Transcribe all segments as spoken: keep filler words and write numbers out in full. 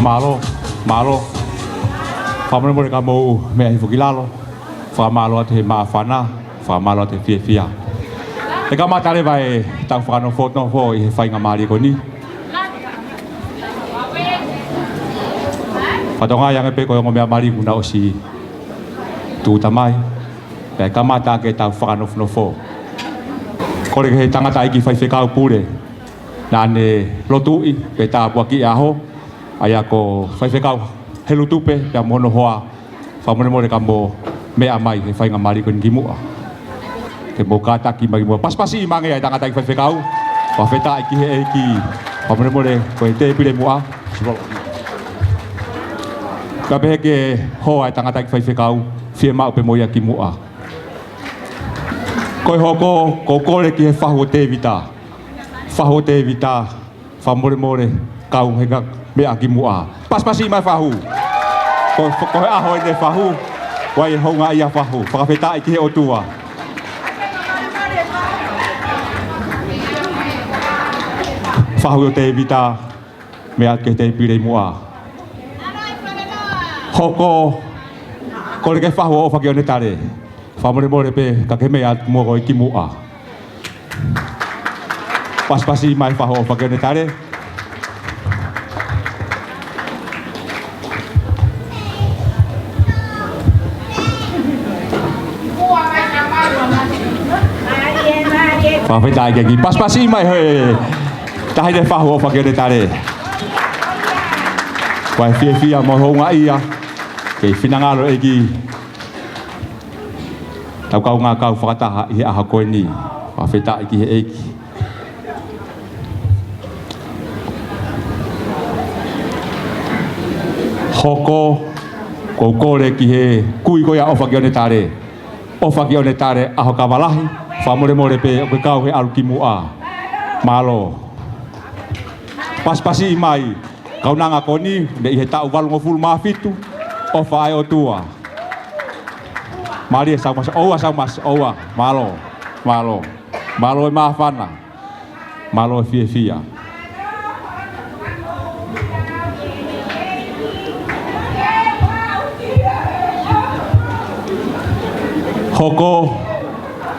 Mālō, mālō. Fakamolemole ka mou meʻa hifo ki lalo. Fakamālō atu he māfana, fakamālō atu he fiefia. ʻE kamata leva ʻetau fakanofonofo ʻi he faingamālie ko eni. Fakatokangaʻi ange pē ko e ongo meʻa mali kuo na ʻosi tūʻuta mai. Pea kamata ʻaki ʻetau fakanofonofo. Kole ki he tangataʻeiki faifekau pule naʻa ne lotuʻi pea tāpuakiʻi e ʻaho, ʻa ia ko Faifekau Helu Tupe pea mo hono hoa, fakamolemole ka mou meʻa mai he faingamālie ko eni ki muʻa. Ke mou kātaki mai ki muʻa. Pasipasi mai ange ʻa e tangataʻeiki faifekau. Fakafetaʻi ki he ʻEiki. Fakamolemole ko e tēpile muʻa. Ka pehē ke hoa e tangataʻeiki faifekau, fiemaʻu pē mo ia ki muʻa. Ko e hoko, ko e kole ki he fahu ʻo Tēvita. Fahu ʻo Tēvita, fakamolemole, kau he ka meʻa ki muʻa. Pasipasi mai fahu. Ko, ko e ʻaho eni fahu. Kuo houngaʻia fahu. Fakafetaʻi ki he ʻOtua. Fahu ʻo Tēvita, meʻa ki he tēpile ʻi muʻa. Hoko, kole ki he fahu ʻo ʻOfa ki ʻOne Tale. Fakamolemole pē ka ke meʻa atu mo koe ki muʻa. Pasipasi mai fahu ʻo ʻOfa ki ʻOne Tale. Fakafetaʻi ki he ʻEiki. Pasipasi mai he taʻahine fahu ʻo ʻOfa ki ʻOne Tale. Kuo fiefia mo houngaʻia. Kei finangalo e ʻEiki. Tau kaungā kau fakataha ʻi he ʻaho ko eni. Fakafetaʻi ki he ʻEiki. Hoko, ko e kole ki he kui ko ia ʻOfa ki ʻOne Tale. ʻOfa ki ʻOne Tale, ʻAhokavalahi, fakamolemole pē ʻoku ke kau he ʻalu ki muʻa. Mālō. Pasipasi mai. Kaunanga ko eni, ne ʻi he taʻu valungofulu mā fitu, ʻofa ʻa e ʻOtua. Mālie Saumasi, ʻoua Saumasi, ʻoua, mālō, mālō, mālō e māfana, mālō e fiefia. Hoko,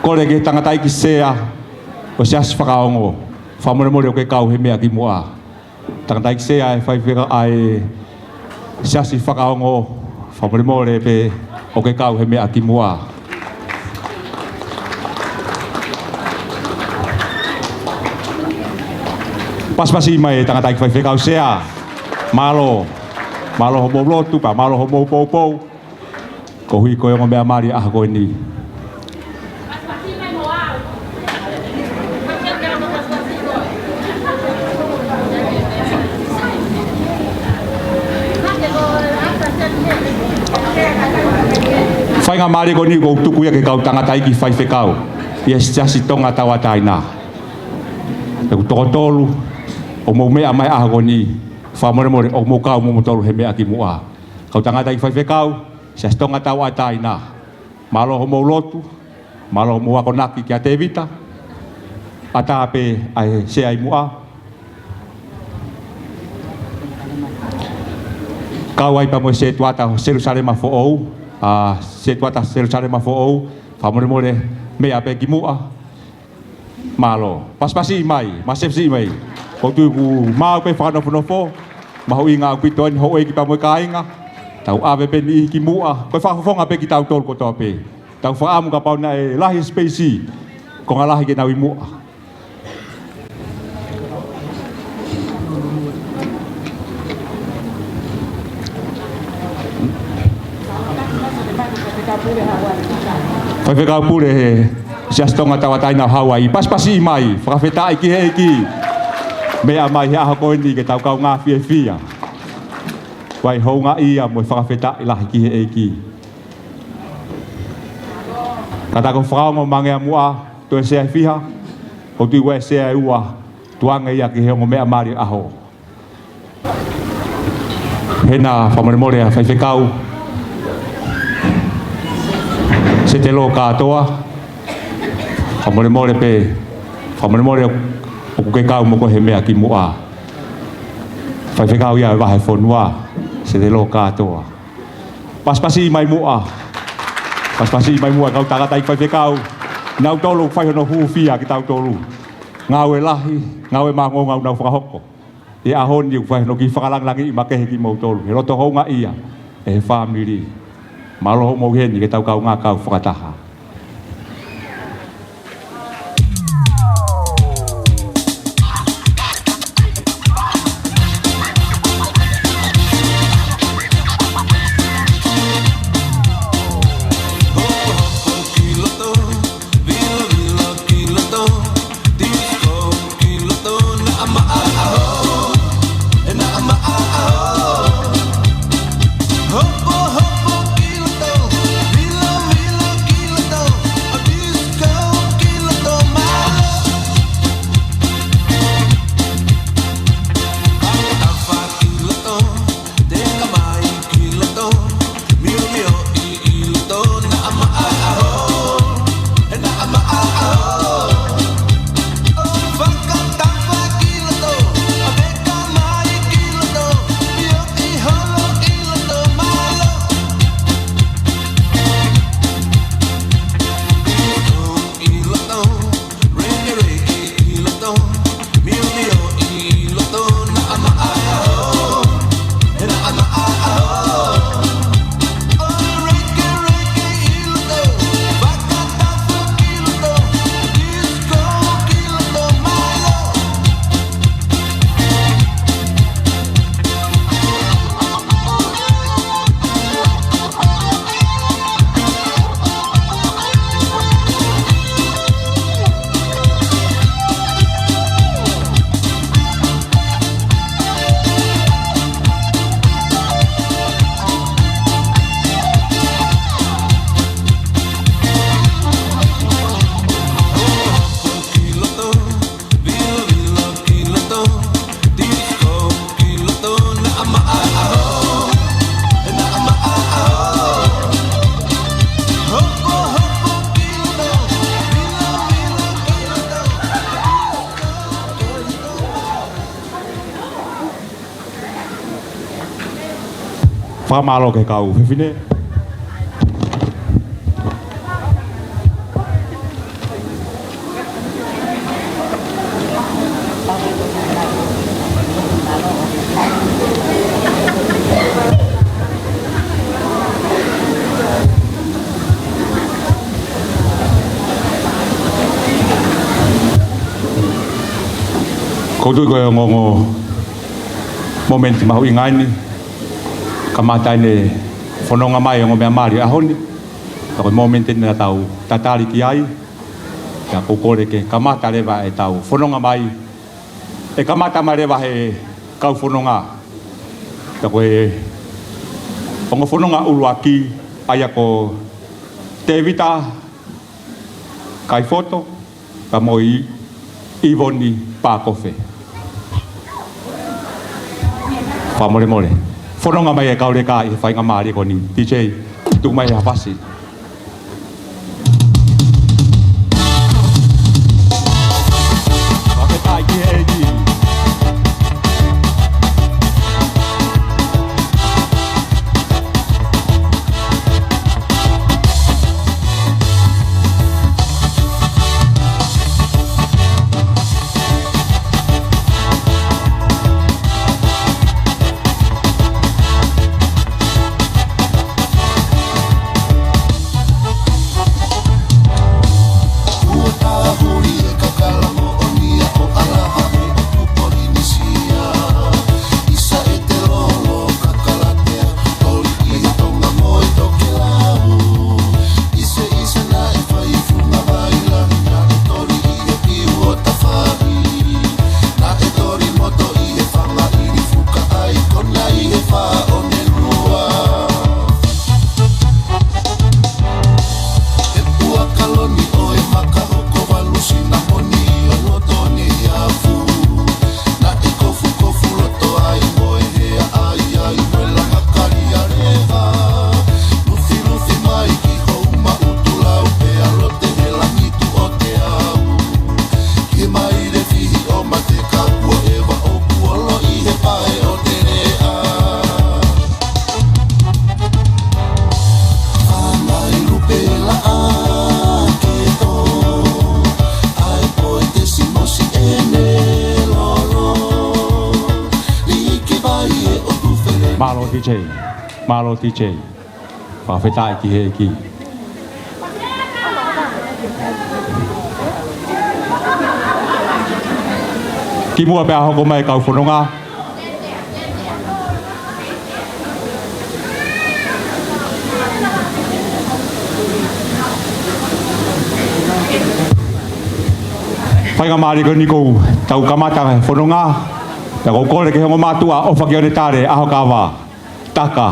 kole ki he tangataʻeiki sea ʻo e Siasi Fakaongo, fakamolemole ʻoku ke kau he meʻa ki muʻa. Tangataʻeiki sea e faifekau ʻa e Siasi Fakaongo, fakamolemole pē ʻoku ke kau he meʻa ki muʻa. Pasipasi mai e tangataʻeiki faifekau, Sea. Mālō. Mālō hoʻomou lotu, pea mālō hoʻomou poupou. Koeʻuhi ko e ongo meʻa mali ʻaho ko eni. Faingamālie ko eni ʻoku ou tuku ia ki he kau tangataʻeiki faifekau ʻi he Siasi Tonga Tauʻatāina. ʻOku toko tolu ʻoku mou meʻa mai he ʻaho ko eni. Fakamolemole, ʻoku mou kau moutolu he meʻa ki muʻa. Kau tangataʻeiki faifekau, Siasi Tonga Tauʻatāina. Mālō hoʻomou lotu, mālō hoʻomou akonaki kia Tēvita. ʻAtā pē ʻa e sea ʻi muʻa. Kau ai pea mo e setuata Selusalema Foʻou, ʻa, setuata Selusalema Foʻou, fakamolemole meʻa pē ki muʻa. Mālō. Pasipasi mai, pasipasi mai. ʻOku ou tui ʻoku maau pē fakanofonofo, mahuʻinga ʻaupito eni houʻeiki pea mo e kāinga. Tau ʻave pē niʻihi ki muʻa, ko e fakafofonga pē kitautolu kotoa pē. Tau fakaʻamu kapau naʻe lahi e sipeisi, konga lahi ke nau ʻi muʻa. Faifekau pule he Siasi Tonga Tauʻatāina ʻo Hauaiʻi, pasipasi mai, fakafetaʻi ki he ʻEiki. Meʻa mai he ʻaho ko eni ke tau kaungā fiefia. Fai houngaʻia mo e fakafetaʻi lahi ki he ʻEiki. Kātaki fakaongo mai ange ʻa muʻa, toe sea ʻe fiha, ʻoku ou tui ʻoku ʻi ai e sea ʻe ua, tuku ange ia ki he ongo meʻa mali ʻaho. Hena fakamolemole ʻa Faifekau Setelo Kātoa. Fakamolemole pē, fakamolemole ʻoku ke kau mo koe he meʻa ki muʻa. Faifekau ia ʻo e Vahefonua, Setelo Kātoa. Pasipasi mai muʻa. Pasipasi mai muʻa kau tangataʻeiki faifekau. Nautolu ʻoku fai hono hūfia kitautolu. Ngāue lahi, ngāue māʻongoʻonga ʻoku nau fakahoko. ʻI he ʻaho ni ʻoku fai hono kiʻi fakalāngilangiʻi makehe kimoutolu. He loto houngaʻia ʻe he fāmili. Mālō hoʻomou ʻi heni ke tau kaungā kau fakataha. Fakamālō ki he kau fefine. Ko ʻOku ou tui ko e ongoongo momeniti mahuʻinga eni, kamata ʻene fononga mai e ongo meʻa mali ʻaho ni, ka ko e momeniti eni naʻa tau tatali ki ai, pea ʻoku ou kole ke kamata leva ʻetau fononga mai, ʻe kamata mai leva he kau fononga. Pea ko e ongo fononga ʻuluaki, ʻa ia ko Tevita Kaifoto, ka mo ʻIvoni Pakofe. Fakamolemole. Fononga mai e kau leka ʻi he faingamālie ko eni. D J, tuku mai ha fasi. Fakafetaʻi ki he ʻEiki. Mālō D J. Mālō D J. Fakafetaʻi ki he ʻEiki. Kimuʻa pea hoko mai e kau fononga, faingamālie ko eni kuo tau kamata e fononga, pea ʻoku ou kole ki he ongo mātuʻa ʻofa ki ʻOnetale ʻAhokava, Taka,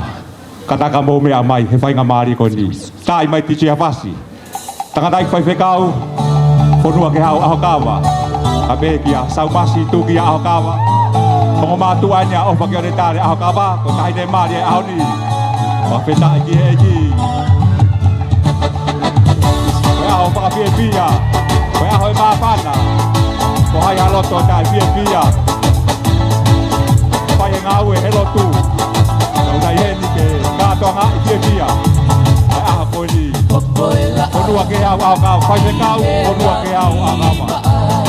ka Taka mou meʻa mai he faingamālie ko eni. Taaʻi mai D J ha fasi. Tangataʻeiki faifekau, Fonuakehau ʻAhokava, kae pehē kia Saumasi Tukia ʻAhokava. Ongo mātuʻa eni ʻa ʻOfa ki ʻOnetale ʻAhokava, ko e taʻahine mali e ʻaho ni. Fakafetaʻi ki he ʻEiki. Ko e ʻaho fakafiefia, ko e ʻaho e māfana. Ko hai ha loto taʻefiefia, fai e ngāue he lotu, ka ʻoku ʻi ai heni ke kātoangaʻi fiefia ʻa e ʻaho ko eni. Fonuakehau ʻAhokava, faifekau Fonuakehau ʻAhokava.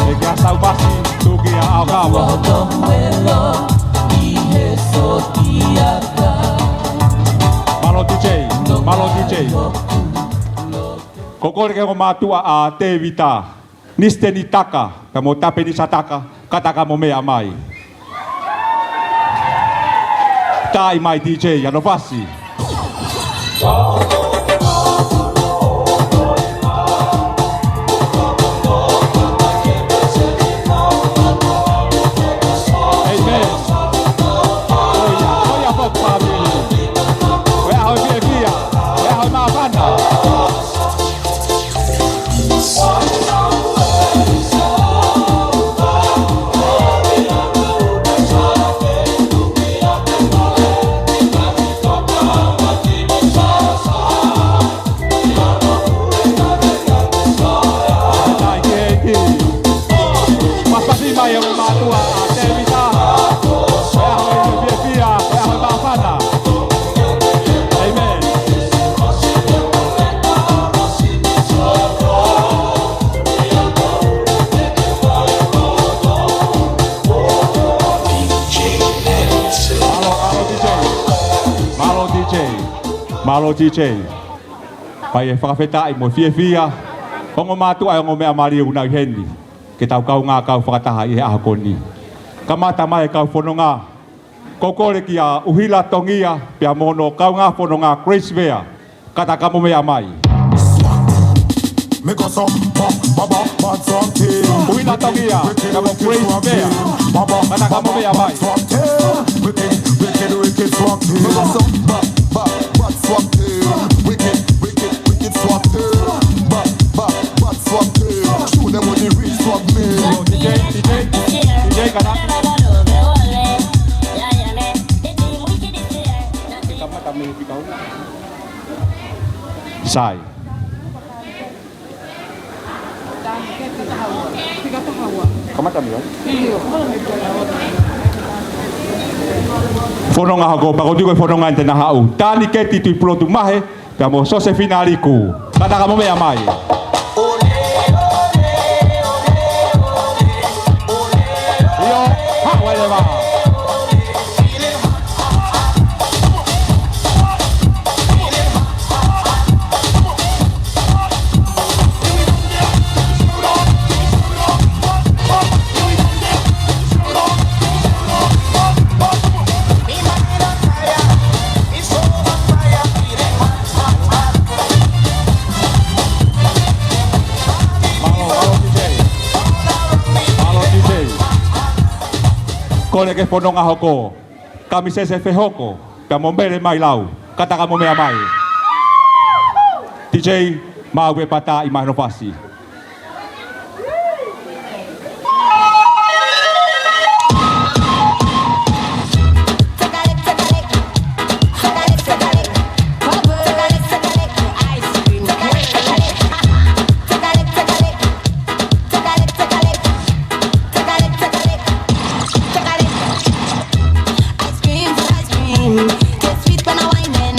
ʻE kia Saumasi Tukia ʻAhokava. Mālō D J, mālō D J. Ko e kole ki he ongo mātuʻa ʻa Tevita Nisiteni Taka, pea mo Tapenisa Taka, ka Taka mou meʻa mai. Taaʻi mai D J hano fasi. Amen. Ko ia, ko ia foki fāmili. Ko e ʻaho fiefia, ko e ʻaho māfana. Fakafetaʻi ki he ʻEiki. Pasipasi mai e ongo mātuʻa ʻa Tevita. Ko e ʻaho fiefia, ko e ʻaho māfana. Amen. Mālō, mālō D J. Mālō D J. Mālō D J. Fai e fakafetaʻi mo e fiefia. Ongo mātuʻa e ongo meʻa mali ʻoku nau ʻi heni ke tau kaungā kau fakataha ʻi he ʻaho ko eni. Kamata mai e kau fononga. Ko e kole kia ʻUhila Tongia, pea mo hono kaungā fononga Grace Vea. Kātaki mo meʻa mai. ʻUhila Tongia, pea mo Grace Vea. Kātaki mo meʻa mai. Yo, D J, D J, D J, kātaki. Sai. Kamata mai. Fononga hoko, pea ko e tui ko e fononga ʻeni te na haʻu. Taniketi Tuʻipulotu Mahe, pea mo Sosefina Liku. Kātaki mo meʻa mai. ʻIo, haʻu ai leva. Mālō, mālō D J. Mālō D J. Kole ki he fononga hoko. Kamisese Fehoko, pea mo Mele Mailau, kātaki mo meʻa mai. D J, maʻu e pata ʻi mahino fasi. Ice cream for ice cream, taste sweet when I wine in.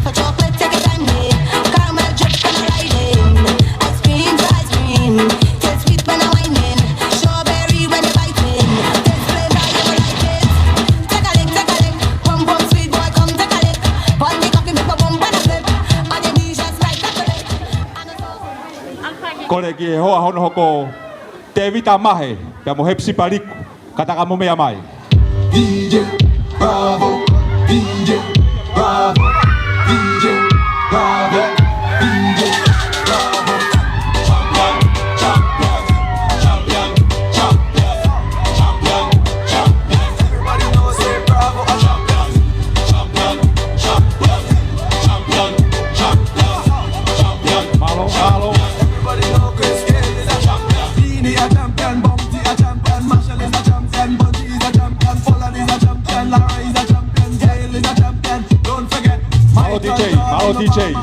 For chocolate, take your time, yeah. Caramel drip when I ride in. Ice cream for ice cream, taste sweet when I wine in. Strawberry when you bite in, taste flavor you will like it. Take a lick, take a lick, pum pum sweet boy, come take a lick. Bun the coffee, make a bum bun a flip. All the dishes like chocolate. Kole ki he hoa hono hoko, Tevita Mahe, pea mo Hepsi Paliku, kātaki mo meʻa mai. D J Bravo, D J Bravo, D J Bravo, D J Bravo. Champion, champion, champion, champion, champion, champion. Everybody knows say Bravo a champion, champion, champion, champion, champion, champion. Mālō, mālō. Everybody know Chris Gayle is a champion. Beenie a champion, Bounty a champion, Machel is a champion, Bunty is a champion, Pollard is a champion, Larry is a champion, Gayle is a champion. Don't forget, mālō D J, mālō D J.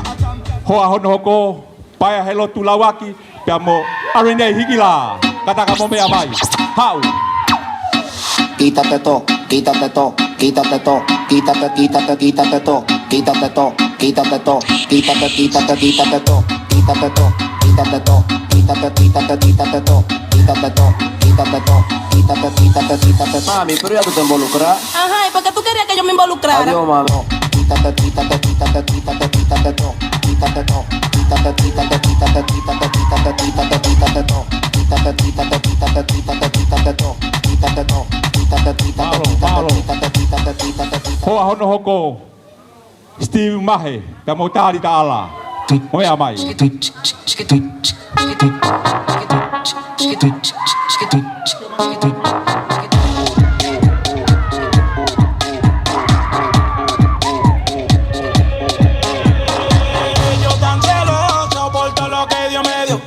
Hoa hono hoko, Paea Helotu Lauaki, pea mo Arenei Hikila, kātaki mo meʻa mai. Haʻu. Kita te to, kita te to, kita te to, kita te, kita te, kita te to, kita te to, kita te to, kita te, kita te, kita te to, kita te to, kita te to, kita te, kita te, kita te to, kita te to, kita te to, kita te, kita te, kita te to. Mami, pero ya tú te involucras. Ajá, ¿y por qué tú querías que yo me involucrara? Adiós, mami. Kita te, kita te, kita te, kita te, kita te to. Mālō, mālō. Hoa hono hoko, Steve Mahe, pea mo Tali Taʻala. Mo meʻa mai. Yo tan celoso por todo lo que Dios me dio.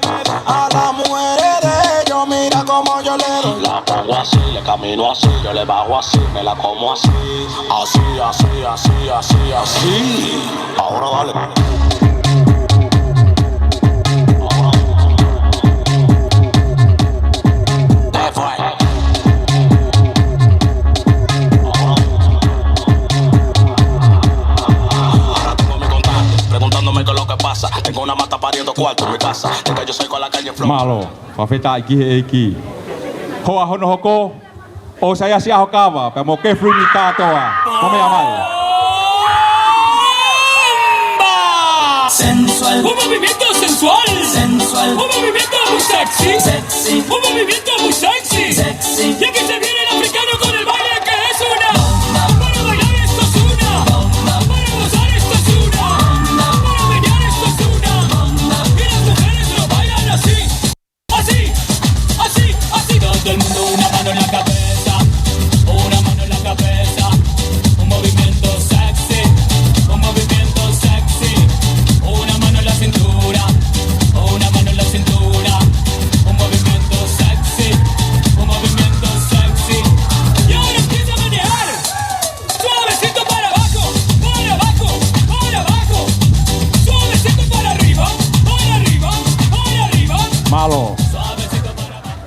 A las mujeres de ellos, mira cómo yo le doy. La pongo así, le camino así, yo le bajo así, me la como así. Así, así, así, así, así. Ahora dale. Ahora tengo mi contacto preguntándome qué es lo que pasa. Tengo una mata pariendo cuarto en mi casa. Tengo yo soy con la calle Flow. Mālō, fakafetaʻi ki he ʻEiki. Hoa hono hoko, ʻOsaiasi ʻAhokava, pea mo Kefilini Kātoa. Mo meʻa mai. Sensual. Un movimiento sensual. Sensual. Un movimiento muy sexy. Sexy. Un movimiento muy sexy. Sexy. Y aquí se viene el africano con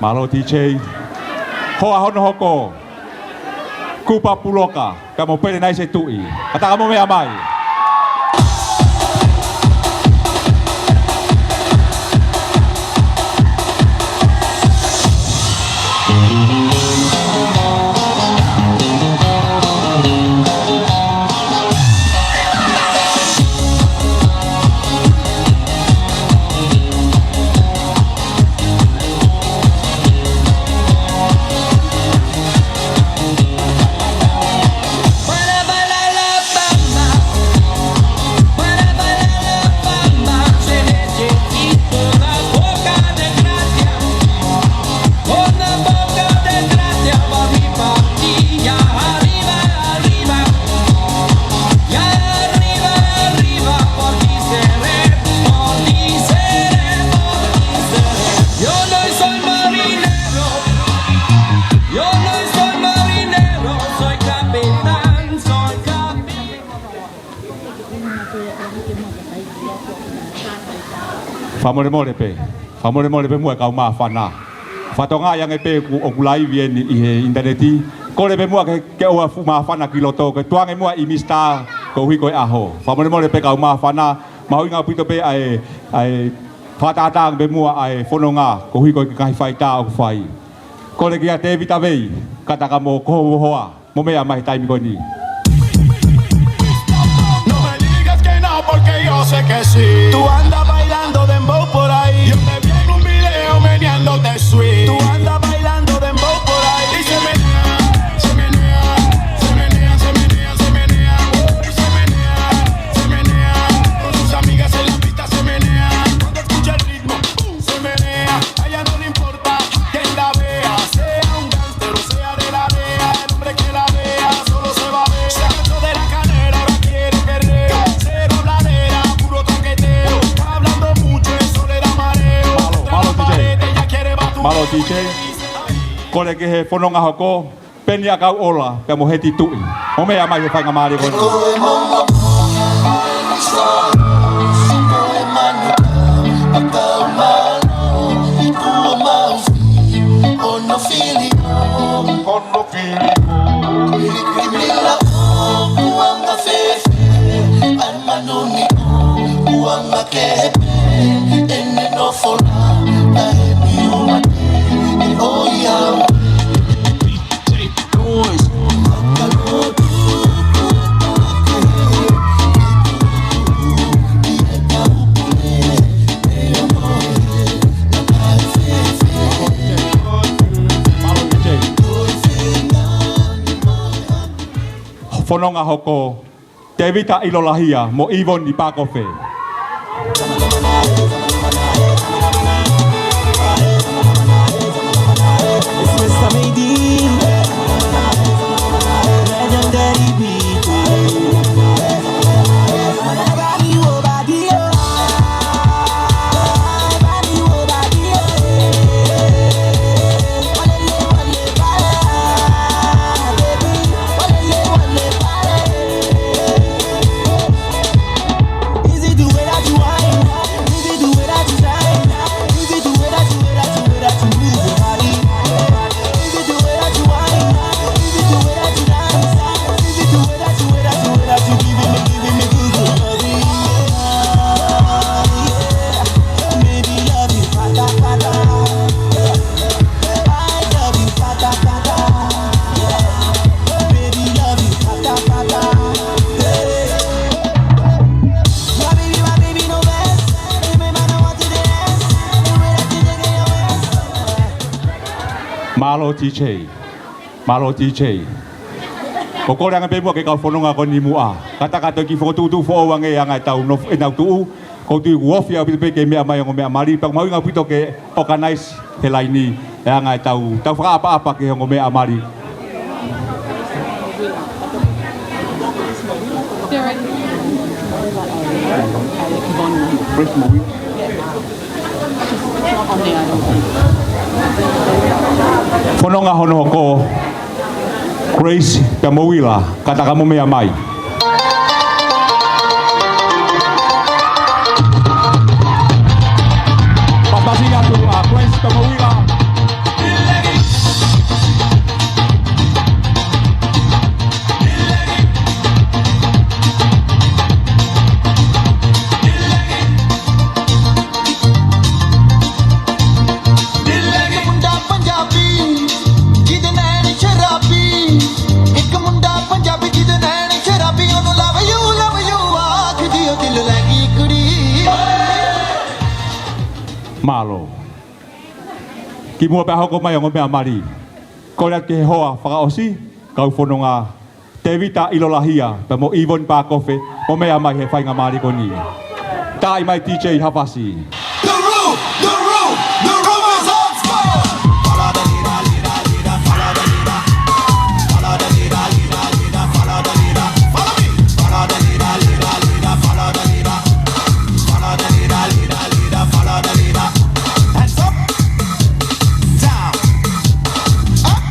Mālō T J. Hoa hono hoko, Kupa Puloka, pea mo Pele Naise Tuʻi. Kātaki mo meʻa mai. Fakamolemole pē. Fakamolemole pē muʻa e kau māfana. Fakatokangaʻi ange pē ʻoku, ʻoku laivi eni ʻi he ʻinitaneti. Kole pē muʻa ke, ke ʻoua fuʻu māfana ki loto, ke tuku ange muʻa ʻi Mr koeʻuhi ko e ʻaho. Fakamolemole pē kau māfana, mahuʻinga ʻaupito pē ʻa e, ʻa e fakatātā ange pē muʻa ʻa e fononga koeʻuhi ko e ngaahi faitā ʻoku fai. Kole kia Tēvita Vei, kātaki mo ho hoa mo meʻa mai he taimi ko eni. No me digas que no, porque yo sé que sí. Tú andas bailando dembow por ahí. Yo te vi en un video meneándote sweet. Tú andas bailando dembow por ahí. Y se menea, se menea, se menea, se menea, se menea. Uh, se menea, se menea. Con sus amigas en la pista se menea. Cuando escucha el ritmo, uh, se menea. A ella no le importa quién la vea, sea un gángster o sea de la DEA, el hombre que la vea solo se va a ver. Se cansó de la canela, ahora quiere perreo. Cero habladera, puro traqueteo. Está hablando mucho, eso le da mareo. Mālō, mālō, T J. Ella quiere batueo. Mālō, T J. Kole ki he fononga hoko, Peni ʻAkauʻola, pea mo Heti Tuʻi. Mo meʻa mai he faingamālie ko eni. Fononga hoko, Tēvita ʻIlolahia mo ʻIvoni Pakofe. Mālō T J. Mālō T J. Ko e kole ange pē muʻa ki he kau fononga ko eni muʻa. Kātaki atu ki he fokotuʻutuʻu foʻou ange e anga ʻetau nof-, ʻenau tuʻu. ʻOku ou tui kuo ofi ʻaupito pē ke meʻa mai e ongo meʻa mali. Pea ʻoku mahuʻinga ʻaupito ke organize he laini e anga ʻetau, tau fakaʻapaʻapa ki he ongo meʻa mali. Fononga hono hoko, Grace pea mo Willa, kātaki mo meʻa mai. Pasipasi atu ʻa Grace pea mo Willa. Mālō. Kimuʻa pea hoko mai ʻa e ongo meʻa mali, kole atu ki he hoa fakaʻosi, kau fononga, Tēvita ʻIlolahia, pea mo ʻIvoni Pakofe, mo meʻa mai he faingamālie ko eni. Taaʻi mai T J ha fasi. The room, the room, the room is on fire. Follow the leader, leader, leader, follow the leader. Follow the leader, leader, leader, follow the leader. Follow me. Follow the leader, leader, leader, follow the leader. Follow the leader, leader, leader, follow the leader. Hands up, down, up,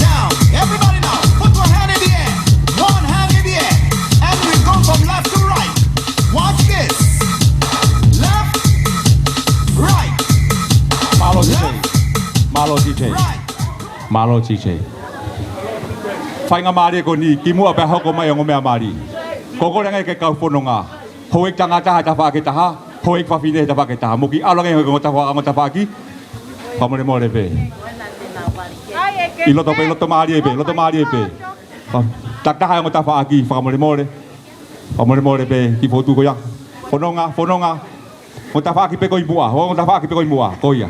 down. Everybody now, put your hand in the air. One hand in the air. And we go from left to right. Watch this. Left, right. Mālō T J. Left, Mālō T J. Right. Mālō T J. Faingamālie ko eni, kimuʻa pea hoko mai ʻa e ongo meʻa mali, ko e kole ange ki he kau fononga. Houʻeiki tangata he tafaʻaki ʻe taha, houʻeiki fafine he tafaʻaki ʻe taha. Mou kiʻi ʻalu ange he ongo tafa-, ongo tafaʻaki. Fakamolemole pē. ʻI loto pē, loto mālie pē, loto mālie pē. Fa-, takitaha he ongo tafaʻaki, fakamolemole. Fakamolemole pē, kiʻi fokotuʻu ko ia. Fononga, fononga. Ongo tafaʻaki pē ko ē ʻi muʻa, ongo tafaʻaki pē ko ē ʻi muʻa, ko ia.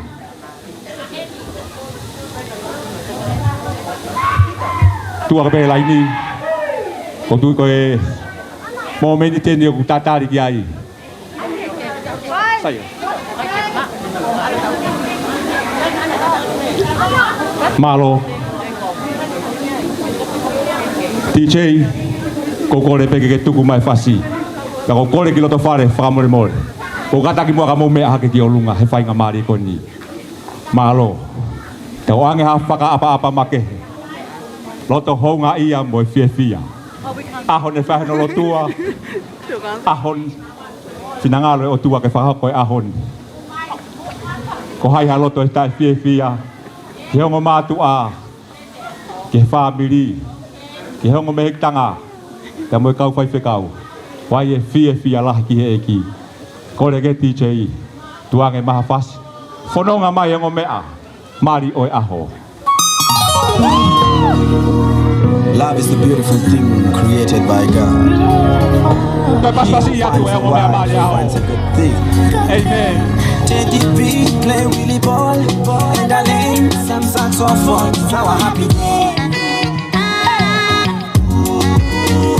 Tuʻu hake pē he laini. Ko e tuʻu ko ē, mōmeniti eni ʻoku tatali ki ai. Sai. Mālō. T J, ko e kole pē ke ke tuku mai fasi. Ka ko e kole ki loto fale, fakamolemole. Ko e kātaki muʻa ka mou meʻa hake ki ʻolunga he faingamālie ko eni. Mālō. Tau ʻoange ha fakaʻapaʻapa makehe. Loto houngaʻia mo e fiefia. ʻAho ne fai hono lotua. ʻAho ne finangalo e ʻOtua ke fakahoko e ʻaho ni. Ko hai ha loto ʻe taʻefiefia ki he ongo mātuʻa, ki he fāmili, ki he ongo mehekitanga, pea mo e kau faifekau. ʻOku ʻi ai e fiefia lahi ki he ʻEiki. Kole ki he T J, tuku ange mai ha fasi. Fononga mai e ongo meʻa mali ʻo e ʻaho. Love is the beautiful thing created by God. Toe pasipasi atu e ongo meʻa mali ʻo e ʻaho. He finds a good thing. Amen. Teddy B, play Willie ball, and darling, some saxophone, it's our happy day.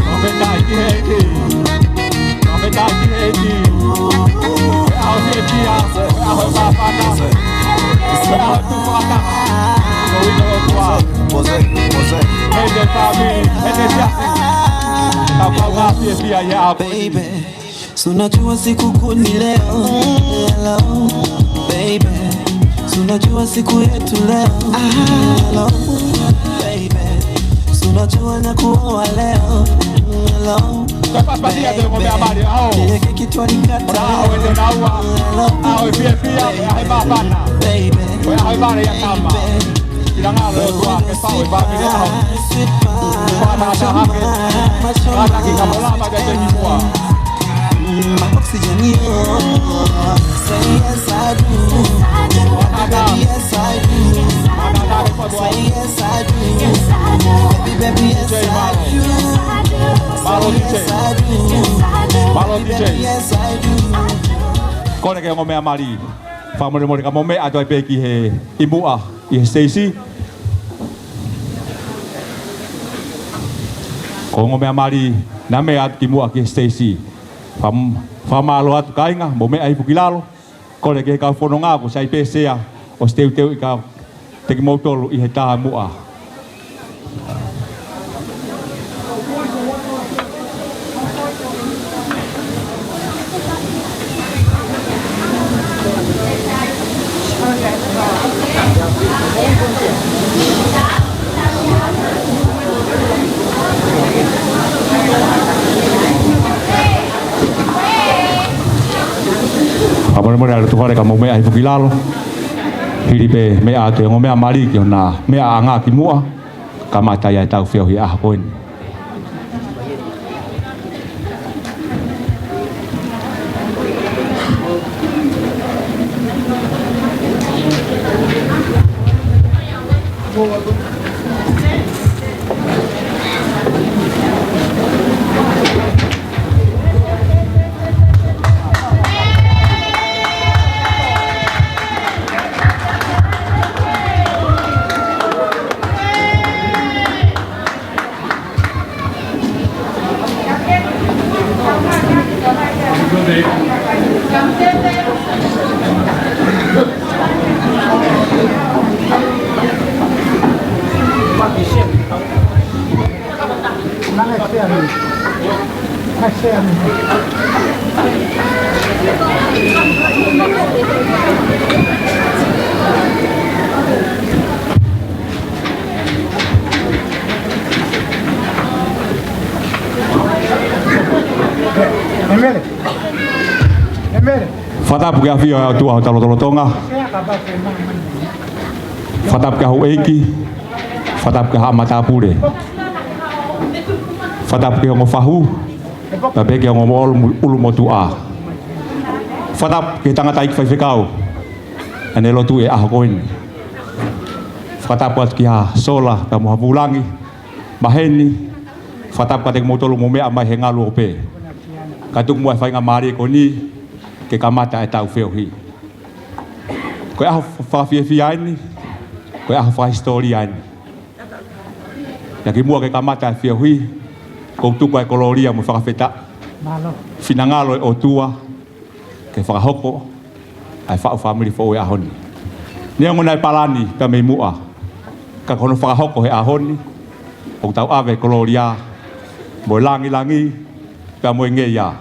Fakafetaʻi ki he ʻEiki. Fakafetaʻi ki he ʻEiki. Ko e ʻaho fiefia, ko e ʻaho e māfana, ko e ʻaho tuʻu fakataha. Ko e ʻuhinga ʻo e ʻOtua. Hei te fāmili, hei te siasi. Tau kaungā fiefia ʻi he ʻaho ko eni. Baby. Si unajua sikukuu ni leo, hello, baby. Si unajua siku yetu leo, hello, baby. Si unajua nakuoa leo, hello, baby. Ile keki twalikata, hello, baby. Ko e ʻaho e māfana, ko e ʻaho e vale ʻa e tama. Finangalo e ʻOtua ke fai e vale ʻo e ʻaho. Fana ta hake. Kātaki ka mou lava ke te ki muʻa. Mālō T J. Mālō T J. Kole ki he ongo meʻa mali. Fakamolemole ka mou meʻa atu ai pē ki he ʻi muʻa ʻi he siteisi. Ko e ongo meʻa mali, naʻa meʻa atu ki muʻa ki he siteisi. Faka-, fakamālō atu kāinga, mou meʻa hifo ki lalo. Kole ki he kau fononga, ko e sai pē sea ʻoku teuteuʻi kiate kimoutolu ʻi he tā muʻa. Fakamolemole ʻalu atu fale ka mou meʻa hifo ki lalo. Hili pē meʻa atu e ongo meʻa mali ki hona meʻaʻanga ki muʻa. Kamata ia ʻetau feohi ʻaho ko eni. Fakatapu ki he ʻafio ʻa e ʻOtua ʻi hotau lotolotonga. Fakatapu ki he houʻeiki. Fakatapu ki he haʻa matāpule. Fakatapu ki he ongo fahu. Pea pehē ki he ongo ʻulu, ʻulumotuʻa. Fakatapu ki he tangataʻeiki faifekau ʻene lotu he ʻaho ko eni. Fakatapu atu ki he sola, pea mo e vūlangi maheni. Fakatapu kiate kimoutolu mou meʻa mai he ngaluope. Kae tuku muʻa e faingamālie ko eni ke kamata ʻetau feohi. Ko e ʻaho fakafiefia eni, ko e ʻaho fakahisitōlia eni. Pea kimuʻa ke kamata e feohi, ʻoku ou tuku ʻa e kolōlia mo e fakafetaʻi. Finangalo e ʻOtua ke fakahoko ʻa e faʻu fāmili foʻou he ʻaho ni. Neongo naʻe palani pē mei muʻa, ka ko hono fakahoko he ʻaho ni, ʻoku tau ʻave e kolōlia mo e langilangi pea mo e ngeia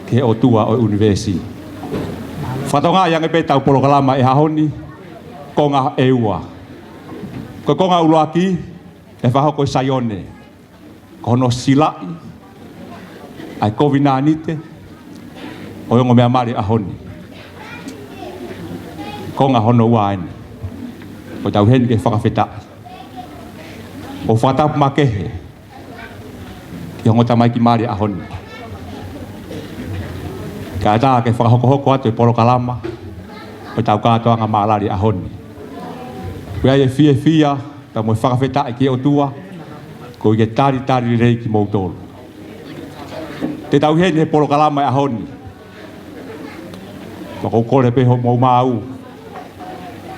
ki he ʻOtua ʻo e ʻunivēsi. Fakatokangaʻi ange pē ʻetau polokalama he ʻaho ni, konga ʻe ua. Ko e konga ʻuluaki, ʻe fakahoko ʻi Saione. Ko hono silaʻi ʻa e kovinānite ʻo e ongo meʻa mali he ʻaho ni. Konga hono ua eni. ʻOku tau ʻi heni ke fakafetaʻi. ʻO fakatapu makehe ki he ongo tamaiki mali he ʻaho ni. Kae ʻatā ke fakahokohoko atu e polokalama ʻo ʻetau kātoanga mālali he ʻaho ni. Ko ia ʻe fiefia, pea mo e fakafetaʻi ki he ʻOtua, koeʻuhi ke talitali lelei kimoutolu. Te tau ʻi heni he polokalama he ʻaho ni. Pea ʻoku ou kole pē hoʻomou maʻu,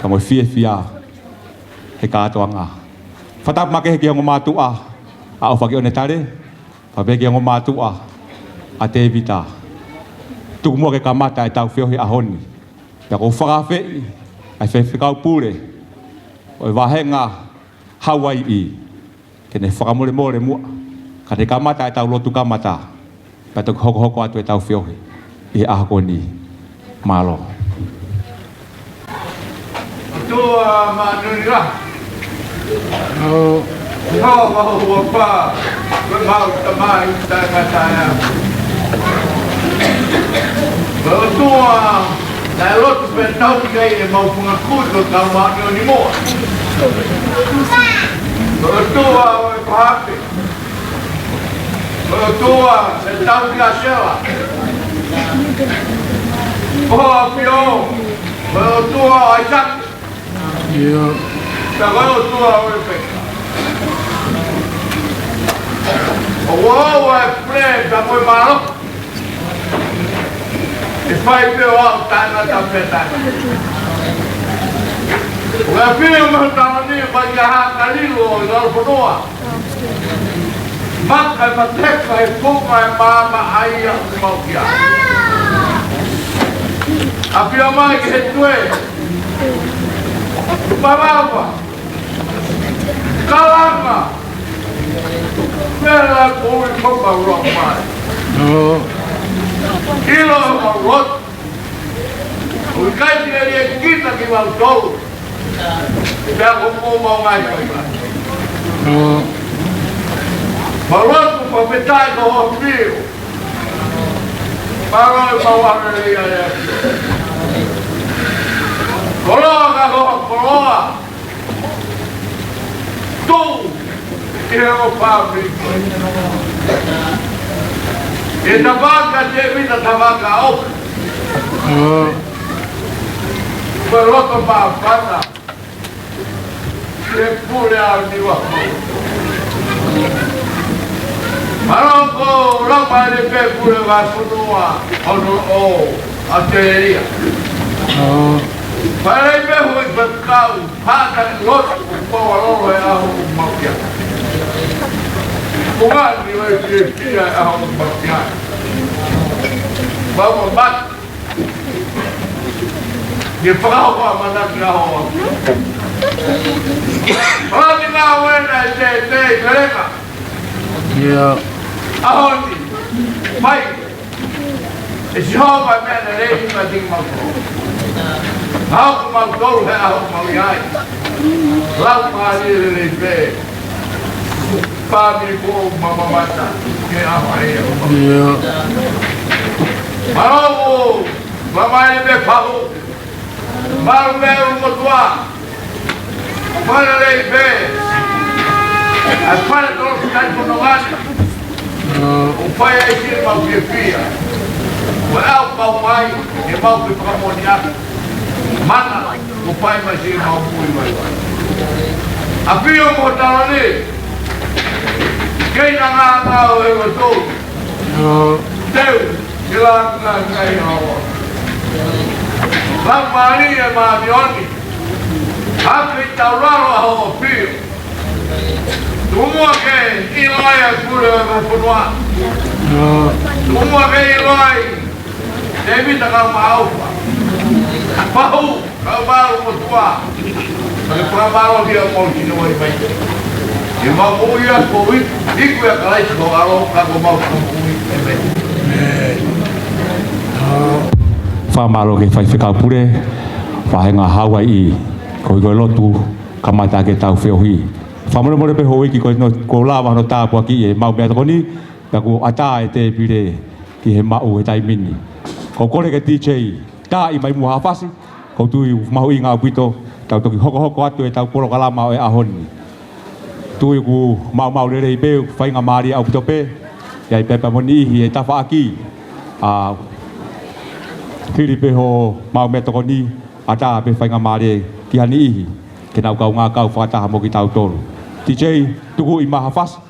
pea mo e fiefia he kātoanga. Fakatapu makehe ki he ongo mātuʻa ʻa ʻOfakiʻonetale, pea pehē ki he ongo mātuʻa ʻa Tēvita. Tuku muʻa ke kamata ʻetau feohi he ʻaho ni. Pea ʻoku ou fakaafeʻi ʻa e faifekau pule ʻo e vāhenga Hauaiʻi ke ne fakamolemole muʻa, kae ne kamata ʻetau lotu kamata, pea toki hokohoko atu ʻetau feohi ʻi he ʻaho ko eni. Mālō. ʻOtua Māʻoniʻoni lahi. ʻO. ʻOtua Mahuʻinga ʻo e Pā, ko e mau tamai taʻengata ia. ʻOtua, naʻe lotu pē tau ki ai ʻemau funga kui ko e kau māʻoniʻoni moa. ʻOtua ʻo e Pahape. ʻOtua, ʻe tau ki a Sela. ʻO ʻApio, ʻOtua ʻo ʻAisake. ʻIo. Pea ko e ʻOtua ʻo e peka. ʻOku ʻoua ʻe pule pea ko e mālohi. ʻE fai pē ʻo aʻu taʻengata pē taʻengata. ʻOku ʻafio mai he taloni mai ki ha kalilo ʻi lalo fonua. Maka e mateka he konga e maama ʻa ia ʻoku mau ki ai. ʻAfio mai ki he tue. Pavava. Kalanga. Pela ko ui ko mau loa mai. ʻIlo mau loa. ʻOku ʻikai te ne liʻekina kimautolu. Pea ko hoʻomou ngaahi faiva. Mālō atu, fakafetaʻi ko hoʻo ʻafio. Mālō e mau ʻaho lelei ʻa e ʻAfio. Koloa ka ko hoʻo koloa. Tuʻu ʻi he ʻofa ʻa e ʻEiki. ʻE tavaka te vita tavaka o. Ko e loto māfana. ʻE pule ʻa e niua. Mālō ko Lama ʻEne pē pule vaefonua ʻo ʻAositelēlia. Mālō pē hui fakakau. Hata lotu ʻoku mau ʻalolo he ʻaho ʻoku mau ki ai. Kuo ngani ʻo e fiefia he ʻaho ʻoku mau ki ai. Mau mamata. Ke fakahoko ʻa e ʻamanaki ʻa e ʻaho. Palani ngā uena e tētē i Peleka. ʻIo. ʻAho ni. Mai. ʻE Sihova, meʻa naʻe lelei ʻi māmani mautolu. ʻAho ko mautolu he ʻaho ko mau ʻi ai. Laumālie lelei pē. Fāmili ko ʻoku mamata. Ke ʻaho ē. ʻIo. Mālō, mālō e meʻa pau. Mālō meʻa ʻulumotuʻa. Mālō lelei pē. ʻA e fale tolo ki tai pono ngani. ʻO fai ai siʻemau fiefia. Ko e ʻaho ʻoku mau ʻi ai, ke mau fakamoʻoni atu. Mana, ʻoku fai mai siʻemau moʻui mai. ʻApio mo Taloni. Kei ngā ngā ngā ʻo e loto. Teu, ke langa ngai ʻaho. Laumālie Māfimafi. Hake i taulalo ʻa hoʻo ʻAfio. Tuku muʻa ke ʻiloa ʻa e pule ʻo e fonua. Tuku muʻa ke ʻiloa ai Tēvita Kaumaʻaufa. Pahu. Kau mālō ʻulumotuʻa. Ka ke fakamālō kia mau sino mai mai. Ke mau moʻui ʻa ko i, iku ia Kalaisi ko ʻAlo, ka ko mau ka moʻui. ʻĒmeni. Fakamālō ki he faifekau pule, fahenga Hauaiʻi, ko i ko e lotu, kamata ke tau feohi. Fakamolemole pē houʻeiki ko e no, ko lava no tāpuaki ʻe mau meʻa tokoni, ka kuo ʻatā e tēpile ki he maʻu he taimi ni. Ko e kole ke DJ, tā ʻi mai muʻa ha fasi, ko e tui mahuʻinga ʻaupito, tau toki hokohoko atu e tau polokalama ʻo e ʻaho ni. Tui ʻoku maumau lelei pē, faingamālie ʻaupito pē, ʻi ai pē pea mo e niʻihi e tafaʻaki, ʻa, hili pē hoʻo mau meʻa tokoni, ʻatā pē faingamālie ki ha niʻihi, ke nau kaungā kau fakataha mo kitautolu. DJ, tuku ʻi mai ha fasi.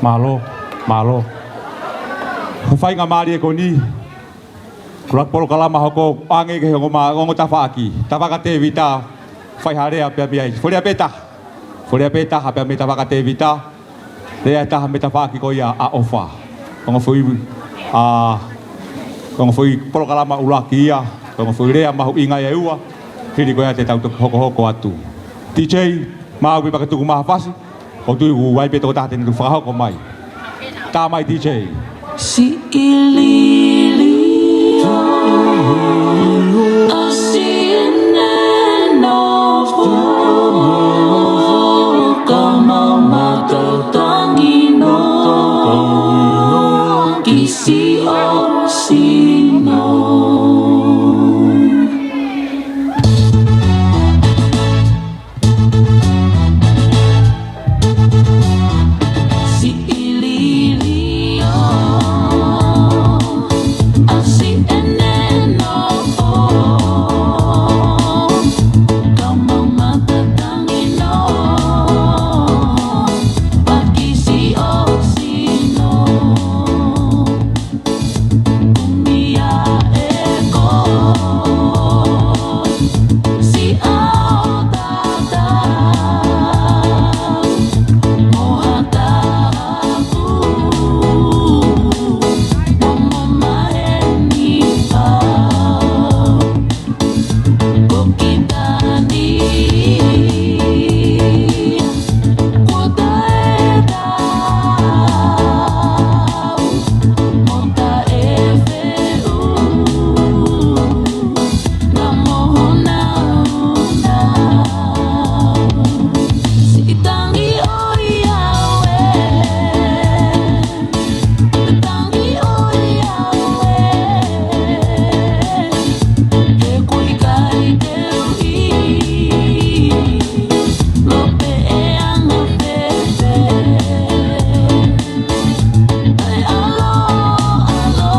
Mālō, mālō. Ko e faingamālie ko eni, ko e ʻuluaki polokalama hoko ange ki he ongo ma-, ongo tafaʻaki. Tavaka Tēvita, fai ha lea pea mei ai. Foʻi lea pē taha. Foʻi lea pē taha pea mei Tavaka Tēvita. Lea ʻe taha mei he tafaʻaki ko ia ʻa ʻOfa. Ongo foʻi, ʻa, ongo foʻi polokalama ʻuluaki ia. Ongo foʻi lea mahuʻinga ia ʻe ua. Hili ko ia te tau toki hokohoko atu. DJ, maʻu pē pea ke tuku mai ha fasi. ʻOku ou tui ʻoku ʻi ai pē tokotaha te ne tuku fakahoko mai. Tā mai DJ. Siʻi liliu, ʻa siʻene nofo, ka mau mata tangi noa, ki siʻo sino. Siʻi liliu, ʻa siʻene nofo, ka mau mata tangi noa, pea ki siʻo sino. Kumi ʻa e koe, siʻa ʻo tatau, mo ha taʻaku, mo mo maheni pau. Ko kita ni, kuo taʻetau, mo taʻefeʻunga, na mo hona una. Siʻi tangi ʻo ia ʻe, tangi ʻo ia ʻe, he ʻoku ʻikai te u ʻi, lo pe e anga pē pē. ʻAi ʻalo, ʻalo,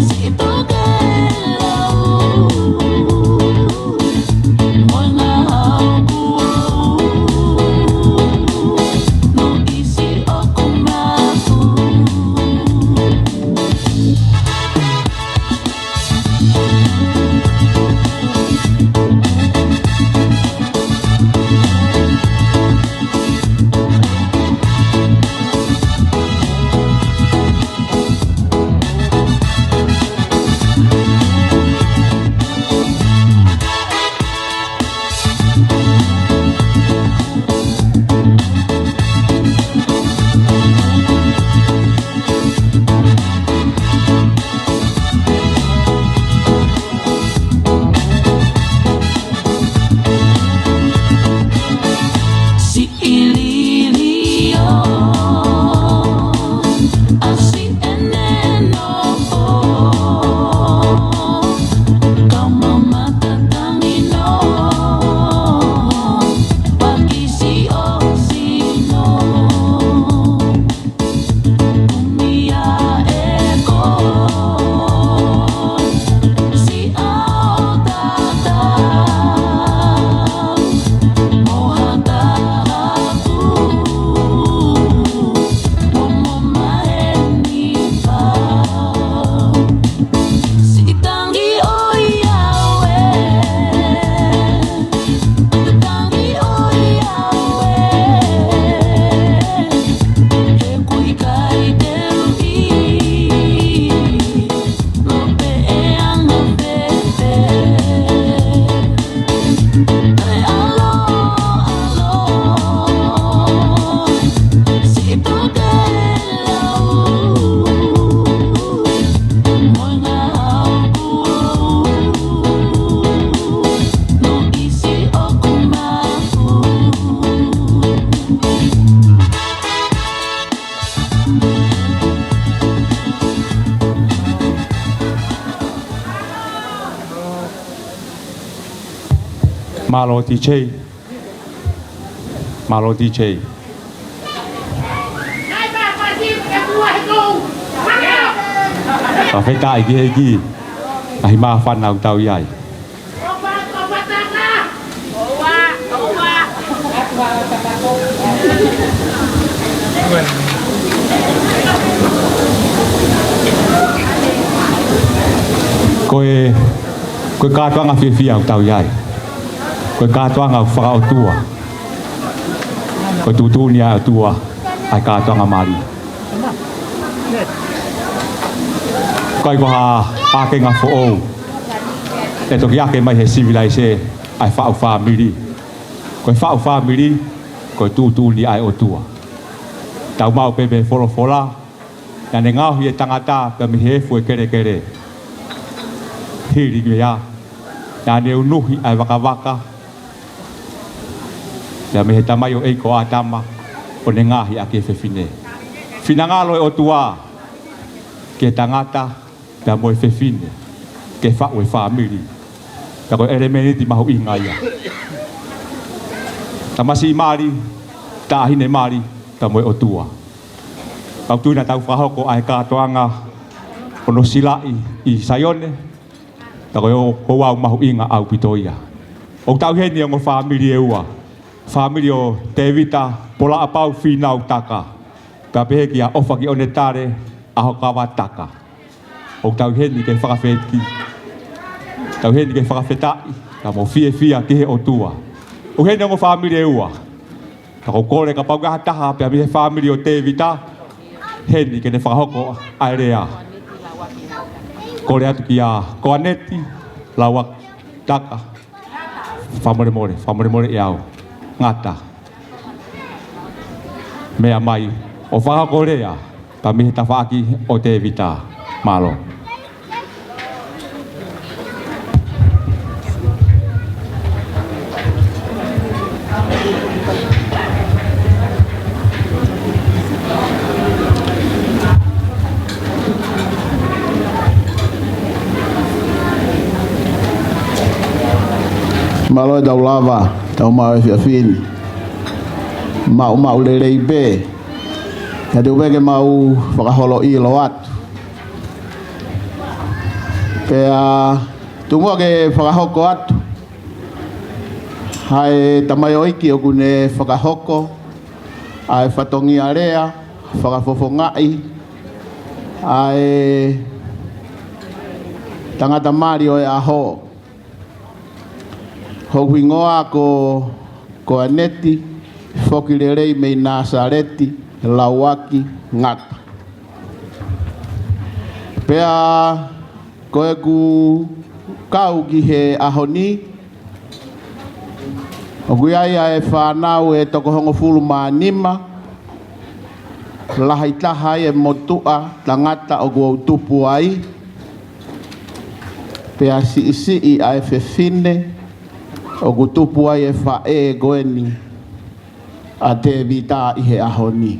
siʻi tokelau, mo e ngaahi hau kuo u, no isi ʻoku mafu. Siʻi liliu, ʻa siʻene nofo, ka mau mata tangi noa, pea ki siʻo sino. Kumi ʻa e koe, siʻa ʻo tatau, mo ha taʻaku, mo mo maheni pau. Siʻi tangi ʻo ia ʻe, tangi ʻo ia ʻe, he ʻoku ʻikai te u ʻi, lo pe e anga pē pē. ʻAi ʻalo, ʻalo, siʻi tokelau, mo e ngaahi hau kuo u, no isi ʻoku mafu. Mālō DJ. Mālō DJ. Fakafetaʻi ki he ʻEiki. Ngaahi māfana ʻoku tau ʻi ai. ʻOua, ʻoua. Ko e, ko e kātoanga fiefia ʻoku tau ʻi ai. Ko e kātoanga ʻoku fakaʻotua. Ko e tuʻutuʻuni ʻa e ʻOtua ʻa e kātoanga mali. ʻIkai ko ha ʻākenga foʻou ʻe toki ʻake mai he sivilaise ʻa e faʻu fāmili. Ko e faʻu fāmili, ko e tuʻutuʻuni ʻa e ʻOtua. Tau maʻu pē mei he folofola, naʻa ne ngaohi e tangata pea mei he efu ʻo e kelekele. Hili ia, naʻa ne unuhi ʻa e vakavaka, pea mei he tamaioʻeiki ko ʻĀtama, ʻo ne ngaohi ʻaki e fefine. Finangalo e ʻOtua ki he tangata pea mo e fefine ke faʻu e fāmili. Pea ko e ʻelemēniti mahuʻinga ia. Tamasiʻi mali, taʻahine mali, pea mo e ʻOtua. Pea ʻoku ou tui naʻa tau fakahoko ʻa e kātoanga ʻo hono silaʻi ʻi Saione, pea ko e ouau mahuʻinga ʻaupito ia. ʻOku tau ʻi heni ongo fāmili ʻe ua. Fāmili ʻo Tēvita Polaʻapau Fīnau Taka, pea pehē kia ʻOfakiʻonetale ʻAhokava Taka. ʻOku tau ʻi heni ke fakafetaʻi. Tau ʻi heni ke fakafetaʻi, ka mo fiefia ki he ʻOtua. ʻOku ʻi heni ongo fāmili ʻe ua. Ka ʻoku ou kole kapau ʻoku ʻi ai ha taha pea mei he fāmili ʻo Tēvita, heni ke ne fakahoko ʻa e lea. Kole atu kia Koaneti Lauaki Taka. Fakamolemole, fakamolemole ʻe au. Ngata. Meʻa mai ʻo fakahoko lea, pea mei he tafaʻaki ʻo Tēvita. Mālō. Mālō e tau lava, tau maʻu e efiafi ni. Maʻumaʻu lelei pē. Ka te u pehē ke mau fakaholo ʻilo atu. Pea tuku muʻa ke fakahoko atu. ʻA e tamaioʻeiki ʻoku ne fakahoko ʻa e fatongia lea, fakafofongaʻi ʻa e tangata mali ʻo e ʻaho. Hoku hingoa ko Koaneti Foki Lelei mei Nāsaleti Lauaki Ngata. Pea ko ʻeku kau ki he ʻaho ni, ʻoku ʻi ai ʻa e fānau ʻe toko hongofulu mā nima, lahi taha ai e motuʻa tangata ʻoku ou tupu ai, pea siʻisiʻi ʻa e fefine ʻoku tupu ai e faʻē ko eni ʻa Tēvita ʻi he ʻaho ni.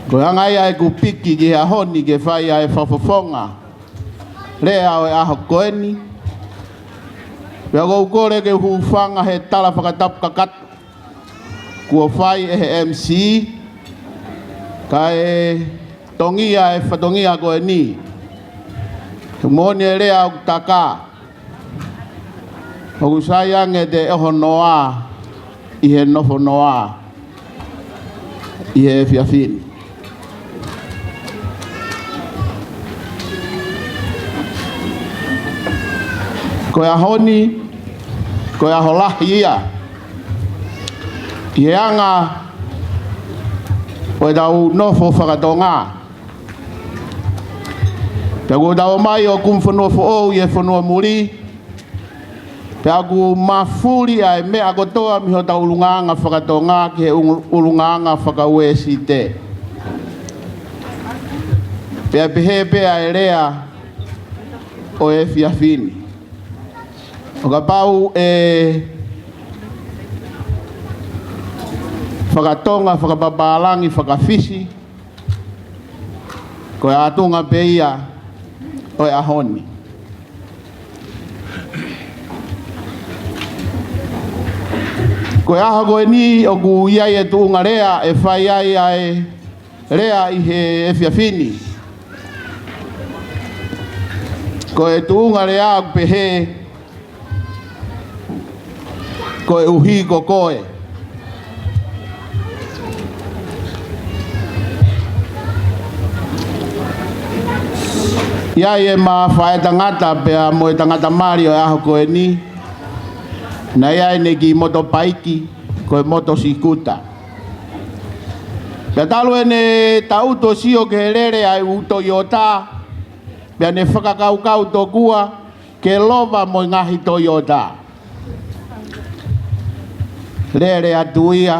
Ko e anga ia ʻeku piki ki he ʻaho ni ke fai ʻa e fakafofonga lea ʻo e ʻaho ko eni. Pea ʻoku ou kole ke u hūfanga he tala fakatapu kakato kuo fai ʻe he M C, kae tongia e fatongia ko eni. He moʻoni e lea ʻoku taka, ʻoku sai ange te ʻoho noa ʻi he nofo noa ʻi he efiafi ni. Ko e ʻaho ni, ko e ʻaho lahi ia ʻi he anga ʻo e tau nofo fakatonga. Pea ʻoku tau ō mai ʻo kumi fonua foʻou ʻi he fonua muli, pea ʻoku mafuli ʻa e meʻa kotoa mei hotau ʻulungaanga fakatonga ki he ʻulu-, ʻulungaanga faka-Uēsite. Pea pehē pē ʻa e lea ʻo e efiafi ni. ʻO kapau ʻe fakatonga, fakapapālangi, fakafisi, ko e ʻatunga pē ia ʻo e ʻaho ni. Ko e ʻaho ko eni ʻoku ʻi ai e tuʻunga lea ʻe fai ai ʻa e lea ʻi he efiafi ni. Ko e tuʻunga lea ʻoku pehē, Koeʻuhi ko koe. ʻI ai ʻema faʻētangata pea mo e tangata mali ʻo e ʻaho ko eni, naʻe ʻi ai ʻene kiʻi motopaiki, ko e moto sikuta. Pea talu ʻene tangutu ʻo sio ki he lele ʻa e ʻū Toyota, pea ne fakakaukau tokua ke lova mo e ngaahi Toyota. Lele atu ia,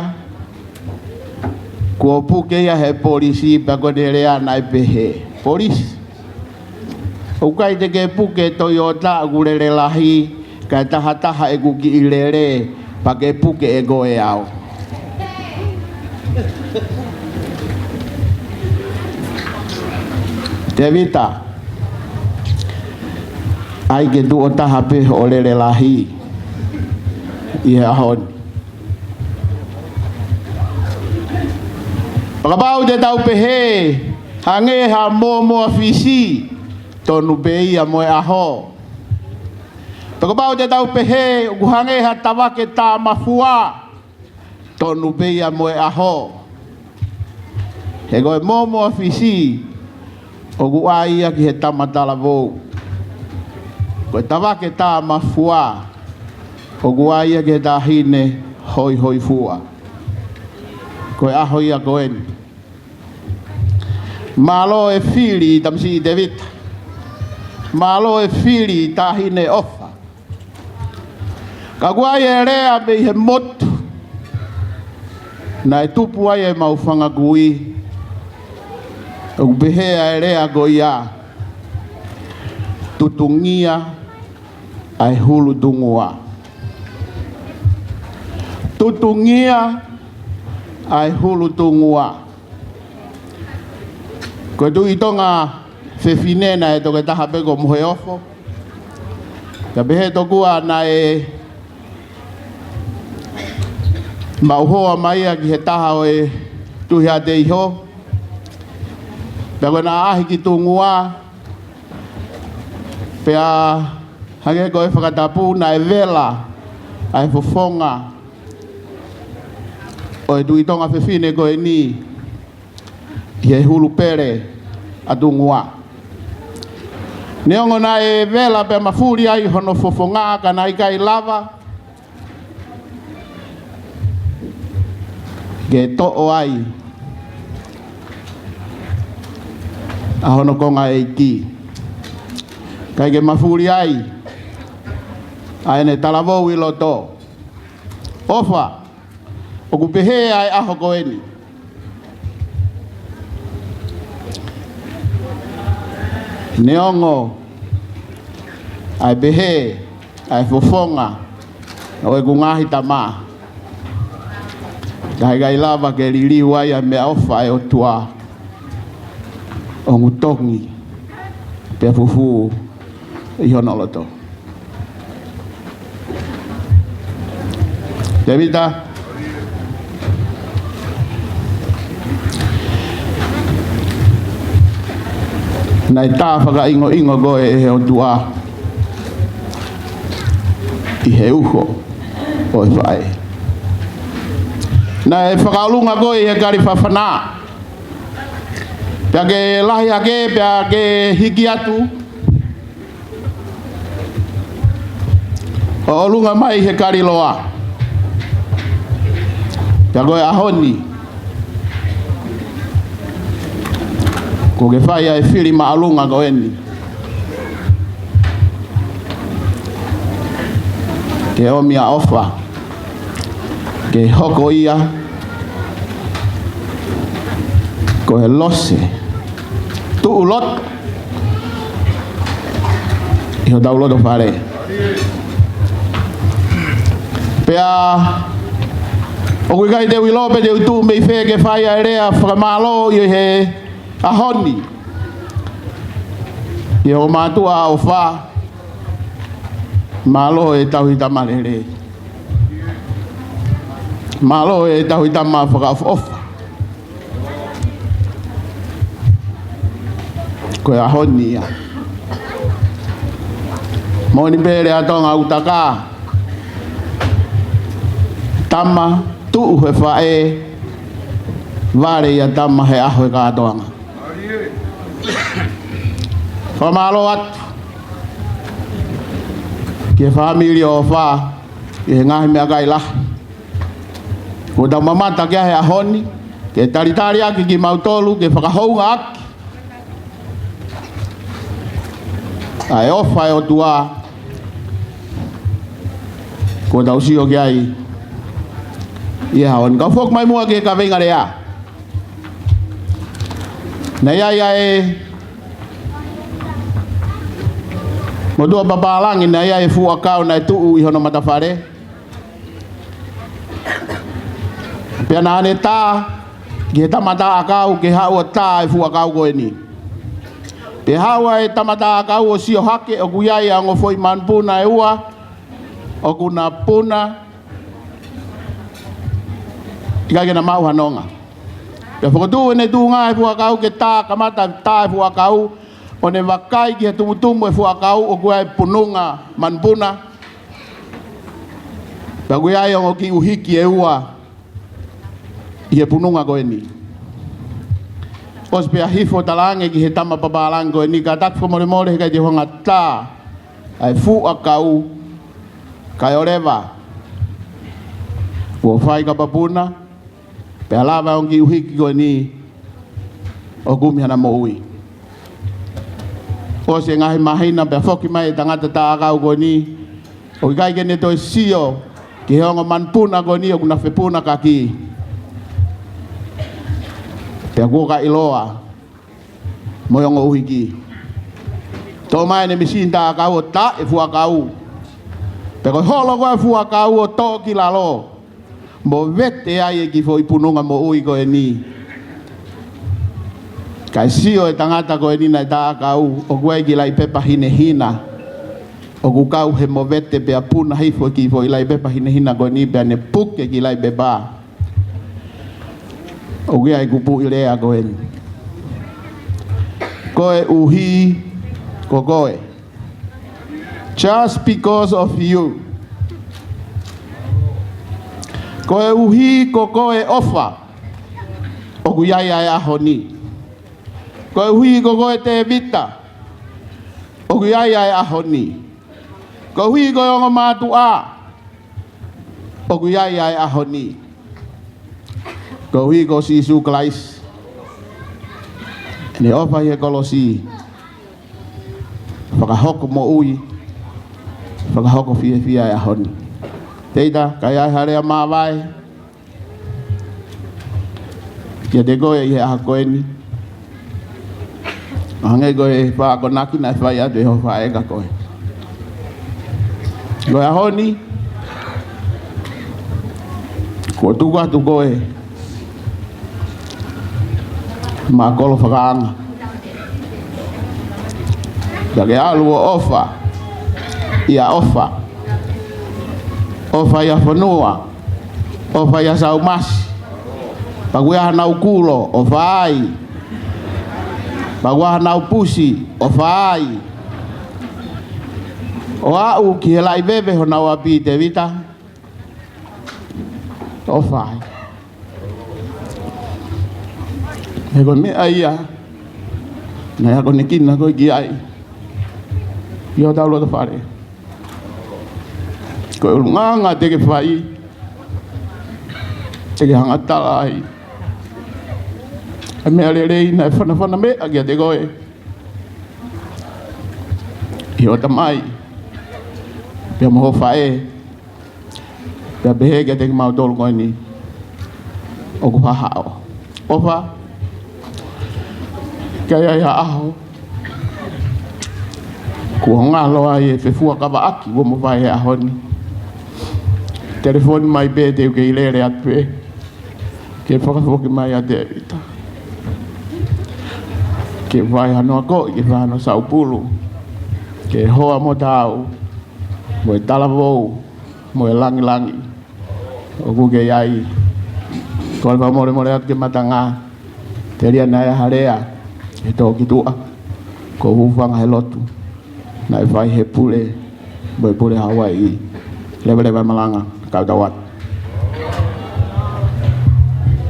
kuo puke ia he polisi, pea ko ʻene lea naʻe pehē: Polisi, ʻoku ʻikai te ke puke Toyota ʻoku lele lahi, kae tahataha ʻeku kiʻi lele, pea ke puke ʻe koe au. Tēvita, ʻai ke tuʻo taha pē hoʻo lele lahi ʻi he ʻaho ni. Pea kapau te tau pehē, hangē ha mōmoa fisi, tonu pē ia mo e ʻaho. Pea kapau te tau pehē, ʻoku hangē ha tavake tāmafua, tonu pē ia mo e ʻaho. He ko e mōmoa fisi, ʻoku ʻai ia ki he tama talavou. Ko e tavake tāmafua, ʻoku ʻai ia ki he taʻahine hoihoifua. Ko e ʻaho ia ko eni. Mālō e fili, tamasiʻi Tēvita. Mālō e fili, taʻahine ʻofa. Ka ʻoku ʻi ai e lea mei he motu naʻe tupu ai ʻemau fanga kui. ʻOku pehē ʻa e lea ko ia: Tutungia ʻa e hulu tungua. Tutungia ʻa e hulu tungua. Ko e Tuʻi Tonga Fefine naʻe toketaha pē ko Moheofo. Ka pehē tokua naʻe maʻu hoa mai ia ki he taha ʻo e Tuʻi Haʻateiho. Pea ko ʻena ʻaʻahi ki tungua, pea hangē ko e fakatapu, naʻe vela ʻa e fofonga ʻo e Tuʻi Tonga Fefine ko eni ʻi he hulu pele ʻa tungua. Neongo naʻe vela pea mafuli ai hono fofonga, ka naʻe ʻikai lava ke toʻo ai ʻa hono konga ʻeiki. ʻIkai ke mafuli ai ʻa ʻene talavou ʻi loto. ʻOfa, ʻoku pehē ʻa e ʻaho ko eni. Neongo ʻa e pehē ʻa e fofonga ʻo ʻeku ngaahi tama, ka ʻikai lava ke liliu ai ʻa e meʻaʻofa ʻa e ʻOtua ʻoku tongi pea fufū ʻi hono loto. Tēvita, naʻe tā fakaʻingoʻingo koe ʻe he ʻOtua ʻi he uho ʻo e faʻē. Naʻe fakaʻolunga koe ʻi he kali fafana, pea ke lahi hake, pea ke hiki atu ʻo ʻolunga mai he kali loa. Pea ko e ʻaho ni, kuo ke fai ʻa e fili māʻolunga ko eni. Ke ʻomi ʻa ʻofa, ke hoko ia ko e lose tuʻu loto ʻi hotau loto fale. Pea ʻoku ʻikai te u ʻilo pe te u tuʻu mei fē ke fai ʻa e lea fakamālō ʻi he ʻaho ni ʻi hoʻo mātuʻa ʻofa. Mālō e tauhi tama lelei. Mālō e tauhi tama fakaʻofoʻofa. Ko e ʻaho ni ia. Moʻoni pē lea Tonga ʻoku taka: Tama tuʻu he faʻē, vale ia tama he ʻaho e kātoanga. Fakamālō atu ki he fāmili ʻo ʻOfa, ki he ngaahi meʻakai lahi kuo tau mamata ki ai he ʻaho ni, ke talitali ʻaki kimautolu, ke fakahounga ʻaki ʻa e ʻofa ʻa e ʻOtua kuo tau sio ki ai ʻi he ʻaho ni. Kau foki mai muʻa ki he kaveinga lea. Naʻe ʻi ai ʻa e motuʻa papālangi, naʻe ʻi ai e fuʻu ʻakau naʻe tuʻu ʻi hono matafale. Pea naʻa ne tā ki he tama tā ʻakau ke haʻu ʻo tā e fuʻu ʻakau ko eni. Pea haʻu ʻa e tama tā ʻakau ʻo sio hake, ʻoku ʻi ai ʻa e ongo foʻi manupuna ʻe ua ʻoku na puna, ʻikai ke na maʻu ha nonga. Pea fokotuʻu ʻene tuʻunga e fuʻu ʻakau ke tā, kamata tā e fuʻu ʻakau, ʻo ne vakai ki he tumutumu e fuʻu ʻakau ʻoku ʻi ai e pununga manupuna. Pea ʻoku ʻi ai e ongo kiʻi ʻuhiki ʻe ua ʻi he pununga ko eni. ʻOsi pea hifo talaange ki he tama papālangi ko eni, kātaki fakamolemole he ʻikai te u hanga tā ʻa e fuʻu ʻakau, kae ʻoua leva kuo fai kapapuna, pea lava e ongo kiʻi ʻuhiki ko eni ʻo kumi hana moʻui. ʻOsi e ngaahi māhina pea foki mai e tangata tā ʻakau ko eni, ʻoku ʻikai ke ne toe sio ki he ongo manupuna ko eni ʻoku na fepunakaki. Pea kuo ka ʻiloa mo e ongo ʻuhiki. Toʻo mai ʻene mīsini tā ʻakau ʻo tā e fuʻu ʻakau. Pea ko e holo ko ē e fuʻu ʻakau ʻo toʻo ki lalo, movete ai e kiʻi foʻi pununga moʻui ko eni. Kae sio e tangata ko eni naʻe tā ʻakau, ʻoku ʻi ai e kiʻi laʻi pepa hinehina ʻoku kau he movete, pea puna hifo e kiʻi foʻi laʻi pepa hinehina ko eni, pea ne puke e kiʻi laʻi pepa. ʻOku ʻi ai e kupuʻi lea ko eni: Koeʻuhi ko koe. Just because of you. Koeʻuhi ko koe, ʻOfa, ʻoku ʻi ai ʻa e ʻaho ni. Koeʻuhi ko koe, Tēvita, ʻoku ʻi ai ʻa e ʻaho ni. Koeʻuhi ko e ongo mātuʻa, ʻoku ʻi ai ʻa e ʻaho ni. Koeʻuhi ko Sīsū Kalaisi, ʻene ʻofa ʻi he kolosi, fakahoko moʻui, fakahoko fiefia e ʻaho ni. Tēvita, ka ʻi ai ha lea māvae kiate koe ʻi he ʻaho ko eni, ʻo hangē ko e fakakonaki naʻe fai atu ʻe ho faʻē kia koe. Ko e ʻaho ni, kuo tuku atu koe maʻa Kolo Fakaanga, pea ke ʻalu ʻo ʻofa ʻia ʻOfa. ʻOfa ʻia Fonua, ʻofa ʻia Saumasi. Pea ʻoku ʻi ai hanau kulo, ʻofa ai. Pea ʻoku ʻi ai hanau pusi, ʻofa ai. ʻO aʻu ki he laʻi veve honau ʻapi, Tēvita, ʻofa ai. He ko e meʻa ia naʻe akonekina koe ki ai ʻi hotau loto fale. Ko e ʻulungaanga te ke fai, te ke hanga ʻo tala ai ʻa e meʻa lelei naʻe fanafana mai kiate koe ʻe ho tamai pea mo ho faʻē, pea pehē kiate kimautolu ko eni ʻoku hahaʻo. ʻOfa, ka ʻi ai ha ʻaho kuo ngalo ai e fefuakavaʻaki kuo mo fai he ʻaho ni, telefoni mai pē, te u kei lele atu pē ke fakafoki mai ʻa Tēvita ke fai hano akoʻi, ke fai hano saupulu, ke hoa mo taau mo e talavou mo e langilangi ʻoku ke ʻi ai. Kole fakamolemole atu ki he matanga, telia naʻe ʻi ai ha lea ʻe tō ki tuʻa, ko e hūfanga he lotu naʻe fai ʻe he pule mo e pule Hauaiʻi. Leveleva e malanga, kau tau atu.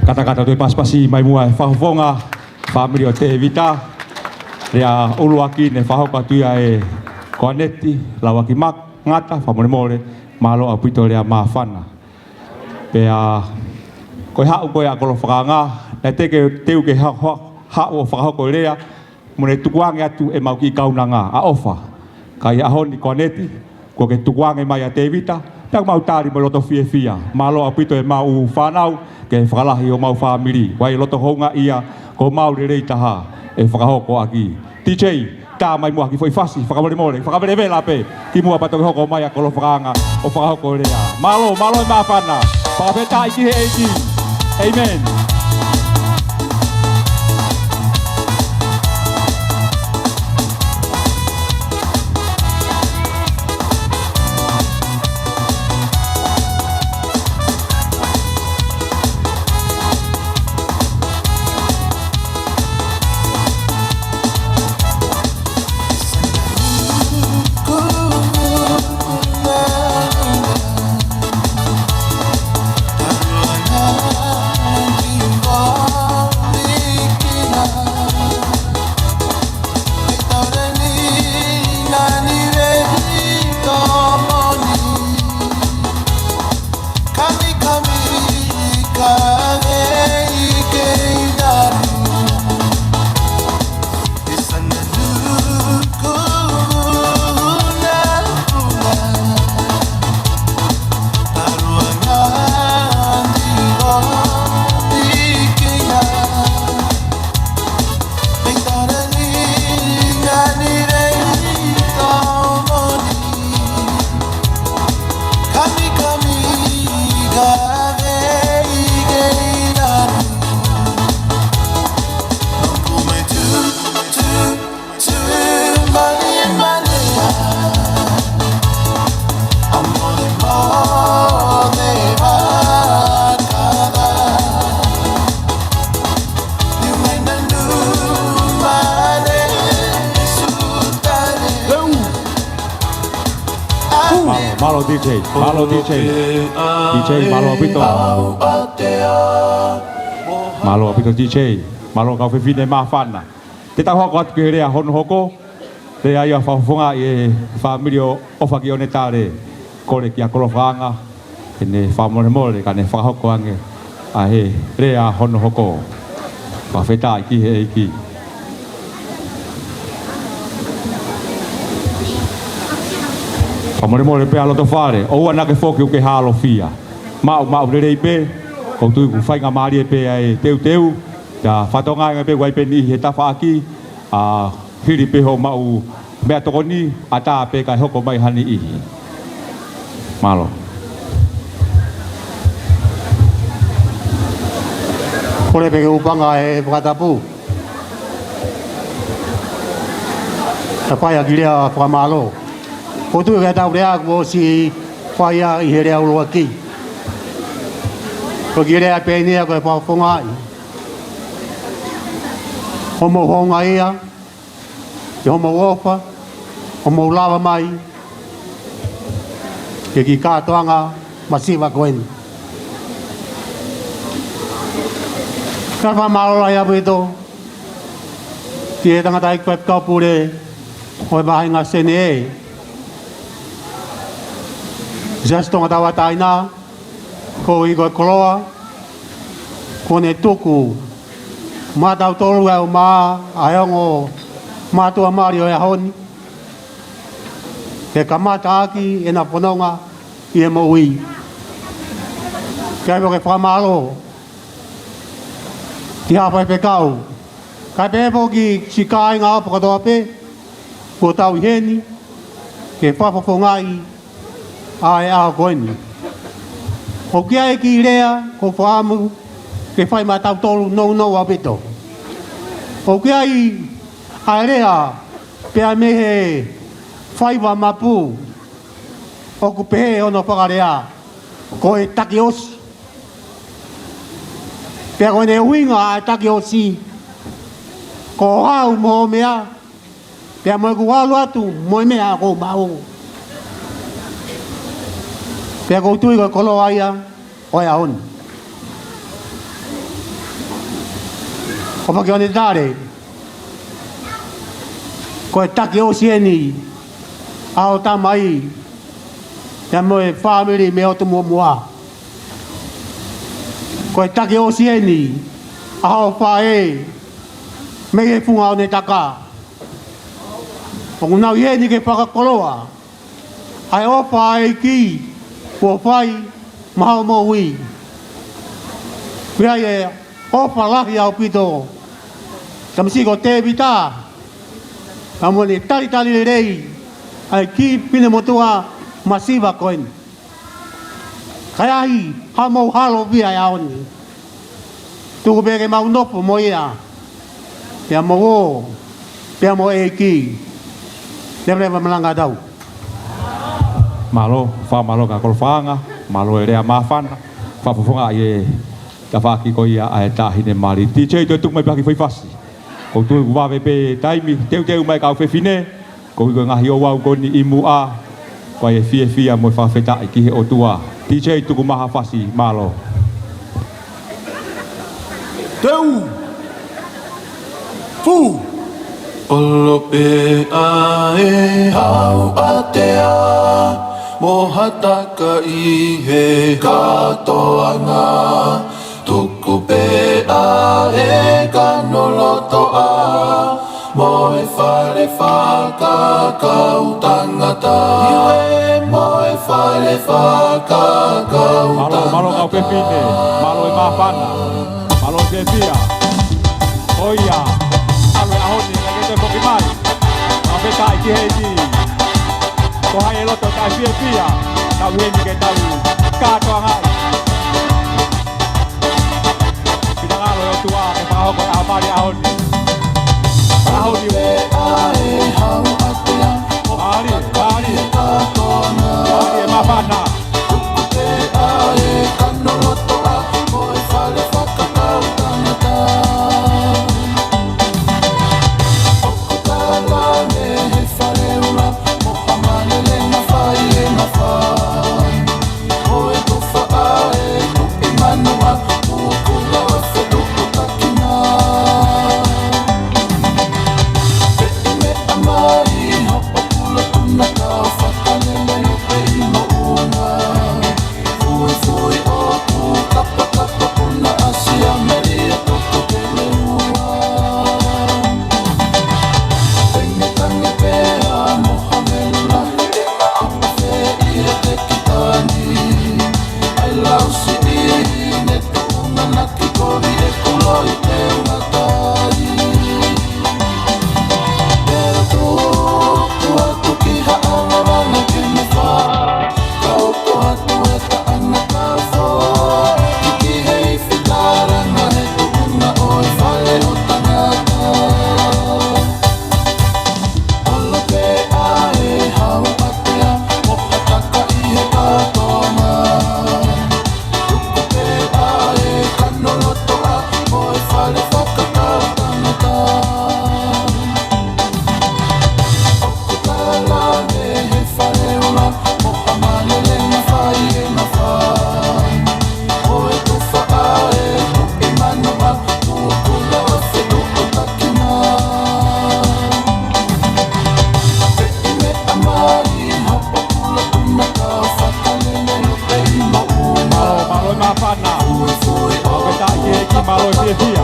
Katakata, toe pasipasi mai muʻa e fakafofonga fāmili ʻo Tēvita. Lea ʻuluaki ne fakahoko atu ia ʻe Koaneti Lauaki Mak-, Ngata, fakamolemole, mālō ʻaupito lea māfana. Pea ko e haʻu ko ē ʻa Kolo Fakaanga, naʻe teʻeki ke teu ke ha-, ha-, haʻu ʻo fakahoko e lea, mo ne tukuange atu ʻemau kiʻi kaunanga ʻa ʻOfa. Ka ʻi he ʻaho ni Koaneti, kuo ke tukuange mai ʻa Tevita, pea mau tali mo e loto fiefia. Mālō ʻaupito ʻemau fānau, ke fakalahi homau fāmili. Vakai e loto houngaʻia, ko homau lelei taha ʻe fakahoko ʻaki. DJ, tā mai muʻa ha kiʻi foʻi fasi, fakamolemole, fakavelevela pē, kimuʻa pea toki hoko mai ʻa Kolo Fakaanga ʻo fakahoko e lea. Mālō, mālō e māfana, fakafetaʻi ki he ʻEiki. ʻĒmeni. Mālō, mālō DJ, mālō DJ. DJ, mālō ʻaupito. Mālō ʻaupito DJ, mālō kau fefine māfana. Te tau hoko atu ki he lea hono hoko, lea ia fakafofongaʻi ʻe he fāmili ʻo ʻOfa ki ʻOnetale, kole kia Kolo Fakaanga, ke ne fakamolemole, ka ne fakahoko ange ʻa e lea hono hoko. Fakafetaʻi ki he ʻEiki. Fakamolemole pē ʻa loto fale, ʻoua naʻa ke foki ʻo ke hālofia. Maʻu, maʻu lelei pē, ʻoku ou tui ʻoku faingamālie pē ʻa e teuteu, ta fatonga ange pē ʻoku ʻi ai pē niʻihi he tafaʻaki, ʻa hili pē hoʻo maʻu meʻatokoni, ʻatā pē kae hoko mai ha niʻihi. Mālō. Kole pē ke u hūfanga he fakatapu. Kae fai ha kiʻi lea fakamālō. ʻOku ou tui ko e tau lea kuo ʻosi fai ia ʻi he lea ʻuluaki. Ko e kiʻi lea pē eni ia ko e fakafofongaʻi hoʻomou houngaʻia, ʻi hoʻomou ʻofa, hoʻomou lava mai ki he kiʻi kātoanga masiva ko eni. Kae fakamālō lahi ʻaupito ki he tangataʻeiki faifekau pule ʻo e vahenga Senē, Siasi Tonga Tauʻatāina, koeʻuhi ko e koloa kuo ne tuku maʻatautolu ʻa e ʻumaʻā ʻa e ongo mātuʻa mali ʻo e ʻaho ni, ke kamata ʻaki ʻena fononga ʻi he moʻui. Kae foki fakamālō ki he faifekau, kae pehē foki ki he kāinga ʻofa kotoa pē kuo tau ʻi heni ke fakafofongaʻi ʻa e ʻaho ko eni. ʻOku ʻi ai e kiʻi lea ʻoku ou fakaʻamu ke fai maʻatautolu nounou ʻaupito. ʻOku ʻi ai ʻa e lea pea mei he faiva mapu, ʻoku pehē hono fakalea ko e taki ʻosi. Pea ko ʻene ʻuhinga ʻa e taki ʻosi, ko hoʻo haʻu mo hoʻo meʻa, pea mo ʻeku ʻalu atu mo e meʻa ʻoku ou maʻu. Pea ʻoku ou tui ko e koloa ia ʻo e ʻaho ni. ʻOfa ki ʻOnetale, Ko e taki ʻosi eni ʻa hoʻo tamai, pea mo e fāmili mei ʻOtu Muʻomuʻa. Ko e taki ʻosi eni ʻa hoʻo faʻē mei he funga ʻo Netaka. ʻOku nau ʻi heni ke fakakoloa ʻa e ʻofa ʻa e ʻEiki kuo fai maʻa hoʻo moʻui. Pea ʻi he ʻofa lahi ʻaupito, tamasiʻi ko Tēvita, ka mo ʻene talitali lelei ʻa e kiʻi finemotuʻa masiva ko eni. Kae ʻai haʻamou halo via ʻi he ʻaho ni. Tuku pē ke mau nofo mo ia, pea mo ʻo, pea mo e ʻEiki. Leveleva malanga tau. Mālō, fakamālō ki he kau faiʻanga, mālō e lea māfana, fakafofongaʻi e tafaʻaki ko ia ʻa e taʻahine mali. T J, toe tuku mai pē ha kiʻi foʻi fasi. ʻOku ou tui ʻoku vave pē taimi, teuteu mai kau fefine, koeʻuhi ko e ngaahi ouau ko eni ʻi muʻa, ko e fiefia mo e fakafetaʻi ki he ʻOtua. T J, tuku mai ha fasi, mālō. Teu! Fū! ʻOlo pē ʻa e hau ʻātea, mo ha taka ʻi he kātoanga. Tuku pē ʻa e kano lotoʻa, mo e fale fakakaukau tangata. Mo e fale fakakaukau tangata. Mālō, mālō kau fefine, mālō e māfana, mālō e fiefia. ʻOiauē, ʻalu e ʻaho ni, naʻe ʻikai ke toe foki mai. Fakafetaʻi ki he ʻEiki. Ko hai ʻe loto taʻefiefia, tau ʻi heni ke tau kātoangaʻi. Finangalo e ʻOtua ke fakahoko e ʻaho mali ʻaho ni. ʻAho ni. Mālie, mālie. Mālie māfana. Mālō e māfana. Fakafetaʻi ki he ʻEiki, mālō e fiefia.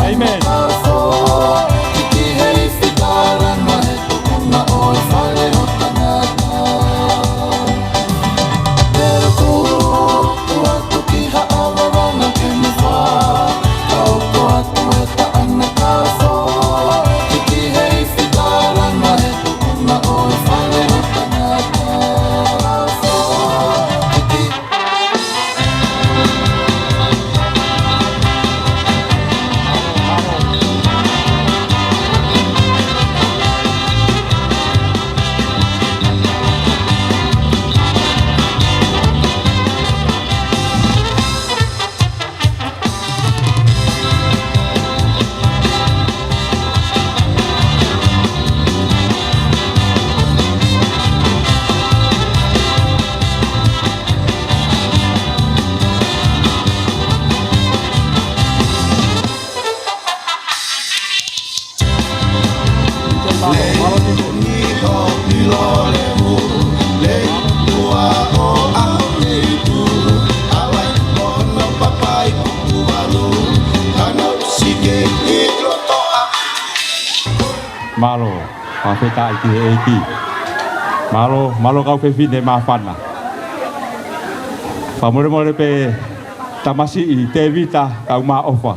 Amen. Mālō, fakafetaʻi ki he ʻEiki. Mālō, mālō kau fefine māfana. Fakamolemole pē tamasiʻi Tēvita Kaumaʻofa.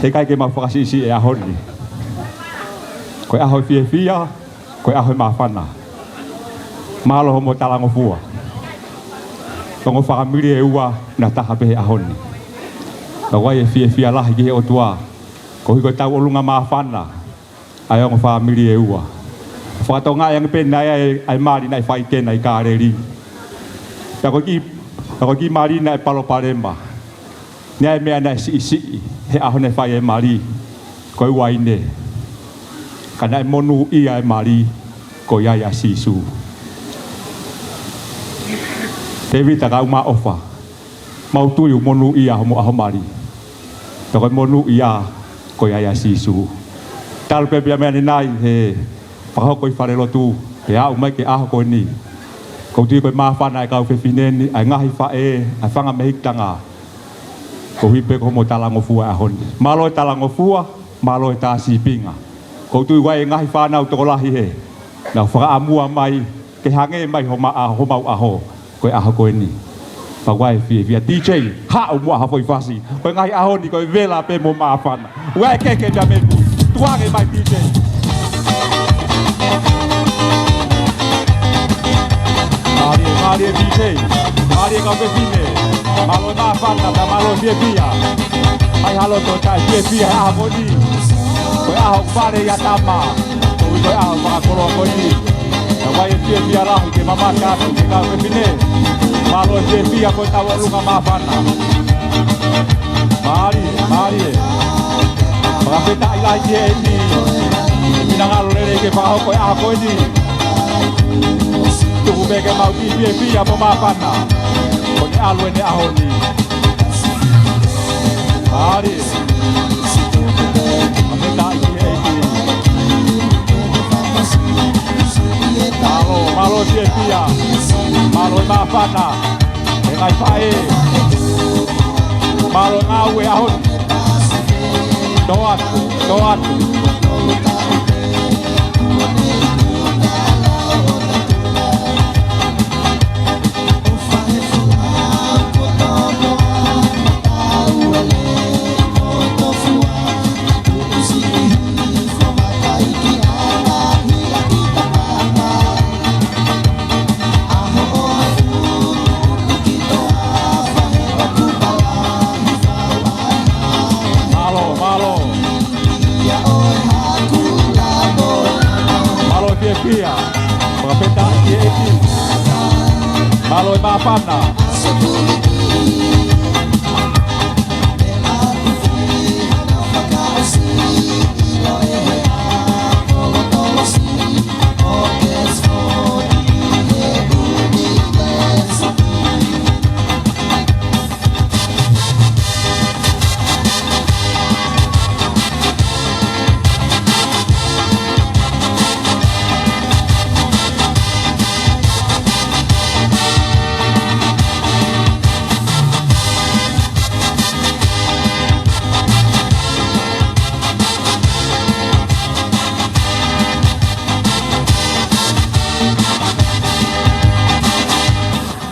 Heʻikai ke mau fakasiʻisiʻi e ʻaho ni. Ko e ʻaho fiefia, ko e ʻaho māfana. Mālō hoʻomo talangofua. Ongo fāmili ʻe ua naʻa taha pē he ʻaho ni. Ka ʻoku ʻi ai e fiefia lahi ki he ʻOtua. Koeʻuhi ko e tauʻolunga māfana ʻa e ongo fāmili ʻe ua. Fakatokangaʻi ange pē naʻe ʻi ai e, ʻa e mali naʻe fai ki hena ʻi Kāleli. Pea ko e kiʻi, pea ko e kiʻi mali naʻe palopalema. Naʻe ʻi ai e meʻa naʻe siʻisiʻi he ʻaho naʻe fai e mali, ko e uaine. Ka naʻe monūʻia e mali, ko ia ʻia Sīsū. Tēvita Kaumaʻofa. Mau tui ʻoku monūʻia hoʻomo ʻaho mali. Pea ko e monūʻia ko ia ʻia Sīsū. Talu pē pea meʻa ni nai he fakahoko ʻi falelotu, pea aʻu mai ki he ʻaho ko eni. ʻOku ou tui ko e māfana e kau fefine ni, ʻa e ngaahi faʻē, ʻa e fanga mehikitanga. Koeʻuhi pē ko hoʻomo talangofua he ʻaho ni. Mālō e talangofua, mālō e tā sīpinga. ʻOku ou tui ʻoku ʻi ai e ngaahi fānau tokolahi he naʻa nau fakaʻamua mai, ke hangē mai homau ʻaho, homau ʻaho, ko e ʻaho ko eni. Pea ʻoku ʻi ai e fiefia. DJ, haʻu muʻa ha foʻi fasi. Ko e ngaahi ʻaho ni ko e vela pē mo māfana. ʻOku ʻi ai e keke ia mei mui. Tuku ange mai DJ. Mālie, mālie DJ. Mālie kau fefine. Mālō e māfana, pea mālō e fiefia. ʻAi ha loto taʻefiefia he ʻaho ko eni. Ko e ʻaho ʻoku fale ʻi ha tama. Koeʻuhi ko e ʻaho fakakoloa ko eni. Pea ʻoku ʻi ai e fiefia lahi ke mamata atu ki he kau fefine. Mālō e fiefia ko e tauʻolunga māfana. Mālie, mālie. Fakafetaʻi lahi ki he ʻEiki. Finangalo lelei ke fakahoko e ʻaho ko eni. Tuku pē ke mau kiʻi fiefia mo māfana. Ko ʻene ʻalu ʻene ʻaho ni. Mālie. Mālō, mālō e fiefia. Mālō e māfana. E ngaahi faʻē. Mālō e ngāue ʻaho ni. Tō atu, tō atu. Mālō, mālō. Mālō e fiefia. Fakafetaʻi ki he ʻEiki. Mālō e māfana.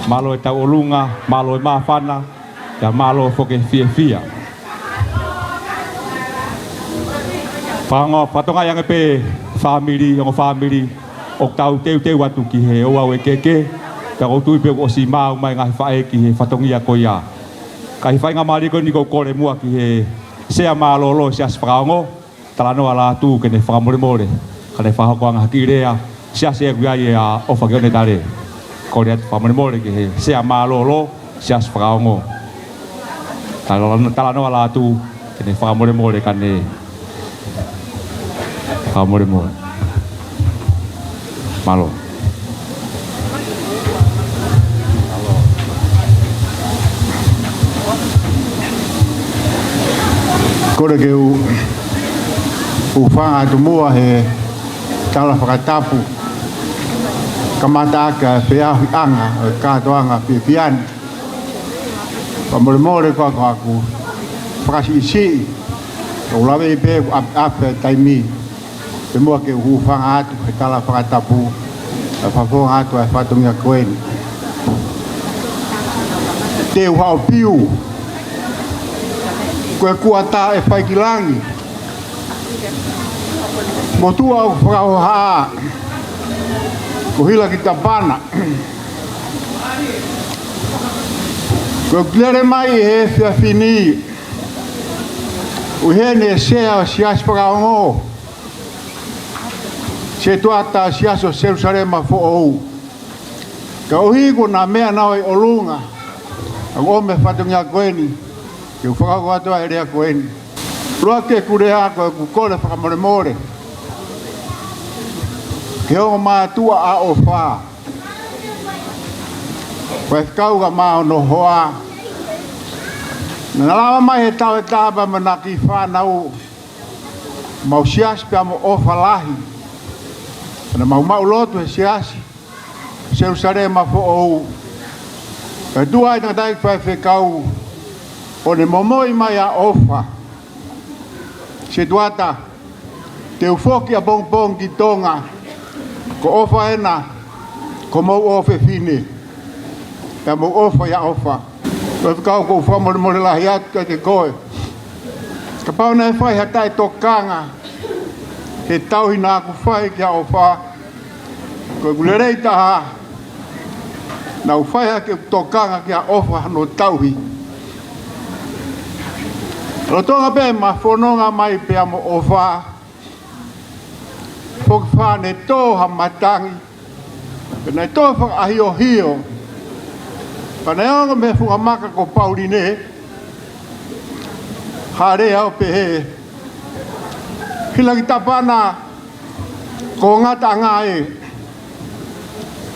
Mālō e tauʻolunga, mālō e māfana, pea mālō foki e fiefia. Fakaongo, fakatokangaʻi ange pē fāmili, ongo fāmili, ʻoku tau teuteu atu ki he ouau e keke, pea ʻoku ou tui pē kuo ʻosi maʻu mai e ngaahi faʻē ki he fatongia ko ia. Ka ʻi he faingamālie ko eni ʻoku ou kole muʻa ki he Sea Mālōlō Siasi Fakaongo, Talanoa Lātū ke ne fakamolemole, ka ne fakahoko ange ha kiʻi lea, siasi ʻoku ʻi ai ʻa ʻOfa Kionetale. Kole atu fakamolemole ki he Sea Mālōlō Siasi Fakaongo. Talanoa, Talanoa Lātū ke ne fakamolemole ka ne fakamolemole. Mālō. Kole ke u, u hūfanga atu muʻa he tala fakatapu. Kamata ʻaki e feʻauhiʻanga ʻo e kātoanga fiefia ni. Fakamolemole ko ʻeku fakasiʻisiʻi. ʻOku ou lave pē ʻoku ʻapiʻapi e taimi. Pea muʻa ke u hūfanga atu he tala fakatapu, ʻa e fakafofonga atu ʻa e fatongia ko eni. Te u haʻo piu, ko e kuata ʻe fai ki langi. Motuʻa ʻoku fakahohaʻa, ko Hilakitapana. Ko e lele mai he efiafi ni, ʻuhi eni e sea ʻo e Siasi Fakaongo, Setuata Siasi ʻo Selusalema Foʻou. Ka ʻuhi ko e meʻa naʻe ʻi ʻolunga, ʻa e ʻomi e fatongia ko eni, ke u fakahoko atu ʻa e lea ko eni. Lua ke kulea ko ʻeku kole fakamolemole ki he ongo mātuʻa ʻa ʻOfa, ko e fekau ka mā ʻo hono hoa. Naʻa na lava mai he tau e tapa mo ʻena kiʻi fānau, mau siasi pea mo ʻOfa lahi. Naʻa mau maʻu lotu he siasi Selusalema Foʻou. Ka tuʻu ai e tangataʻeiki faifekau ʻo ne momoi mai ʻa ʻOfa. Setuata, te u foki ʻapongipongi ki Tonga. Ko ʻOfa ena, ko homou ʻofefine. Pea mou ʻofa ʻia ʻOfa. Ko e fekau ʻoku ou fakamolemole lahi atu kiate koe. Kapau naʻe fai ha taʻetokanga he tauhi naʻa ku fai kia ʻOfa, ko ʻeku lelei taha, naʻa ku fai hake ʻeku tokanga kia ʻOfa hono tauhi. Lolotonga pē ʻema fononga mai pea mo ʻOfa, foki fā ne tō ha matangi, pea naʻe tō fakaʻahiohio. Pea naʻe ongo mei he funga maka ko Pauline ha lea ʻo pehē, Hilakitapana, ko ho ngataʻanga ē.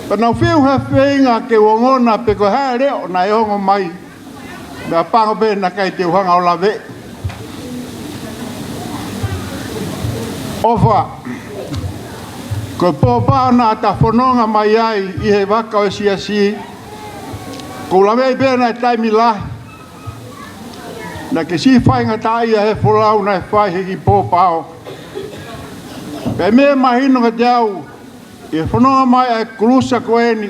Pea naʻa ku fiu he feinga ke u ongona pe ko e hā e leʻo naʻe ongo mai. Meʻapango pē naʻe ʻikai te u hanga ʻo lave. ʻOfa, ko e pōpao naʻa ta fononga mai ai ʻi he vaka ʻo e siasi, ʻoku ou laveʻi pē naʻe taimi lahi naʻa ke siʻi faingataʻaʻia he folau naʻe fai he kiʻi pōpao. Pea ʻi he meʻa ʻe mahino kiate au, ʻi he fononga mai ʻa e kulusa ko eni,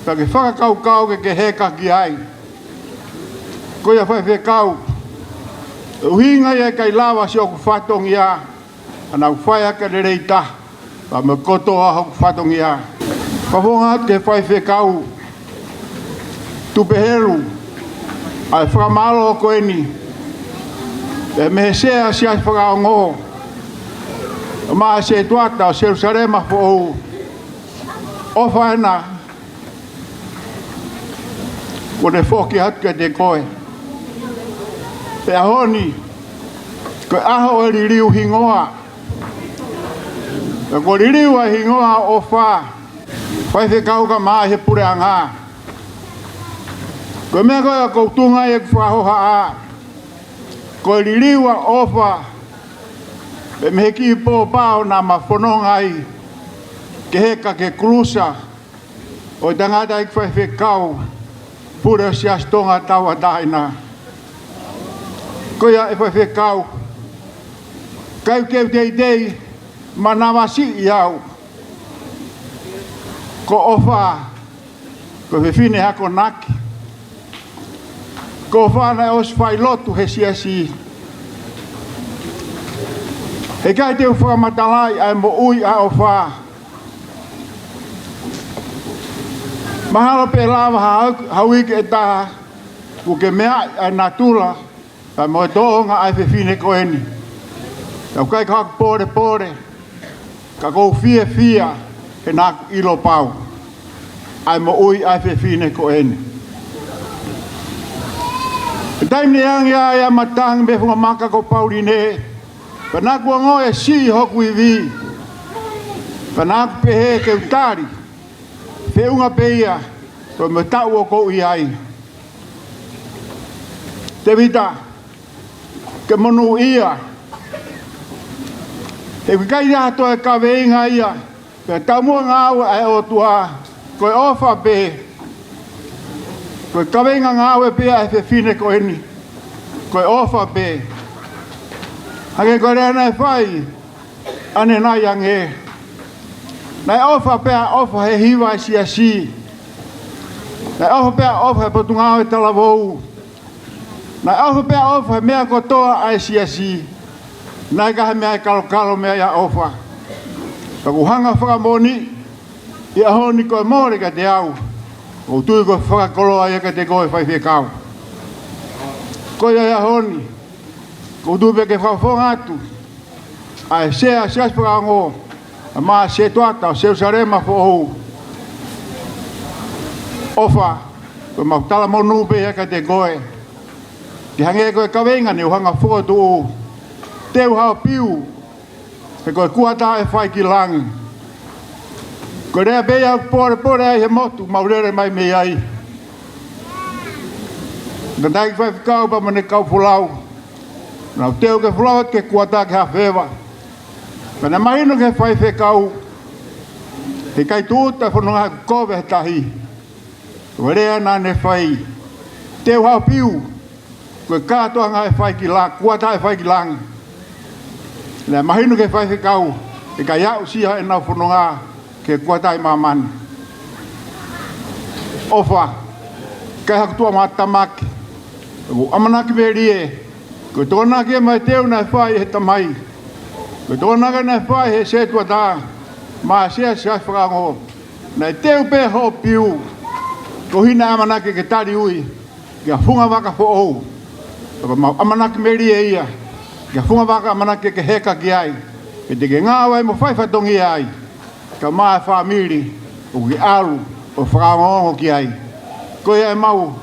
pea ke fakakaukau ke ke heka ki ai. Ko ia faifekau, ʻuhinga ia ʻikai lava siʻoku fatongia, ka naʻa ku fai hake lelei taha, pea mo e kotoa hoku fatongia. Fakafofonga atu ki he faifekau Tupehelu ʻa e fakamālō ko eni, ē, mei he sea Siasi Fakaongo, mo e Setuata ʻo Selusalema Foʻou. ʻOfa ena, kuo ne foki atu kiate koe. Pea ʻaho ni, ko e ʻaho ʻo e liliu hingoa. Pea kuo liliu ʻa e hingoa ʻo ʻOfa, faifekau ka mā ʻi he puleʻanga. Ko e meʻa ko ia ʻoku ou tuʻunga ai ʻeku fakahohaʻa, ko e liliu ʻa ʻOfa, pea mei he kiʻi pōpao naʻa ma fononga ai ke heka ki he kulusa ʻo e tangataʻeiki faifekau pule ʻo e Siasi Tonga Tauʻatāina. Ko ia ʻe faifekau, ʻikai ke u teitei manavasiʻi au. Ko ʻOfa, ko e fefine akonaki. Ko ʻOfa naʻe ʻosi failotu he siasi. Heʻikai te u fakamatalaʻi ʻa e moʻui ʻa ʻOfa. Mahalo pē lava ha, ha uike ʻe taha, kuo ke meaʻi ʻa e natula pea mo e tōʻonga ʻa e fefine ko eni. Naʻa ku ʻikai ko haku pōlepole, ka ʻoku ou fiefia he naʻa ku ʻilo pau ʻa e moʻui ʻa e fefine ko eni. He taimi ne angi ai ʻa e matangi mei he funga maka ko Pauline, pea naʻa ku ongoʻi e siʻi hoku ivi. Pea naʻa ku pehē ke u tali, feʻunga pē ia pea mo e taʻu ʻoku ou ʻi ai. Tēvita, ke monūʻia. He ʻoku ʻikai ha toe kaveinga ia, pea taumuʻa ngāue ʻa e ʻOtua, ko e ʻofa pē. Ko e kaveinga ngāue pē ʻa e fefine ko eni, ko e ʻofa pē. Hangē ko e lea naʻe fai, ʻAnenai ange. Naʻe ʻofa pea ʻofa he hiva ʻa e siasi. Naʻe ʻofa pea ʻofa he potungāue talavou. Naʻe ʻofa pea ʻofa he meʻa kotoa ʻa e siasi. Naʻe ʻikai ha meʻa ʻe kalokalo mei ai ʻa e ʻofa. Ka ʻoku ou hanga ʻo fakamoʻoniʻi ʻi he ʻaho ni ko e mole kiate au, ʻoku ou tui ko e fakakoloa ia kiate koe faifekau. Ko ia ʻi he ʻaho ni, ʻoku ou tui pē ke fakafofonga atu ʻa e sea ʻa e Siasi Fakaongo ʻa Maʻa Setuata ʻo Selusalema Foʻou. ʻOfa, ko ʻemau talamonū pē ia kiate koe. Ke hangē ko e kaveinga ni ʻoku ou hanga ʻo fokotuʻu, teu haʻo piu, he ko e kuata ʻe fai ki langi. Ko e lea pē ia ʻoku polepole ai he motu ʻoku mau lele mai mei ai. Ka taiki faifekau pea mo ʻene kau folau, nau teu ke folau atu ki he kuata ke hafeva. Pea naʻe mahino ki he faifekau, he ʻikai tūʻuta e fononga he kove he tahi. Ko e lea naʻa ne fai, teu haʻo piu, ko e kātoanga ʻe fai ki la-, kuata ʻe fai ki langi. Naʻe mahino ki he faifekau, he ʻikai aʻusia ʻenau fononga ki he kuata ʻi māmani. ʻOfa, ʻikai haku tuʻa mātamaki. ʻOku ʻamanaki melie, ko e tokonaki ʻa e teu naʻe fai ʻe he Tamai. Ko e tokonaki naʻe fai ʻe he Setuata, Maʻa Sea Siasi Fakaongo. Naʻe teu pē hoʻo piu, koeʻuhi naʻe ʻamanaki ke tali ui ki ha funga vaka foʻou. Ka ʻoku mau ʻamanaki melie ia, ki ha funga vaka ʻamanaki ke heka ki ai, he te ke ngāue ai mo fai fatongia ai, kae ʻumaʻā e fāmili ʻoku ke ʻalu ʻo fakaongoongo ki ai. Ko ia ʻemau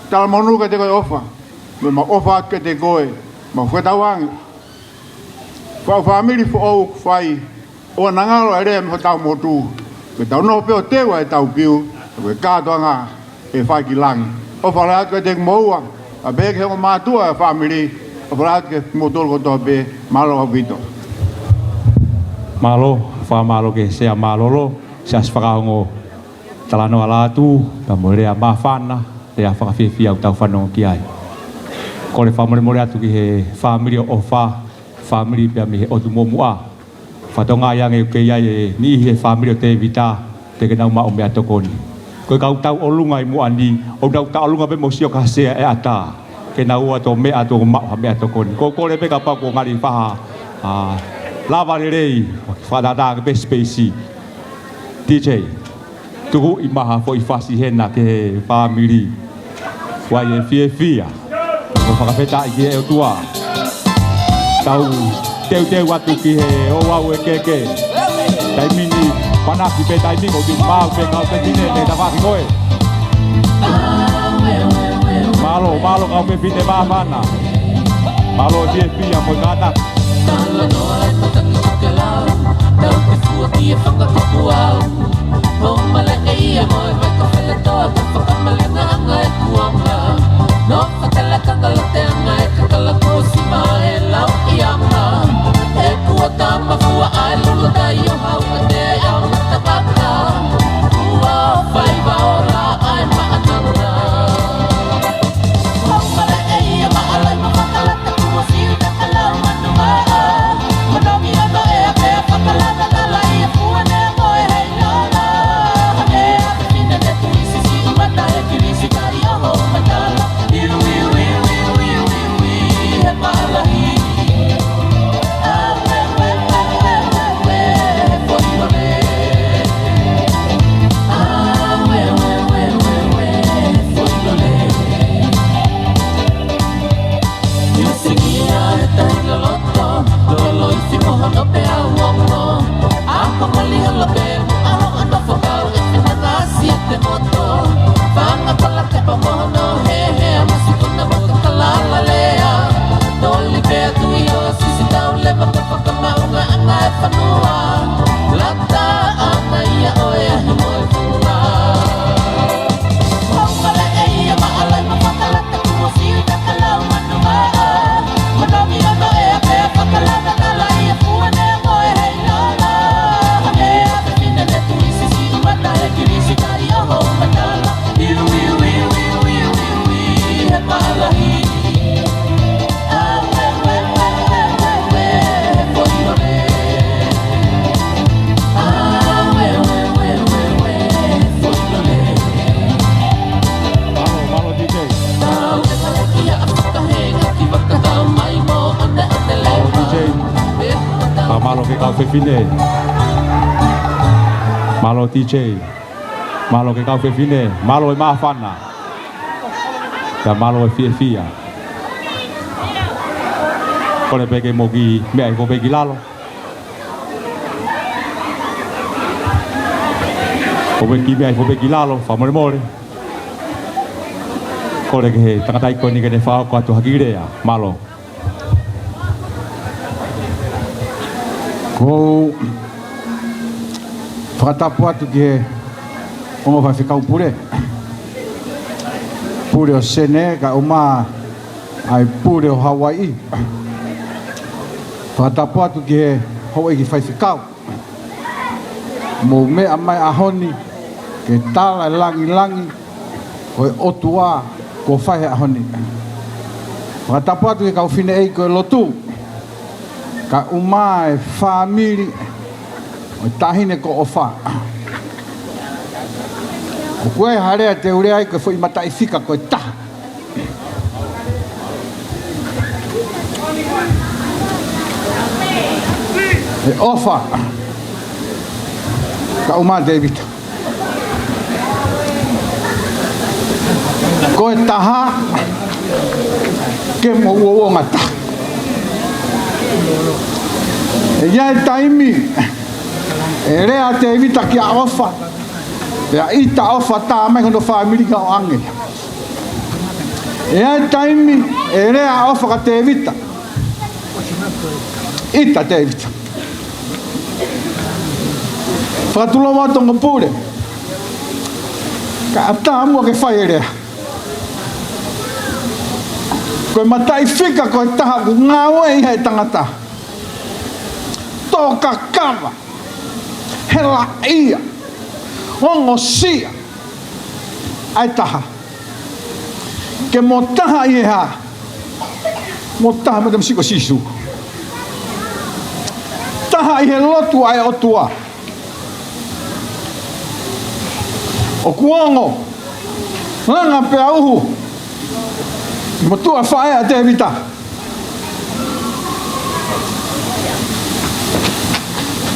talamonū kiate koe ʻOfa, mo ʻemau ʻofa atu kiate koe, mau fakatauange, faʻu fāmili foʻou ʻoku fai, ʻoua naʻa ngalo e lea mei hotau motu, ke tau nofo pē ʻo teu ʻa ʻetau piu, ko e kātoanga ʻe fai ki langi. ʻOfa lahi atu kiate kimoua, ʻa pehē ki he ongo mātuʻa ʻo e fāmili, ʻofa lahi atu kiate kimoutolu kotoa pē, mālō ʻaupito. Mālō, fakamālō ki he Sea Mālōlō, Siasi Fakaongo. Talanoa lātū, pea mo e lea māfana, lea fakafiefia ʻoku tau fanongo ki ai. Kole fakamolemole atu ki he fāmili ʻo ʻOfa, fāmili pea mei he ʻotu Muʻomuʻa. Fakatokangaʻi ange ʻoku kei ʻi ai e niʻihi he fāmili ʻo Tēvita, teʻeki ke nau maʻu meʻatokoni. Ko e kau tauʻolunga ʻi muʻa ni, ʻoku nau tauʻolunga pē mo sio ki ha sea ʻe ʻatā, ke nau ō atu ʻo meʻa atu ʻo maʻu ha meʻatokoni. Ko e kole pē kapau ʻoku ngali faʻa, ʻa, lava lelei, fakatātā ange pē space. D J, tukuʻi mai ha foʻi fasi hena ki he fāmili. Fai e fiefia. Ko e fakafetaʻi ki he ʻOtua. Tau teuteu atu ki he ouau ʻekeʻeke. Taimi ni, panaki pē taimi ko ki mau pē kau fefine ne tavaki koe. Mālō, mālō kau fefine māfana. Mālō e fiefia mo e kātaki. Talanoa e pataki tokelau, tau te fua ki e fakakupu au. Mo male e ia mo e vai ka fele toa, ka fakamalenga anga e kuonga. No fakala kangalote anga e kakala kuo sima e lau i anga. E kuo tama fua ai lulu tai o hau a te au na tabaka. Kuo fai vaola ai maʻananga. Fakamālō ki he kau fefine. Mālō D J. Mālō ki he kau fefine. Mālō e māfana. Pea mālō e fiefia. Kole pē ke mou kiʻi meʻa hifo pē ki lalo. Ko e kiʻi meʻa hifo pē ki lalo, fakamolemole. Kole ki he tangataʻeiki ko eni ke ne fakahoko atu ha kiʻi lea. Mālō. Ko u fakatapu atu ki he ongo faifekau pule. Pule ʻo Senē, kae ʻumaʻā e pule ʻo Hauaiʻi. Fakatapu atu ki he houʻeiki faifekau. Mou meʻa mai ʻaho ni, ke tala e langilangi ʻo e ʻOtua kuo fai he ʻaho ni. Fakatapu atu ki he kau fineʻeiki ʻo e lotu, kae ʻumaʻā e fāmili ʻo e taʻahine ko ʻOfa. ʻOku ʻi ai ha lea te u lea ai ko e foʻi mataʻifika ko e taha. ʻE ʻOfa, kae ʻumaʻā Tēvita. Ko e taha, ke mou uouongataha. ʻE ʻi ai e taimi ʻe lea ʻa Tēvita kia ʻOfa, pea ʻita ʻa ʻOfa, tā mai hono fāmili kae ʻoange. ʻE ʻi ai e taimi ʻe lea ʻa ʻOfa kia Tēvita, ʻita Tēvita. Fakatulou atu ongo pule, kae ʻatā muʻa ke fai e lea. Ko e mataʻifika ko e taha ʻoku ngāueʻi ʻe he tangata. Tō kakava, helaʻia, ongosia ʻa e taha. Ke mo taha ʻi he hā? Mo taha mo e tamasiʻi ko Sīsū. Taha ʻi he lotu ʻa e ʻOtua. ʻOku ongo, langa pea uhu. Mo tuʻa faʻē ʻa Tēvita.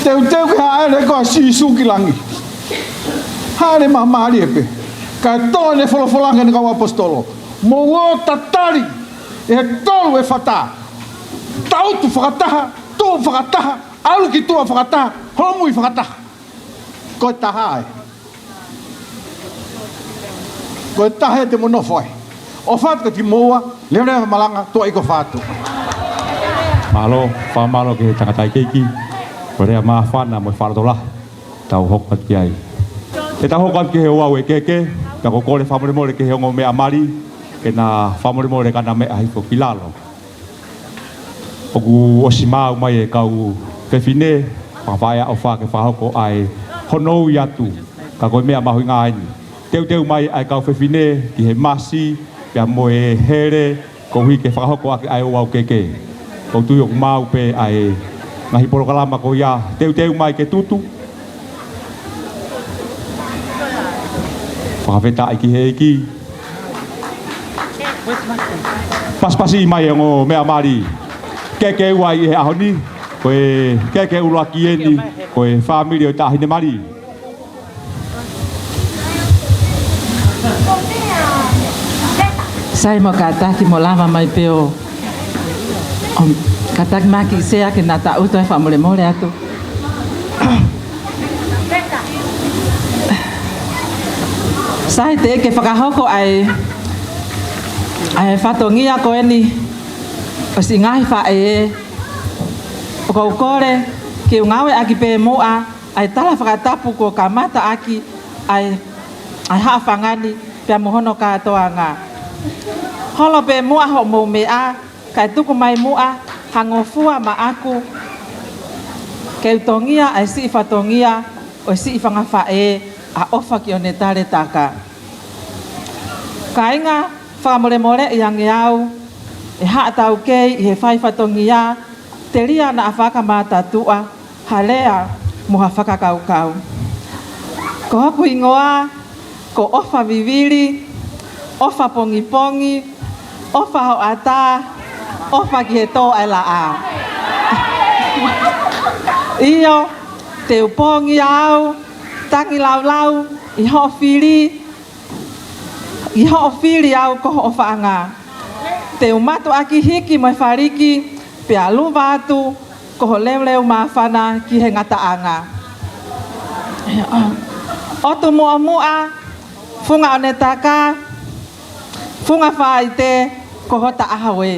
Teuteu ke hāʻele ko ā Sīsū ki langi. Hāʻele māmālie pē. Kae tō ʻene folofola ki heʻene kau ʻaposetolo. Mou ō tatali ʻe he tolu e fata. Tangutu fakataha, tuʻu fakataha, ʻalu ki tuʻa fakataha, holomui fakataha. Ko e taha ē. Ko e taha ē te mo nofo ai. ʻOfa atu kiate kimoua, leveleva malanga, tuʻa ʻi ko fatu. Mālō, fakamālō ki he tangataʻeiki. Ko e lea māfana mo e fakalotolahi. Tau hoko atu ki ai. Te tau hoko atu ki he ouau ʻa e keke, pea ko e kole fakamolemole ki he ongo meʻa mali, ke na fakamolemole ka na meʻa hifo ki lalo. ʻOku ʻosi maau mai e kau fefine, fakafaʻē ʻa ʻOfa ke fakahoko ai hono ui atu, ka ko e meʻa mahuʻinga eni. Teuteu mai ʻa e kau fefine ki he masi, pea mo e hele, koeʻuhi ke fakahoko ʻaki ʻa e ouau keke. ʻOku ou tui ʻoku maau pē ʻa e ngaahi polokalama ko ia, teuteu mai ke tutu. Fakafetaʻi ki he ʻEiki. Pasipasi mai e ongo meʻa mali. Keke ua ʻi he ʻaho ni, ko e keke ʻuluaki eni, ko e fāmili ʻo e taʻahine mali. Sai mo kātaki mo lava mai pē ʻo, ʻo kātaki mai ki sea ke na tangutu ʻo fakamolemole atu. Sai teʻeki ke fakahoko ʻa e, ʻa e fatongia ko eni ʻo siʻi ngaahi faʻē. ʻOku ou kole ke u ngāueʻaki pē muʻa ʻa e tala fakatapu kuo kamata ʻaki ʻa e, ʻa e haʻa fanga ni pea mo hono kātoanga. Holo pē muʻa hoʻomou meʻa, kae tuku mai muʻa ha ngofua maʻaku, ke u tongia ʻa e siʻi fatongia ʻo e siʻi fanga faʻē ʻa ʻOfa Kionetale Taka. Kāinga, fakamolemoleʻi ange au ʻe haʻa taukei ʻi he fai fatongia, telia naʻa fakamātatuʻa ha lea mo ha fakakaukau. Ko hoku hingoa ko ʻOfa Vivili, ʻofa pongipongi, ʻofa hoʻatā, ʻofa ki he tō ʻa e laʻā. ʻIo, te u pongia au, tangi laulau, ʻi hoʻo fili, ʻi hoʻo fili au ko hoʻo faʻanga. Te u mātuʻaki hiki mo e faliki, pea luva atu, ko ho leuleu māfana ki he ngataʻanga. ʻOtu muʻomuʻa, funga ʻonetaka, funga faite, ko ho taʻaho ē.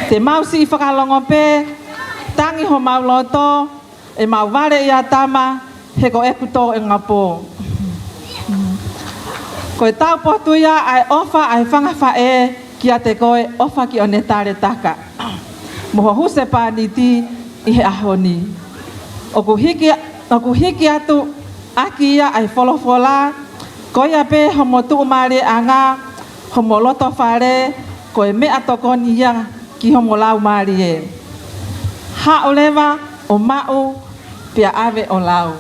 Te mau siʻi fakalongo pē, tangi homau loto, ʻemau vale ia tama, he ko ʻeku tōʻonga pō. Ko e taupotu ia ʻa e ʻofa ʻa e fanga faʻē kiate koe, ʻofa ki ʻOnetale Taka, mo ho husepāniti ʻi he ʻaho ni. ʻOku hiki, ʻoku hiki atu ʻaki ia ʻa e folofola, ko ia pē homo tuʻumālieʻanga, homo loto fale, ko e meʻatokoni ia ki homo laumālie. Haʻu leva ʻo maʻu pea ʻave ʻo lau.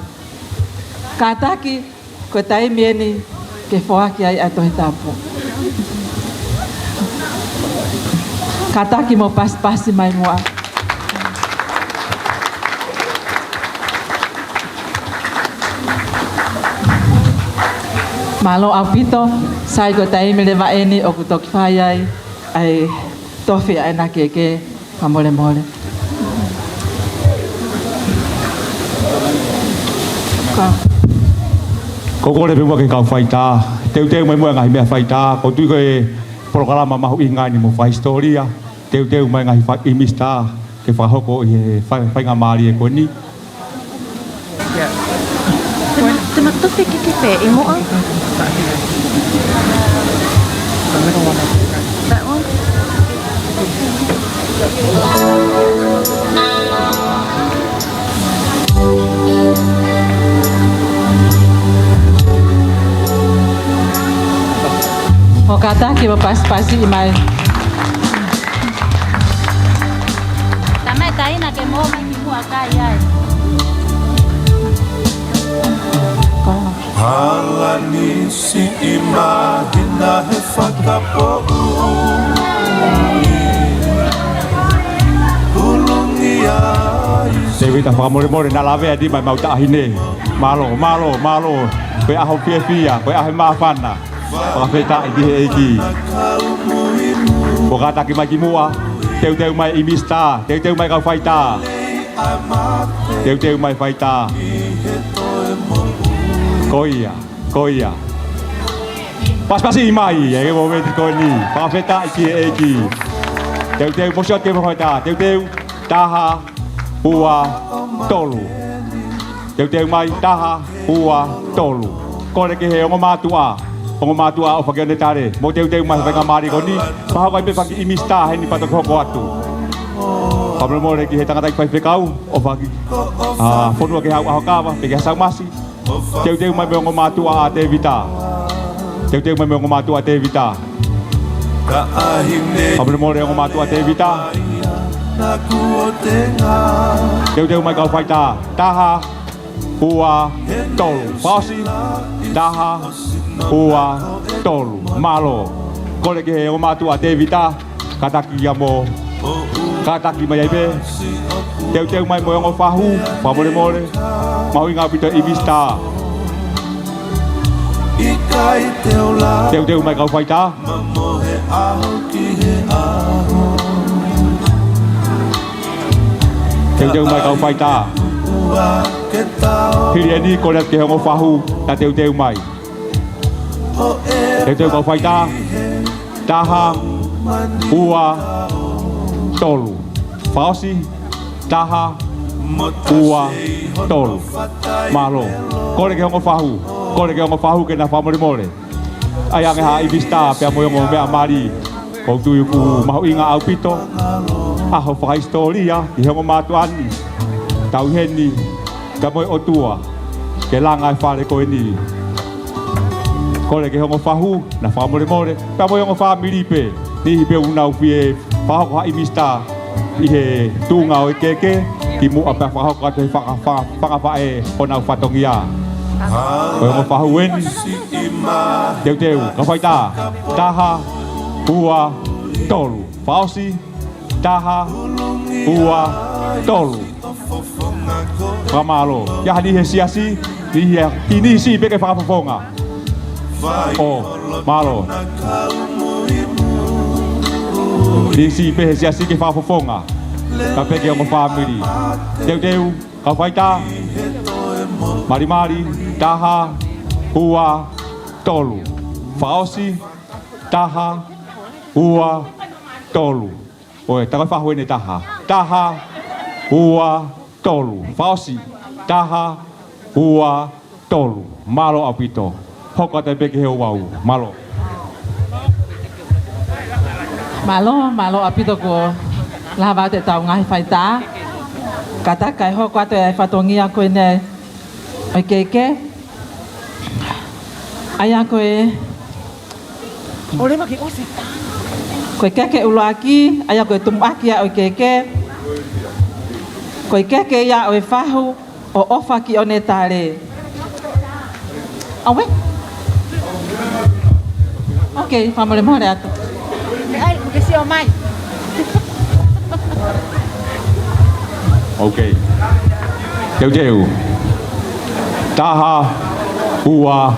Kātaki, ko e taimi eni ke foaki ai ʻa e Tohi Tapu. Kātaki mo pasipasi mai muʻa. Mālō ʻaupito, sai ko e taimi leva eni ʻoku toki fai ai ʻa e tofi ʻa ʻena keke. Fakamolemole. Ka. Ko e kole pē muʻa ki he kau faitā. Teuteu mai muʻa e ngaahi meʻa faitā. ʻOku ou tui ko e polokalama mahuʻinga eni mo fakahisitōlia. Teuteu mai e ngaahi fai-, ʻimisitā ke fakahoko ʻi he fai-, faingamālie ko eni. Ia. Te ma-, te ma tofi keke pē ʻi muʻa. That one. ʻO kātaki mo pasipasi mai. Tamai taina ke mo mai ki muʻa kai ai. Palani siʻi māhina he fakapoʻuli. Hulungia ai. Tēvita, fakamolemole, naʻa lavea eni mai mau taʻahine. Mālō, mālō, mālō. Ko e ʻaho fiefia, ko e ʻaho māfana. Fakafetaʻi ki he ʻEiki. ʻO kātaki mai ki muʻa. Teuteu mai ʻimisitā, teuteu mai kau faitā. Teuteu mai faitā. Ko ia, ko ia. Pasipasi mai, ʻi he momenti ko eni. Fakafetaʻi ki he ʻEiki. Teuteu, mou sio atu ki he faitā. Teuteu, taha, ua, tolu. Teuteu mai, taha, ua, tolu. Kole ki he ongo mātuʻa. Ongo mātuʻa ʻofa ki ʻOnetale. Mou teuteu mai he faingamālie ko eni. Fakahoko ai pē fanga kiʻi ʻimisitā heni pea toki hoko atu. Fakamolemole ki he tangataʻeiki faifekau. ʻOfa ki, ʻa, Fonua ki he Haʻu ʻAho Kava, pea ki he Saumasi. Teuteu mai mo e ongo mātuʻa ʻa Tēvita. Teuteu mai mo e ongo mātuʻa ʻa Tēvita. Fakamolemole ongo mātuʻa ʻa Tēvita. Teuteu mai kau faitā. Taha, ua, tolu. Fakaʻosi. Taha, ua, tolu. Mālō. Kole ki he ongo mātuʻa ʻa Tēvita. Kātaki ia mo. Kātaki mai ai pē. Teuteu mai mo e ongo fahu. Fakamolemole. Mahuʻinga ʻaupito e ʻimisitā. Teuteu mai kau faitā. Teuteu mai kau faitā. Hili eni kole atu ki he ongo fahu. Naʻa teuteu mai. Teuteu kau faitā. Taha, ua, tolu. Fakaʻosi, taha, ua, tolu. Mālō. Kole ki he ongo fahu. Kole ki he ongo fahu ke na fakamolemole. ʻAi ange ha ʻimisitā pea mo e ongo meʻa mali. ʻOku ou tui ʻoku mahuʻinga ʻaupito. ʻAho fakahisitōlia ki he ongo mātuʻa ni. Tau ʻi heni. Ka mo e ʻOtua, ke langa e fale ko eni. Kole ki he ongo fahu, na fakamolemole, pea mo e ongo fāmili pē, niʻihi pē ʻoku nau fie fakahoko ha ʻimisitā, ʻi he tuʻunga ʻo e keke, ki muʻa pea fakahoko atu he fanga, fanga, fanga faʻē honau fatongia. Ko e ongo fahu eni, teuteu, kau faitā, taha, ua, tolu, fakaʻosi, taha, ua, tolu. Fakamālō. ʻI ai ha niʻihi he siasi, niʻihi he, ki he niʻihi siʻi pē ke fakafofonga. ʻO, mālō. Niʻihi siʻi pē he siasi ke fakafofonga. Ka pē ki he ongo fāmili. Teuteu, kau faitā. Malimali, taha, ua, tolu. Fakaʻosi, taha, ua, tolu. ʻOi, tā ko e fahu ʻeni, taha. Taha, ua, tolu. Fakaʻosi, taha, ua, tolu. Mālō ʻaupito. Hoko atu pē ki he ouau. Mālō. Mālō, mālō ʻaupito kuo lava atu ʻetau ngaahi faitā. Kātaki kae hoko atu e fatongia ko eni ʻo e keke. ʻA ia ko e ʻOleva ke ʻosi. Ko e keke ʻuluaki, ʻa ia ko e tumuʻaki ia ʻo e keke. Ko e keke ia ʻo e fahu ʻo ʻOfakiʻonetale. Awe. Ok, fakamolemole atu. ʻAi, ke sio mai. Ok. Teuteu. Taha, ua,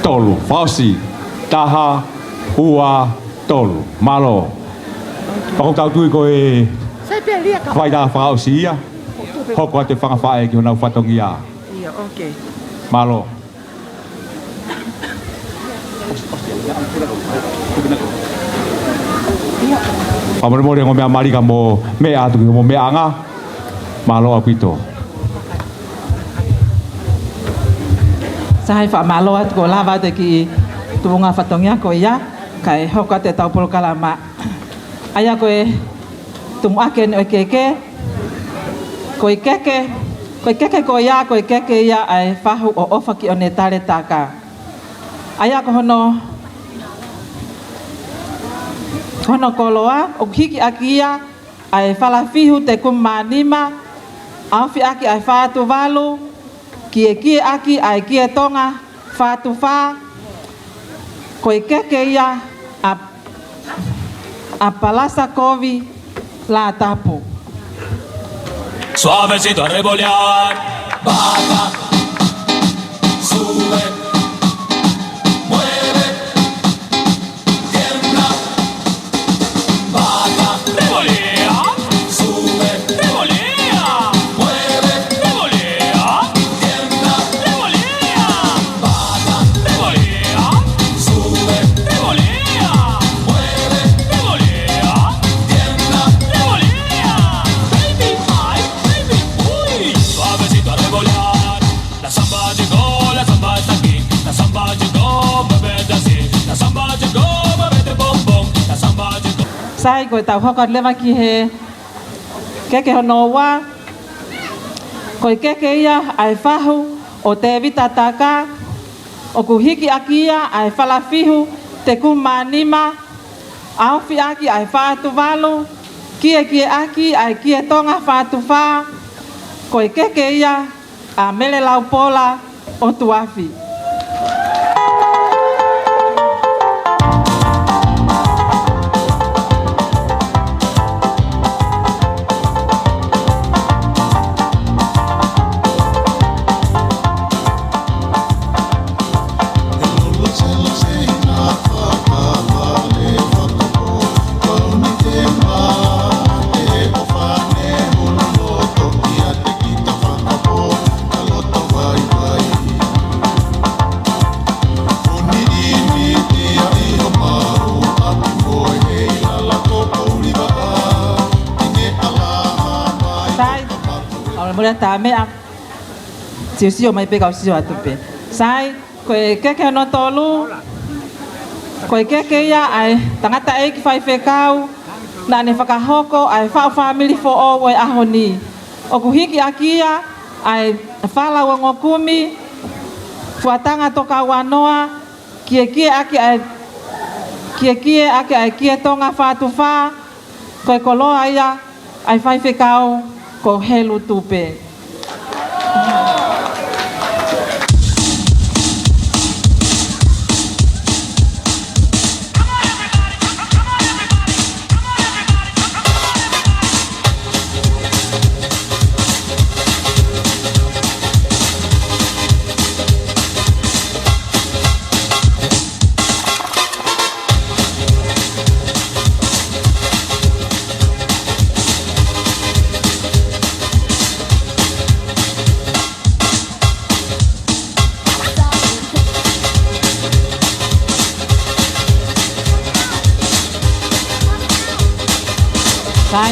tolu. Fakaʻosi. Taha, ua, tolu. Mālō. Pea ʻoku tau tui ko e Sai pē lia ka. Faitā fakaʻosi ia. Hoko atu e fanga faʻē ki honau fatongia. Ia, ok. Mālō. Fakamolemole ongo meʻa mali ka mou meʻa atu ki hoʻomou meʻaʻanga. Mālō ʻaupito. Sai, fakamālō atu kuo lava atu e kiʻi tuʻunga fatongia ko ia, kae hoko atu ʻetau polokalama. ʻA ia ko e tumuʻaki ʻeni ʻo e keke. Ko e keke, ko e keke ko ia, ko e keke ia ʻa e fahu ʻo ʻOfakiʻonetale Taka. ʻA ia ko hono, ko hono koloa, ʻoku hiki ʻaki ia ʻa e falafihu tekumi mā nima, ʻaofi ʻaki ʻa e fā atu valu, kiekie ʻaki ʻa e kie tonga fā atu fā, ko e keke ia ʻa, ʻa Palasa Kovi Lātapu. Suavecito a revolear, baja, sube, mueve, tiembla, baja, revolea, sube, revolea, mueve, revolea, tiembla, revolea, baja, revolea, sube, revolea, mueve, revolea, tiembla, revolea. Baby, ay, baby, uy. Suavecito a revolear. La samba llegó, la samba está aquí. La samba llegó, muévete así. La samba llegó, muévete bombón. La samba llegó. Sai, ko ʻetau hoko atu leva ki he keke hono ua. Ko e keke ia ʻa e fahu ʻo Tēvita Taka. ʻOku hiki ʻaki ia ʻa e falafihu tekumi mā nima, ʻaofi ʻaki ʻa e fā atu valu, kiekie ʻaki ʻa e kie tonga fā atu fā, ko e keke ia ʻa Mele Laupola ʻo Tuafi. Sai, ʻalu mole ʻa Tame ʻa. Siosio mai pē kau sio atu pē. Sai, ko e keke hono tolu. Ko e keke ia ʻa e tangataʻeiki faifekau naʻa ne fakahoko ʻa e faʻu fāmili foʻou ʻo e ʻaho ni. ʻOku hiki ʻaki ia ʻa e fala ua ongo kumi, fuatanga tokauanoa, kiekie ʻaki ʻa e, kiekie ʻaki ʻa e kie tonga fā atu fā, ko e koloa ia ʻa e faifekau ko Helu Tupe.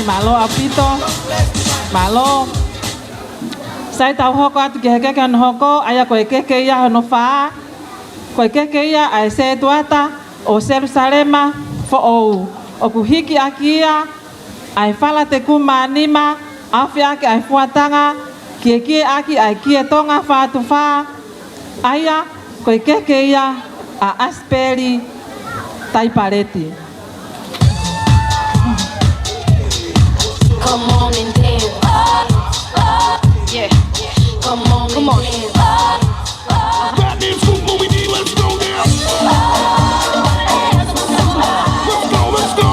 Mālō ʻaupito. Mālō. Sai, tau hoko atu ki he keke hono hoko, ʻa ia ko e keke ia hono fā. Ko e keke ia ʻa e Setuata ʻo Selusalema Foʻou. ʻOku hiki ʻaki ia ʻa e fala tekumānima, ʻaofi ʻaki ʻa e fuatanga, kiekie ʻaki ʻa e kie Tonga fā tufa, ʻa ia ko e keke ia ʻa ʻAsipeli Taipaleti. Come on and dance. Yeah. Come on and dance. That means come on, we need, let's go now. Let's go, let's go.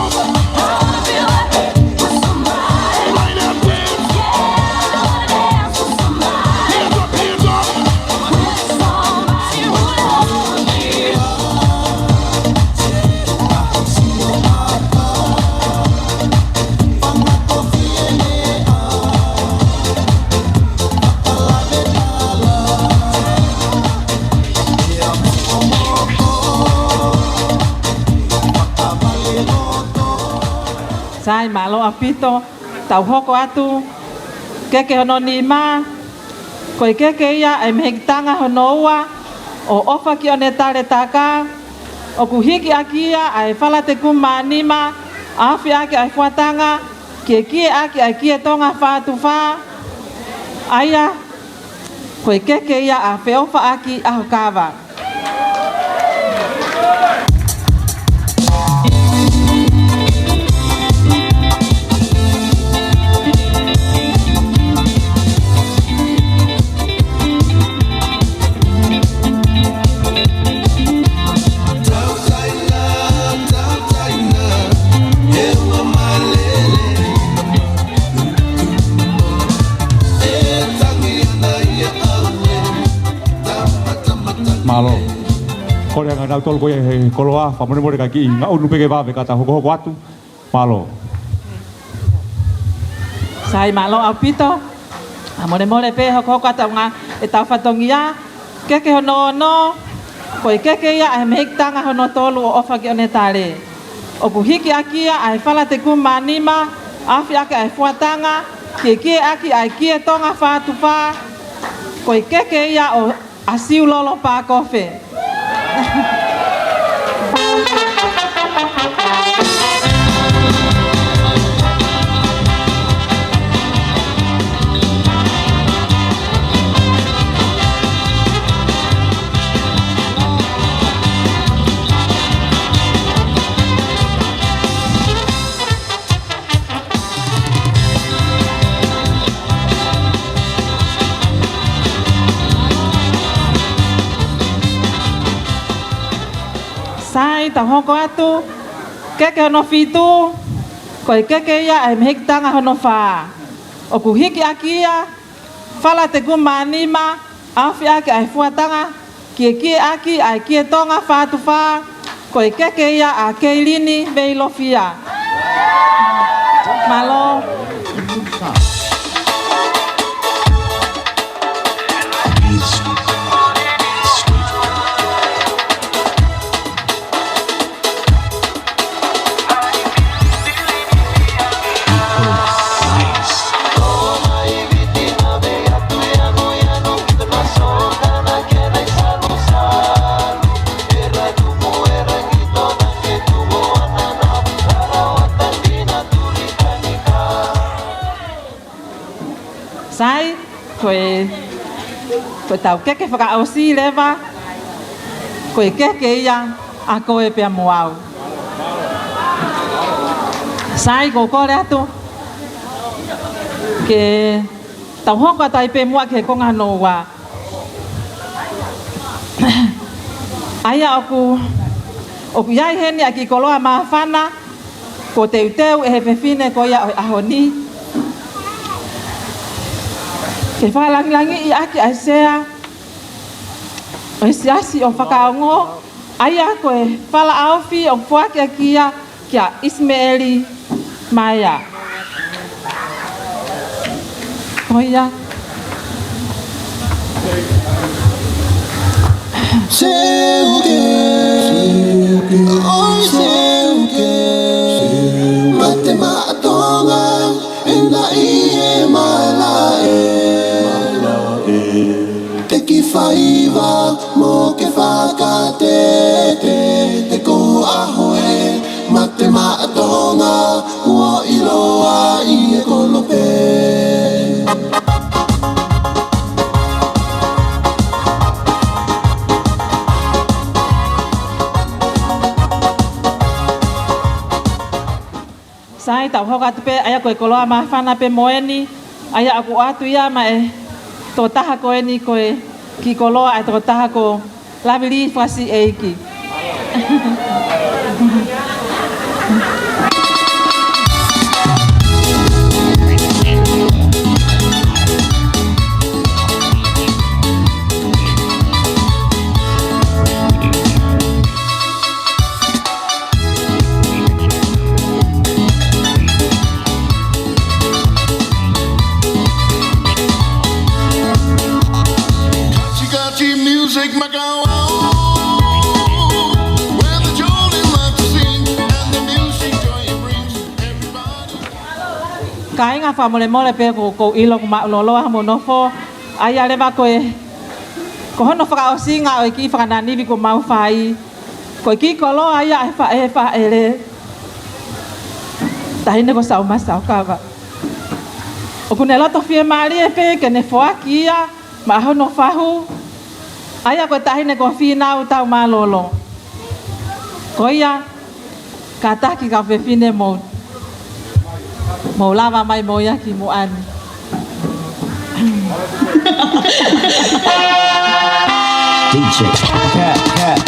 Everybody now dance. Hands up, hands up. Sai, mālō ʻaupito. Tau hoko atu. Keke hono nima. Ko e keke ia ʻa e mehekitanga hono ua ʻo ʻOfakiʻonetale Taka. ʻOku hiki ʻaki ia ʻa e fala tekumānima, ʻaofi ʻaki ʻa e fuatanga, kiekie ʻaki ʻa e kie Tonga fā tufa, ʻa ia ko e keke ia ʻa Feʻofaʻaki ʻAhokava. Mālō. Kole ange nautolu ko ia he koloa, fakamolemole ka kiʻi ngaʻunu pē ke vave ka tau hokohoko atu. Mālō. Sai, mālō ʻaupito. ʻA, molemole pē hokohoko atu ʻa e tau fatongia. Keke hono ono, ko e keke ia ʻa e mehekitanga hono tolu ʻo ʻOfakiʻonetale. ʻOku hiki ʻaki ia ʻa e fala tekumānima, ʻaofi ʻaki ʻa e fuatanga, kiekie ʻaki ʻa e kie Tonga fā tufa, ko e keke ia ʻo ʻAsiulolo Pakofe. Sai, tau hoko atu. Keke hono fitu, ko e keke ia ʻa e mehekitanga hono fā. ʻOku hiki ʻaki ia fala tekumānima, ʻaofi ʻaki ʻa e fuatanga, kiekie ʻaki ʻa e kie Tonga fā tufa, ko e keke ia ʻa Keilini Veilofia. Mālō. Sai, ko e, ko e tau keke fakaʻosi leva, ko e keke ia ʻa Koe Pea Mo Au. Sai, ko e kole atu ke tau hoko atu ai pē muʻa ki he konga hono ua. ʻA ia ʻoku, ʻoku ʻi ai heni ʻa e kiʻi koloa māfana, kuo teuteu ʻe he fefine ko ia ʻo e ʻaho ni. Ke fakalangilangiʻi ʻaki ʻa e sea ʻo e Siasi ʻo Fakaongo, ʻa ia ko e fala ʻaofi ʻoku foaki ʻaki ia kia ʻIsimeʻeli Maea. Ko ia. Seuke, seuke, ʻoi seuke, mate maʻa Tonga. Faiva mo ke fakatete, te ko ʻaho ē, mate maʻa Tonga, kuo ʻiloa ʻi he kolope. Sai, tau hoko atu pē, ʻa ia ko e koloa māfana pē mo eni, ʻa ia ʻoku ʻoatu ia maʻa e tokotaha ko eni ko e kiʻi koloa ʻa e tokotaha ko Lavili Fasi ʻEiki. Kachi Kachi Music Macau, where the children love to sing and the music joy it brings everybody. Kāinga, fakamolemole pē ko, ko ʻilo kuo māʻuloloa hoʻomou nofo, ʻa ia leva ko e, ko hono fakaʻosinga ʻo e kiʻi fakananivi kuo mau fai. Ko e kiʻi koloa ia ʻa e faʻē fāʻele, Taʻahine ko Sauma Saukava. ʻOku ne loto fiemālie pē ke ne foaki ia maʻa hono fahu, ʻa ia ko e Taʻahine ko Fīnau Taumālōlō. Ko ia, kātaki kau fefine mou, mou lava mai mo ia ki muʻa ni. D J. Cat, cat.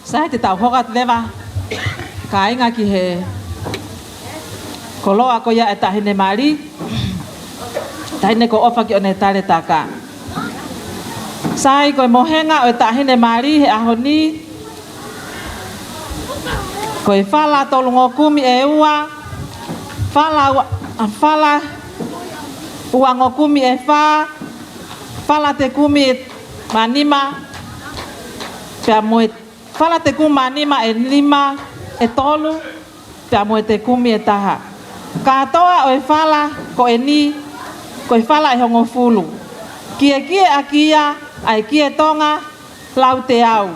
Sai, te tau hoko atu leva, kāinga, ki he koloa ko ia ʻa e Taʻahine Mali, Taʻahine ko ʻOfa ki ʻOnetaletaka. Sai, ko e mohenga ʻo e Taʻahine Mali he ʻaho ni, ko e fala tolungofulu mā ua, fala ua, fala uangofulu mā fā, fala tolungofulu mā nima, pea mo e fala tolungofulu mā nima ʻe nima, ʻe tolu, pea mo e tolungofulu mā taha. Kātoa ʻo e fala ko eni, ko e fala ʻe hongofulu. Kiekieʻaki ia ʻa e kie Tonga, lau teau.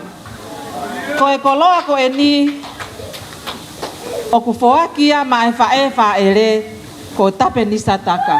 Ko e koloa ko eni, ʻoku foaki ia maʻa e faʻē fāʻele ko Tapenisa Taka.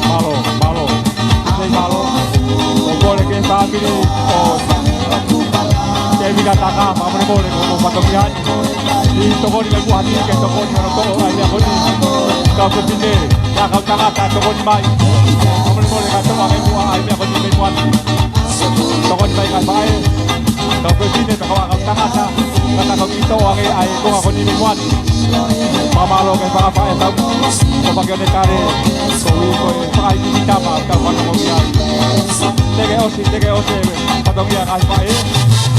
Mālō, mālō. Mālō. Ko e kole ki he fāmili ʻo Tēvita Taka, fakamolemole, ko, ko e fatongia ni. ʻI he tokoni mai muʻa ni, ke tokoni hono toʻo ʻa e meʻa ko eni. Kau fefine, kau tangata, tokoni mai. Fakamolemole, ka toʻo ange muʻa ʻa e meʻa ko eni mei muʻa ni. Tokoni mai kau faʻē, kau fefine, kau tangata, ka ta kau kiʻi toʻo ange ʻa e konga ko eni mei muʻa ni. Pea Mālō ki he fakafaʻē tau. Ko Pakione Tale, ko e, ko e fakaʻikitama tau fanongo ki ai. Te ke ʻosi, te ke ʻosi, fatongia ngaahi faʻē.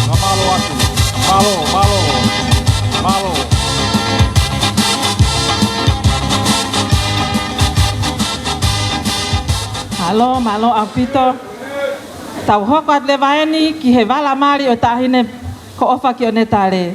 Ka mālō atu. Mālō, mālō, mālō. Mālō, mālō ʻaupito. Tau hoko atu leva eni ki he vala mali ʻo e taʻahine ko ʻOfakione Tale.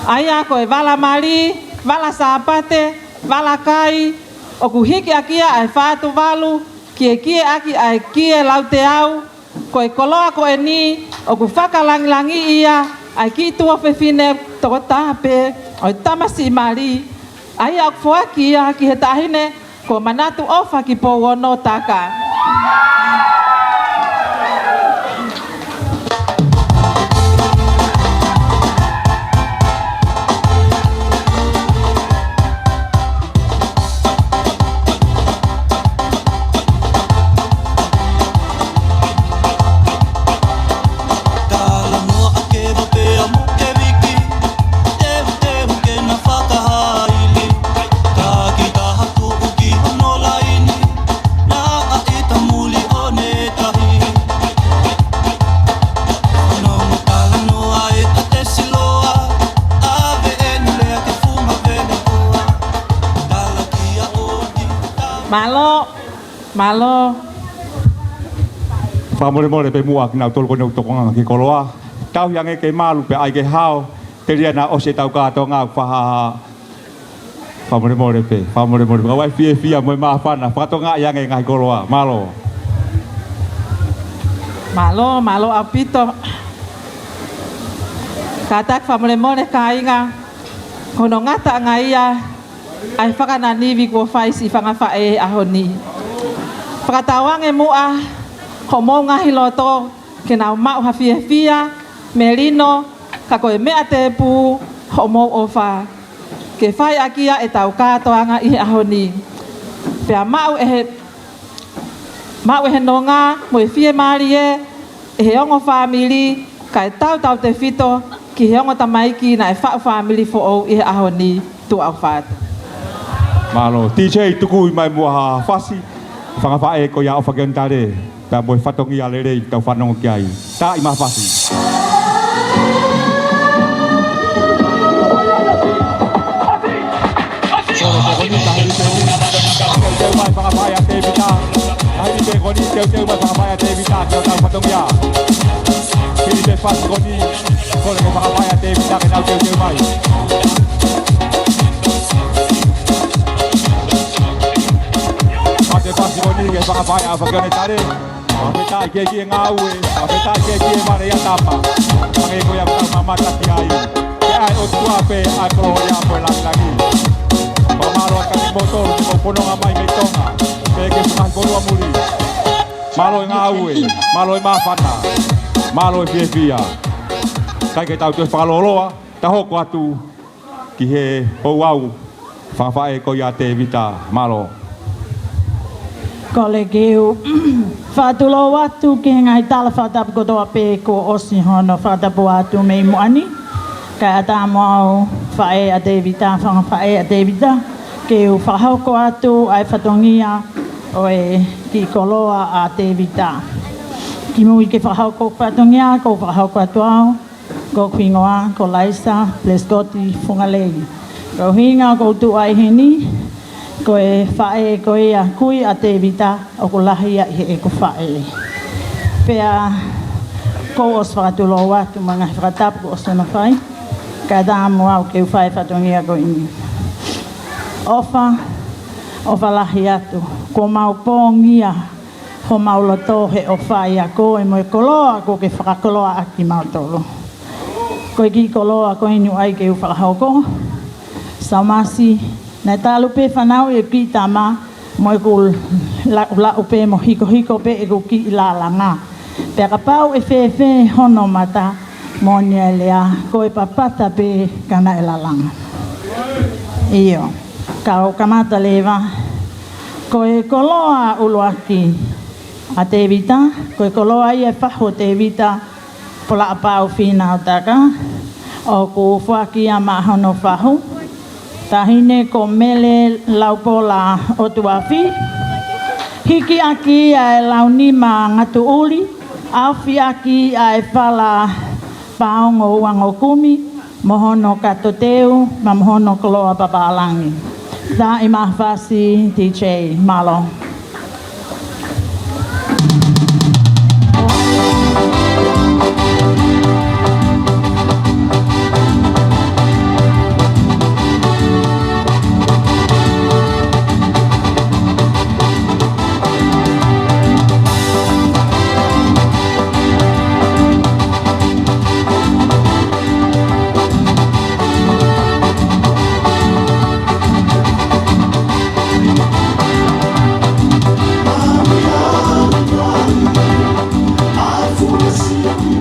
ʻA ia ko e vala mali, vala Sāpate, vala kai, ʻoku hiki ʻaki ia ʻa e fā tuvalu, kiekie ʻaki ʻa e kie lauteau, ko e koloa ko eni, ʻoku fakalangilangiʻi ia ʻa e kiʻi tuofefine tokotaha pē ʻo e tamasiʻi mali, ʻa ia ʻoku foaki ia ki he taʻahine ko Manatu ʻOfa ki Pouono, Taka. Talanoa ake ma pea mo ke viki, teuteu ke na fakahaili. Ka ki taha tuʻu ki hono laini, naʻa ʻita muli ʻo ne tahi. Hono talanoa e ʻa te siloa, ʻave eni lea ke fuma vele koa. Tala kia ʻo ki ta. Mālō, mālō. Fakamolemole pē muʻa kinautolu ko eni ʻoku tokanga ki he koloa. Tauhi ange ke malu pē ʻai ke hao, telia naʻa ʻosi ʻetau kātoanga ʻoku fahaha. Fakamolemole pē, fakamolemole pē. Ka ʻoku ʻi ai e fiefia mo e māfana, fakatokangaʻi ange ngaahi koloa. Mālō. Mālō, mālō ʻaupito. Kātaki fakamolemole kāinga, ko hono ngataʻanga ia ʻa e fakananivi kuo fai siʻi fanga faʻē he ʻaho ni. Fakatauange muʻa homou ngaahi loto ke nau maʻu ha fiefia, melino, ka ko e meʻa tēpū hoʻomou ʻofa ke fai ʻaki ia ʻetau kātoanga ʻi he ʻaho ni. Pea maʻu ʻe he, maʻu ʻe he nonga mo e fiemālie ʻe he ongo fāmili, kae tautautefito ki he ongo tamaiki naʻe faʻu fāmili foʻou ʻi he ʻaho ni, Tuʻa ʻOfata. Mālō, D J, tuku mai muʻa ha fasi, fanga faʻē ko ia ʻOfakione Tale, pea mo e fatongia lelei tau fanongo ki ai. Taaʻi mai ha fasi. Teuteu mai fanga faʻē ʻa Tēvita. Hili pē ko eni, teuteu mai fanga faʻē ʻa Tēvita ki hotau fatongia. Hili pē fasi ko eni, kole ki he fanga faʻē ʻa Tēvita ke nau teuteu mai. Mate fasi ko eni ki he fanga faʻē ʻa ʻOfakione Tale. Fakafetaʻi ki he ngāue, fakafetaʻi ki he vale ʻa Tama. Hangē ko ia ʻoku tau mamata ki ai. Ke ʻai ʻOtua pē ʻa e kolōlia mo e langilangi. Fakamālō atu kiate kimoutolu, ko e fononga mai mei Tonga. Pea ke fakaholua muli. Mālō e ngāue, mālō e māfana, mālō e fiefia. Kae ke tau toe fakalōloa, tau hoko atu ki he ouau, fanga faʻē ko ia ʻa Tēvita, mālō. Kole ke u fakatulou atu ki he ngaahi tala fakatapu kotoa pē kuo ʻosi hono fakatapu atu mei muʻa ni. Kae ʻatā mo au faʻē ʻa Tēvita, fanga faʻē ʻa Tēvita, ke u fakahoko atu ʻa e fatongia ʻo e kiʻi koloa ʻa Tēvita. Kimui ke fakahoko fatongia, ʻoku ou fakahoko atu au, ko hoku hingoa ko Laisa Pleskoti Fungalei. Ko e ʻuhinga ʻoku ou tuʻu ai heni, ko e faʻē ko ia, kui ʻa Tēvita, ʻoku lahi ia ʻi heʻeku faʻē. Pea kuo ʻosi fakatulou atu mo e ngaahi fakatapu kuo ʻosi hono fai, kae ʻatā mo au ke u fai e fatongia ko eni. ʻOfa, ʻofa lahi atu, kuo mau pongia homau loto he ʻofa ʻia koe mo e koloa kuo ke fakakoloa ʻaki kimautolu. Ko e kiʻi koloa ko eni ʻoku ʻai ke u fakahoko. Saumasi, naʻe talu pē fanauʻi ʻeku kiʻi tama mo ʻeku laʻulaʻu pē mo hikohiko pē ʻeku kiʻi lalanga. Pea kapau ʻe fēfē hono mata, moʻoni e lea, ko e papata pē ka naʻe lalanga. ʻIo, kau kamata leva, ko e koloa ʻuluaki ʻa Tēvita, ko e koloa ia e fahu ʻo Tēvita, Polaʻapau Fīnau Taka, ʻoku foaki ia maʻa hono fahu. Taʻahine ko Mele Laupola ʻOtuafi. Hikiʻaki ʻa e Launima Ngatuʻuli, aʻufiʻaki ʻa e Fala Paongo Uangokumi, mo hono kato teu, pea mo hono koloa papālangi. Taaʻi maʻa Fasi, D J, mālō.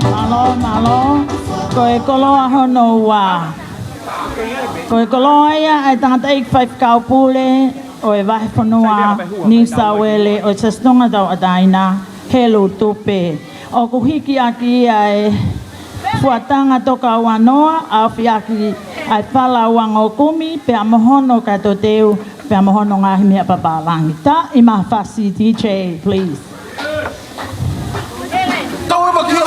Mālō, mālō. Ko e koloa hono ua. Ko e koloa ia ʻa e tangataʻeiki faifekau pule ʻo e vahefonua New South Wales ʻo e Siasi Tonga Tauʻatāina, Helu Tupe. ʻOku hikiʻaki ia ʻa e Fuatanga Toka Uanoa, aʻufiʻaki ʻa e Fala Uangokumi, pea mo hono kato teu, pea mo hono ngaahi meʻa papālangi. Taaʻi maʻa Fasi, D J, please. Tau e maki o.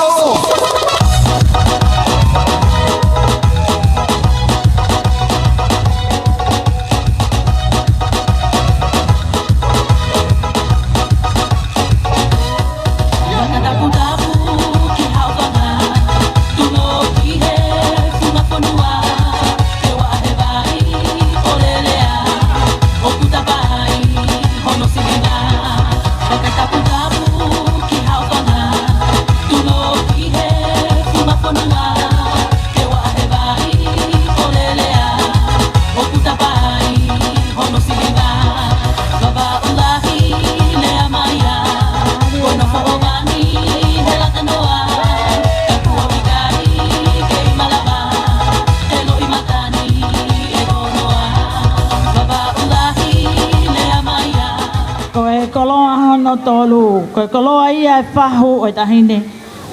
Ko e koloa hono tolu, ko e koloa ia ʻa e fahu ʻo e taʻahine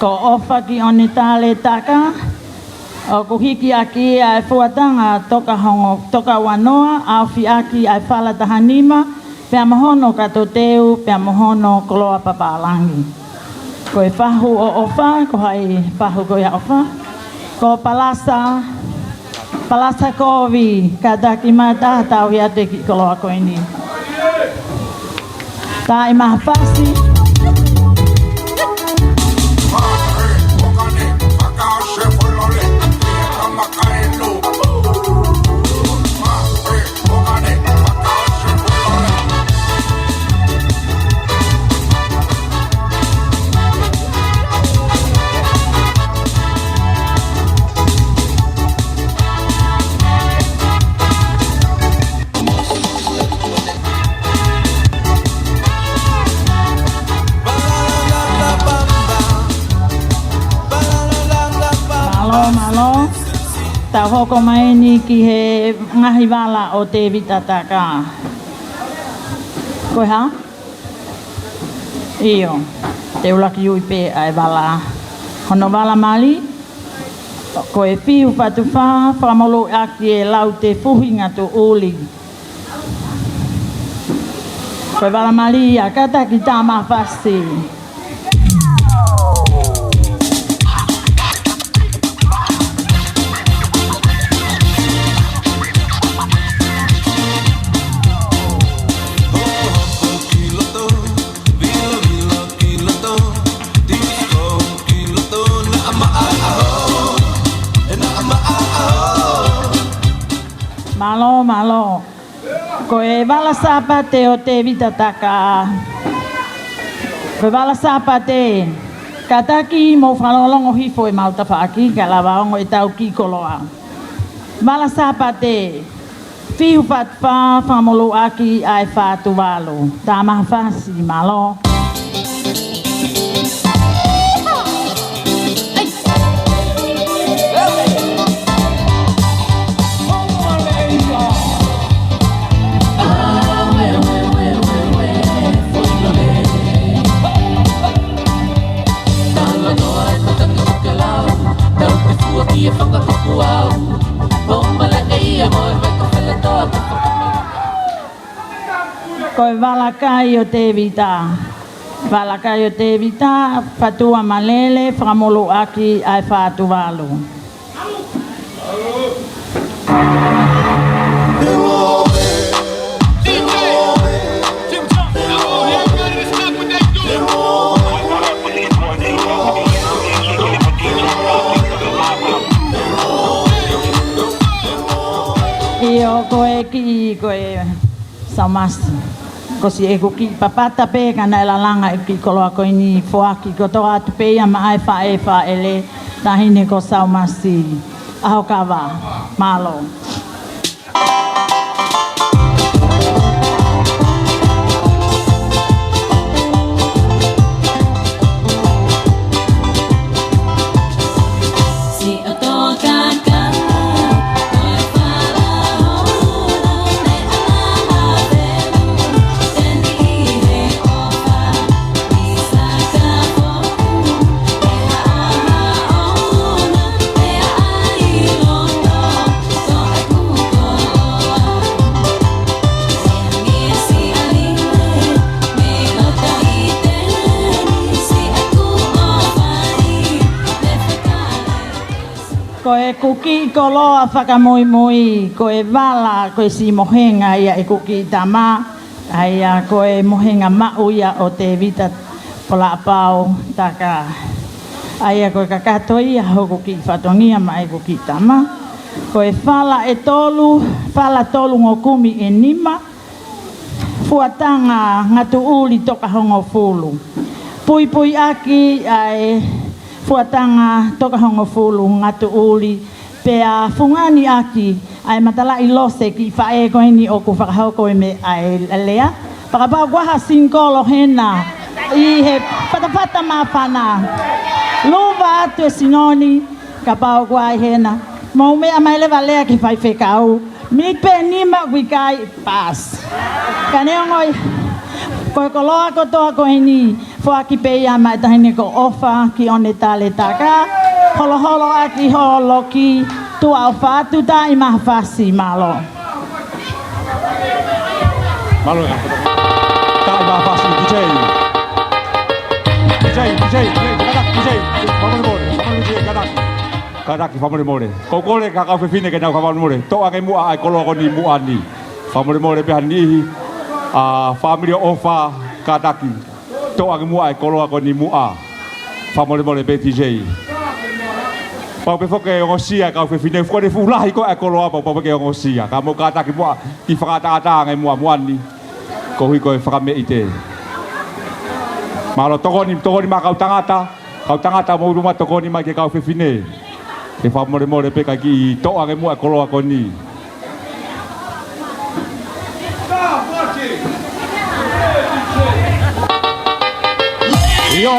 ko ʻOfa ki ʻOnetale Taka. ʻOku hikiʻaki ia ʻa e Fuatanga Toka Hongo, Toka Uanoa, aʻufiʻaki ʻa e Fala Tahanima, pea mo hono kato teu, pea mo hono koloa papālangi. Ko e fahu ʻo ʻOfa, ko hai fahu ko ia ʻa ʻOfa? Ko Palasa, Palasa Kovi, kātaki mai ha taha tauhi atu e kiʻi koloa ko eni. Taaʻi maʻa Fasi. Mālō, mālō. Tau hoko mai eni ki he ngaahi vala ʻo Tēvita Taka. Ko e hā? ʻIo, te u laki ui pē ʻa e vala. Hono vala mali, ko e Fiu Fatu Fā, fakamolū ʻaki ʻe Laute Fuhi Ngatuʻuli. Ko e vala mali ia, kātaki, tā maʻa Fasi. Mālō, mālō. Ko e vala Sāpate ʻo Tēvita Taka. Ko e vala Sāpate. Kātaki mou fakalongolongo hifo ʻemau tafaʻaki, kae lava ongo ʻetau kiʻi koloa. Vala Sāpate. Fiu Fatu Fā, fakamolū ʻaki ʻa e Fā Tuvalu. Tā maʻa Fasi, mālō. Ko e Vala Kai ʻo Tēvita. Vala Kai ʻo Tēvita, Fatua Malele, Fakamoluʻaki ʻa e Fā Tuvalu. ʻIo, ko e kiʻi, ko e Saumasi. Ko siʻeku kiʻi papata pē ka naʻe lalanga ʻeku kiʻi koloa ko eni, foaki kotoa atu pē ia maʻa e faʻē faʻele, Taʻahine ko Saumasi ʻAhokava. Mālō. Ko ʻeku kiʻi koloa fakamuimui, ko e vala, ko e siʻi mohenga ia ʻeku kiʻi tama, ʻa ia ko e mohenga maʻu ia ʻo Tēvita Polaʻapau Taka. ʻA ia ko e kakato ia hoku kiʻi fatongia maʻa ʻeku kiʻi tama. Ko e vala ʻe tolu, vala tolu ngokumi ʻe nima, fuatanga ngatuʻuli tokahongofulu. Puipuiʻaki ʻa e fuatanga tokahongofulu ngatuʻuli, pea fungani ʻaki ʻa e matalaʻi lose kiʻi faʻē ko eni ʻoku fakahoko ʻi he meʻa ʻa e lea. Pea kapau ʻoku ʻi ai ha singikolo hena ʻi he fatafata māfana, luva atu e sino ni, kapau ʻoku ʻi ai hena. Mou meʻa mai leva lea ki he faifekau. Miniti pē ʻe nima ʻoku ʻikai, paasi. Ka neongo ia, ko e koloa kotoa ko eni, foaki pē ia maʻa e Taʻahine ko ʻOfa ki ʻOnetale Taka. Holoholoʻaki ho loki, tuʻa ʻofa atu, tā ʻi Mahafasi. Mālō. Mālō e kau. Tā ʻi Mahafasi, DJ. DJ, DJ, DJ, kātaki, DJ. Fakamolemole, fakamolemole, DJ, kātaki. Kātaki, fakamolemole. Ko e kole ki he kau fefine ke nau fakamolemole. Toʻo ange muʻa ʻa e koloa ko eni muʻa ni. Fakamolemole pē ha niʻihi. ʻA e fāmili ʻo ʻOfa, kātaki. Toʻo ange muʻa ʻa e koloa ko eni muʻa. Fakamolemole pē, DJ. Pau pē foki ke ongosia e kau fefine. Fuʻu lahi ko ē ʻa e koloa, pau, pau pē ke ongosia. Ka mou kātaki muʻa, kiʻi fakaʻataʻatā ange muʻa muʻa ni. Koeʻuhi ko e fakameʻite. Mālō, tokoni, tokoni mai kau tangata. Kau tangata, mou ʻomai tokoni mai ki he kau fefine. Ke fakamolemole pē kae kiʻi toʻo ange muʻa e koloa ko eni. ʻIo.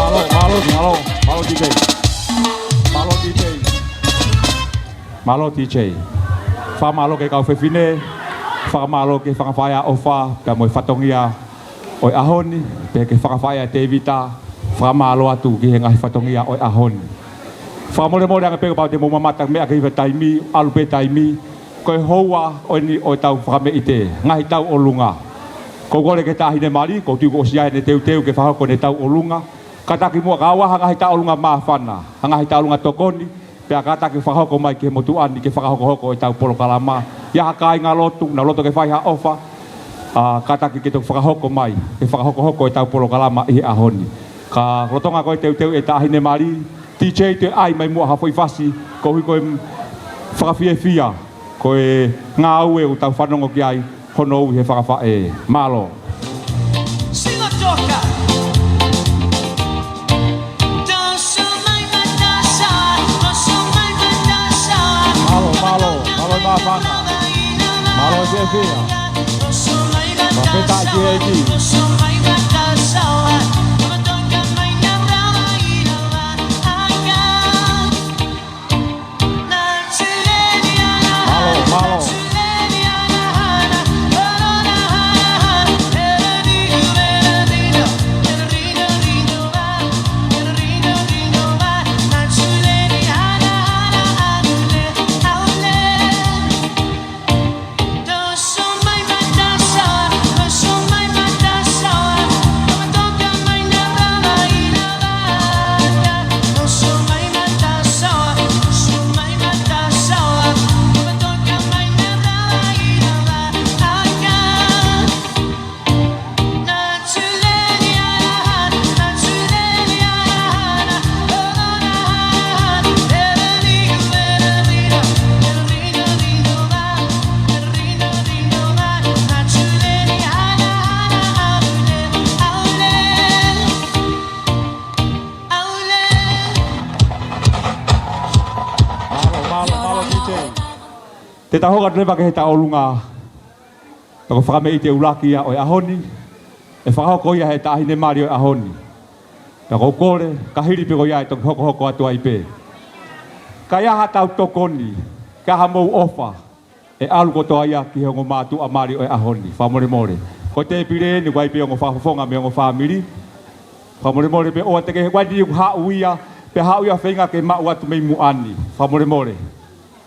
Mālō, mālō, mālō, mālō, DJ. Mālō, DJ. Mālō, DJ. Fakamālō ki he kau fefine, fakamālō ki he fanga faʻē ʻa ʻOfa, pea mo e fatongia ʻo e ʻaho ni, pea ki he fanga faʻē ʻa Tēvita, fakamālō atu ki he ngaahi fatongia ʻo e ʻaho ni. Fakamolemole ange pē kapau te mou mamata meʻa ki he taimi, ʻalu pē taimi, ko e houa ko eni ʻo e tau fakameʻite, ngaahi tauʻolunga. Ko e kole ki he Taʻahine Mali, ʻoku ou tui kuo ʻosi ʻi ai ʻene teuteu ke fakahoko ʻene tauʻolunga. Kātaki muʻa kae ʻoua ha ngaahi tauʻolunga māfana, ha ngaahi tauʻolunga tokoni, pea kātaki fakahoko mai ki he motuʻa ni ke fakahokohoko ʻetau polokalama. ʻI ai ha kāingalotu, naʻa nau loto ke fai ha ʻofa, ʻa, kātaki ke toki fakahoko mai, ke fakahokohoko ʻetau polokalama ʻi he ʻaho ni. Ka lolotonga ko e teuteu ʻe Taʻahine Mali, DJ toe ʻai mai muʻa ha foʻi fasi, koeʻuhi ko e fakafiefia, ko e ngāue ʻoku tau fanongo ki ai, hono ui he fakafaʻē. Mālō. Mālō, mālō, mālō e māfana. Mālō e fiefia. Fakafetaʻi ki he ʻEiki. Mālō, mālō. Mālō, mālō, mālō, DJ. Te tau hoko atu leva ki he tauʻolunga. Pea ko e fakameʻite ʻuluaki ia ʻo e ʻaho ni, ʻe fakahoko ia he Taʻahine Mali ʻo e ʻaho ni. Pea ʻoku ou kole, ka hili pē ko ia ʻe toki hokohoko atu ai pē. Ka ʻi ai haʻatau tokoni, ka ʻi ai hamou ʻofa, ʻe ʻalu kotoa ia ki he ongo mātuʻa mali ʻo e ʻaho ni. Fakamolemole. Ko e tēpile ni ʻoku ʻi ai pē ongo fakafofonga mei he ongo fāmili. Fakamolemole pē ʻoua te ke, ʻoua te ke haʻu ia, pea haʻu ia feinga ke maʻu atu mei muʻa ni. Fakamolemole.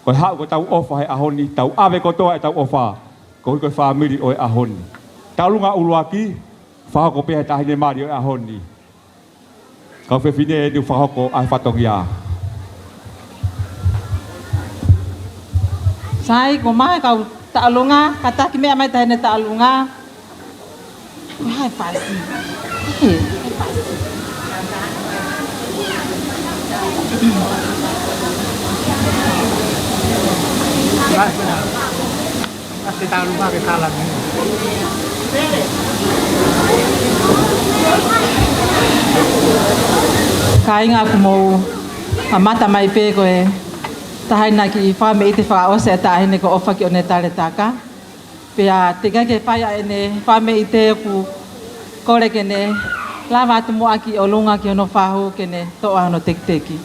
Ko e haʻu ko ʻetau ʻofa he ʻaho ni, tau ʻave kotoa ʻetau ʻofa, koeʻuhi ko e fāmili ʻo e ʻaho ni. Tauʻolunga ʻuluaki, fakahoko pē he Taʻahine Mali ʻo e ʻaho ni. Kau fefine eni ʻoku fakahoko ʻa e fatongia. Sai, ko e maha kau tauʻolunga, kātaki meʻa mai Taʻahine tauʻolunga. Hai, pasi. Ē, hai, pasi. Pasi tauʻolunga ke kala ni. Kāinga, ʻoku mou mamata mai pē ko e taha eni e kiʻi fakameʻite fakaʻosi ʻa e Taʻahine ko ʻOfakione Taletaka. Pea teʻeki ai ke fai ʻa ʻene fakameʻite, ʻoku kole ke ne lava atu muʻa ki ʻolunga ki hono fahu ke ne toʻo hono tekiteki.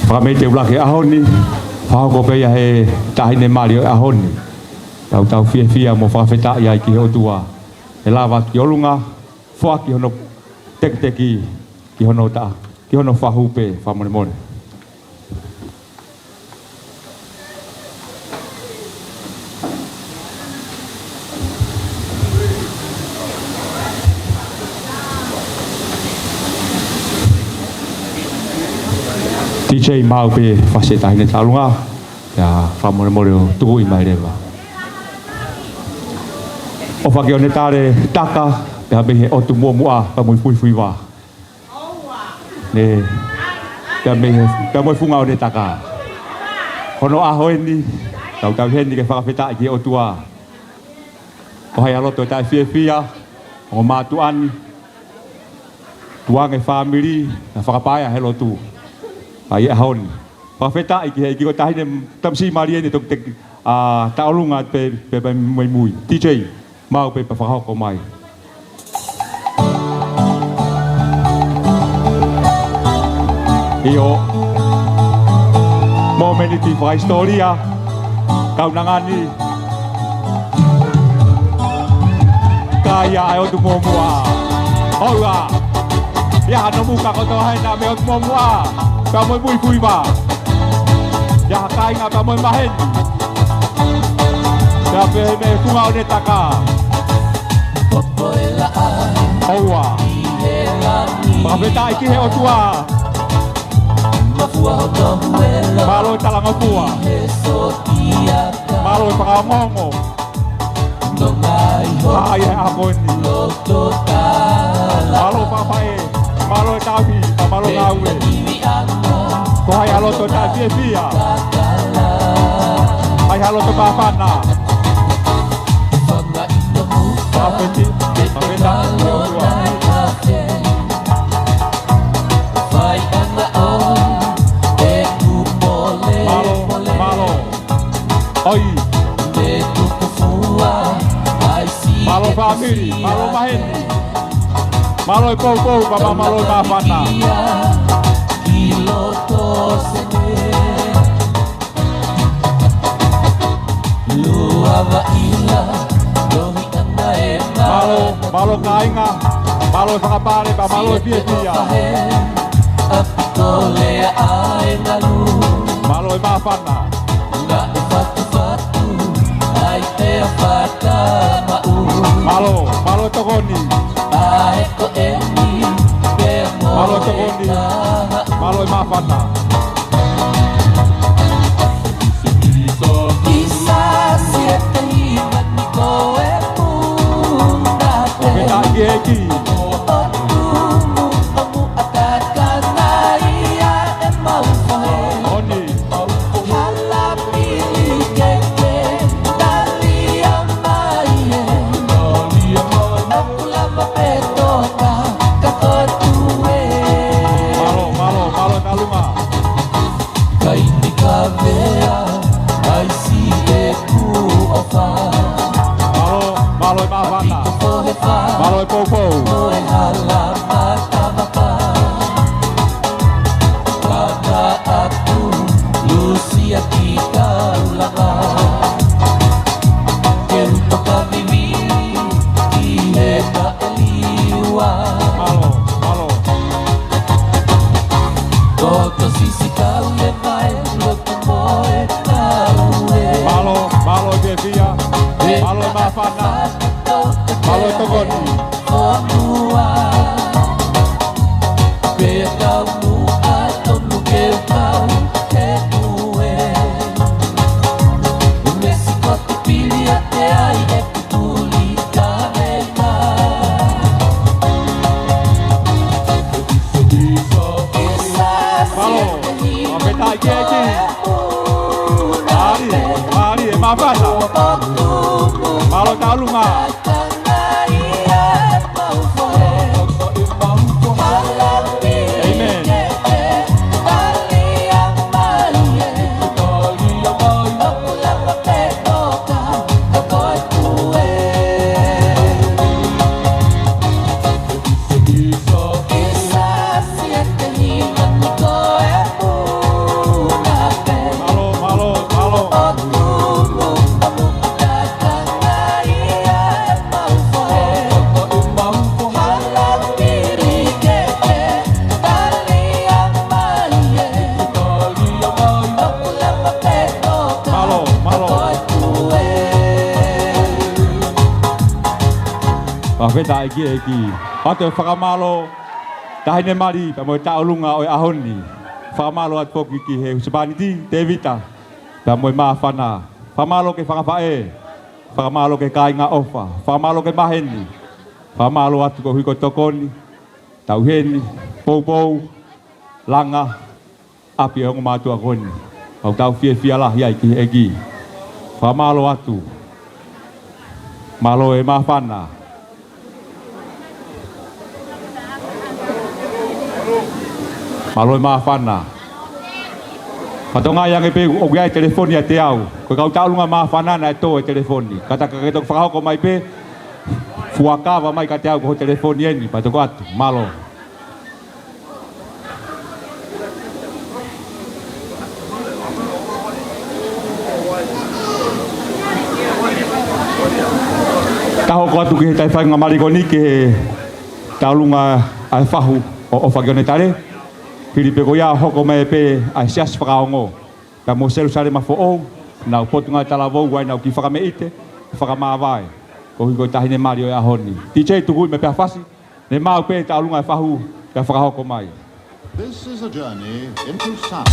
Fakameʻite ʻuluaki ʻaho ni, fakahoko pē ia he Taʻahine Mali ʻo e ʻaho ni. Tau tau fiefia mo fakafetaʻi ai ki he ʻOtua ʻe lava ki ʻolunga, foaki hono tekiteki ki hono taʻa, ki hono fahu pē, fakamolemole. DJ, maʻu pē fasi e Taʻahine tauʻolunga, ia fakamolemole ʻo tukuʻi mai leva. ʻOfakione Taletaka, pea mei he ʻotu Muʻomuʻa, pea mo e Fuifuivā. Ne, pea mei he, pea mo e funga ʻo Netaka. Hono ʻaho eni, tau tau heni ke fakafetaʻi ki he ʻOtua. Ko hai ʻa loto taʻefiefia, ongo mātuʻa ni, tuʻunga e fāmili, naʻe fakapaea he lotu. ʻA ia ʻaho ni. Fakafetaʻi ki he ʻEiki ko e Taʻahine tamasiʻi mali eni ʻoku tau te, ʻa, tauʻolunga pē, pē, pē muimui. DJ, maʻu pē pea fakahoko mai. ʻIo. Momeniti fakahisitōlia. Kaunanga ni. Ka ʻi ai ʻa e ʻOtu Muʻomuʻa. ʻOua. ʻI ai hano muka kotoa hena mei he ʻOtu Muʻomuʻa. Ka mo e Muifuiva. ʻI ai ha kāinga ka mo e maheni. Ka pehē mei he funga ʻo Netaka. ʻOua. Fakafetaʻi ki he ʻOtua. Mālō e talangofua. Mālō e fakaongoongo. ʻA ia ʻa ko eni. Mālō fafaʻē. Mālō e tauhi. Mālō ngāue. Ko hai ha loto taʻefiefia. Hai ha loto māfana. Fakafetaʻi. Fakafetaʻi. Mālō, mālō. ʻOi. Mālō fāmili, mālō maheni. Mālō e poupou, pea mālō e māfana. Mālō, mālō kāinga, mālō e fakapale, pea mālō e fiefia. Mālō e māfana. Mālō, mālō e tokoni. Mālō e tokoni. Mālō e māfana. Fakafetaʻi ki he ʻEiki. ʻOni. Mālō, mālō, mālō e kalunga. Mālō, mālō e māfana. Mālō e poupou. Lusia ki Taulava. Ke uto ka vivi ki he taʻeliua. Mālō, mālō. Toto sisi kau e vai, loto mo e kau e. Mālō, mālō e fiefia. Mālō e māfana. Mālō e tokoni. Fonua. Pea kau muʻa tonu ke u kau he kue. Mesi ko te pili ʻa te ai e puli ka veka. Mālō. Fakafetaʻi ki he ʻEiki. Mālō, mālō e māfana. Mālō e tokoni. ʻĒmeni. Mālō, mālō, mālō. Mālō, mālō. Fakafetaʻi ki he ʻEiki. ʻOatu e fakamālō, Taʻahine Mali, pea mo e tauʻolunga ʻo e ʻaho ni. Fakamālō atu foki ki he husepāniti, Tēvita, pea mo e māfana. Fakamālō ki he fanga faʻē. Fakamālō ki he kāinga ʻofa. Fakamālō ki he maheni. Fakamālō atu koeʻuhi ko e tokoni. Tauhi ni, poupou, langa, ʻapi e ongo mātuʻa ko eni. Kau tau fiefia lahi ai ki he ʻEiki. Fakamālō atu. Mālō e māfana. Mālō e māfana. Fatongia ange pē ʻoku ʻi ai e telefoni ʻiate au. Ko e kau tauʻolunga māfana naʻe tō e telefoni. Kātaki ke toki fakahoko mai pē. Fuakava mai kiate au ko ho telefoni eni. Pea toki ʻoatu. Mālō. Ka hoko atu ki he taʻe faingamālie ko eni ki he tauʻolunga ʻa e fahu ʻo ʻOfakiʻonetale. Hili pē ko ia hoko mai pē ʻa e Siasi Fakaongo pea mo Selusalema Foʻou, ʻenau Potungāue Talavou, ʻa ʻenau kiʻi fakameʻite, fakamāvae, koeʻuhi ko e Taʻahine Mali ʻo e ʻaho ni. DJ, tuku mai pē ha fasi, ne maʻu pē tauʻolunga ʻa e fahu, kae fakahoko mai. This is a journey into sound.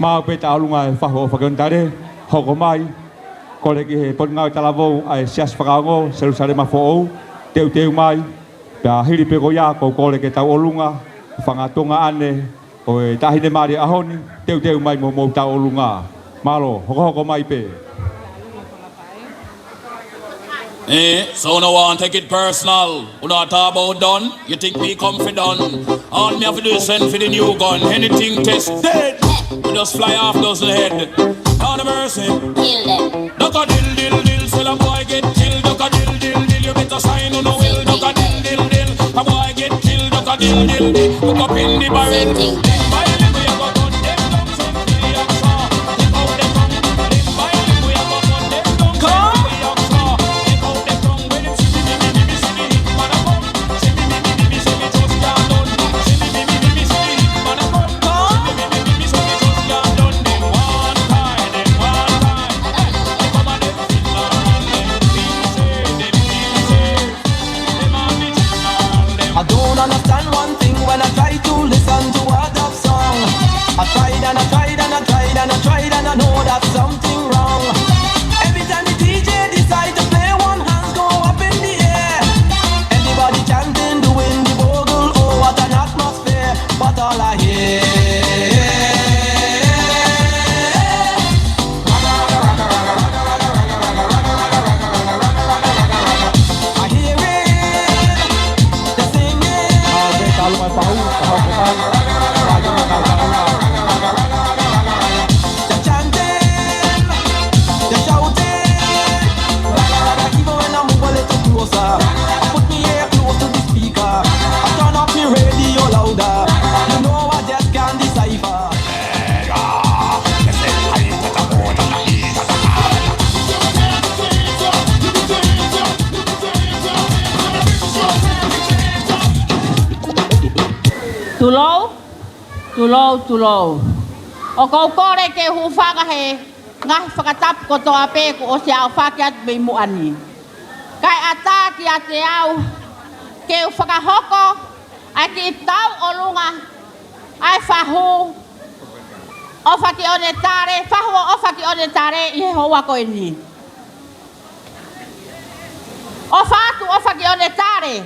Maʻu pē tauʻolunga ʻa e fahu ʻOfakiʻonetale, hoko mai, kole ki he Potungāue Talavou ʻa e Siasi Fakaongo, Selusalema Foʻou, teuteu mai, pea hili pē ko ia ʻoku ou kole ki he tauʻolunga, fanga tuongaʻane ʻo e Taʻahine Mali ʻo e ʻaho ni, teuteu mai mo homou tauʻolunga. Mālō, hokohoko mai pē. Eh, so no one take it personal. Unu ata bo don, you think me confident? All me have to do is send for the new gun. Anything test dead. We just fly off dozen head. Lord of mercy. Kill them. Duck a dill, dill, dill, sell a boy get killed. Duck a dill, dill, dill, you better sign on the will. Duck a dill, dill, dill, a boy get killed. Duck a dill, dill, dill, hook up in the barrel. Same thing. Then by the way, I go gun them down. I don't understand one thing when I try to listen to other song. I tried and I tried and I tried and I tried and I know that something wrong. Every time the D J decide to play, one hands go up in the air. Everybody chanting, doing the bogle, oh, what an atmosphere. But all I hear, I hear it, they're singing. They're chanting, they're shouting. Even when I move a little closer, I put my ear close to the speaker. I turn up the radio louder. You know I just can't decipher. Tulou, tulou, tulou. ʻOku ou kole ke u hūfanga he ngaahi fakatapu kotoa pē kuo ʻosi aofaki atu mei muʻa ni. Kae ʻatā kiate au ke u fakahoko ʻa e kiʻi tauʻolunga ʻa e fahu ʻOfakiʻonetale, fahu ʻo ʻOfakiʻonetale ʻi he houa ko eni. ʻOfa atu ʻOfakiʻonetale.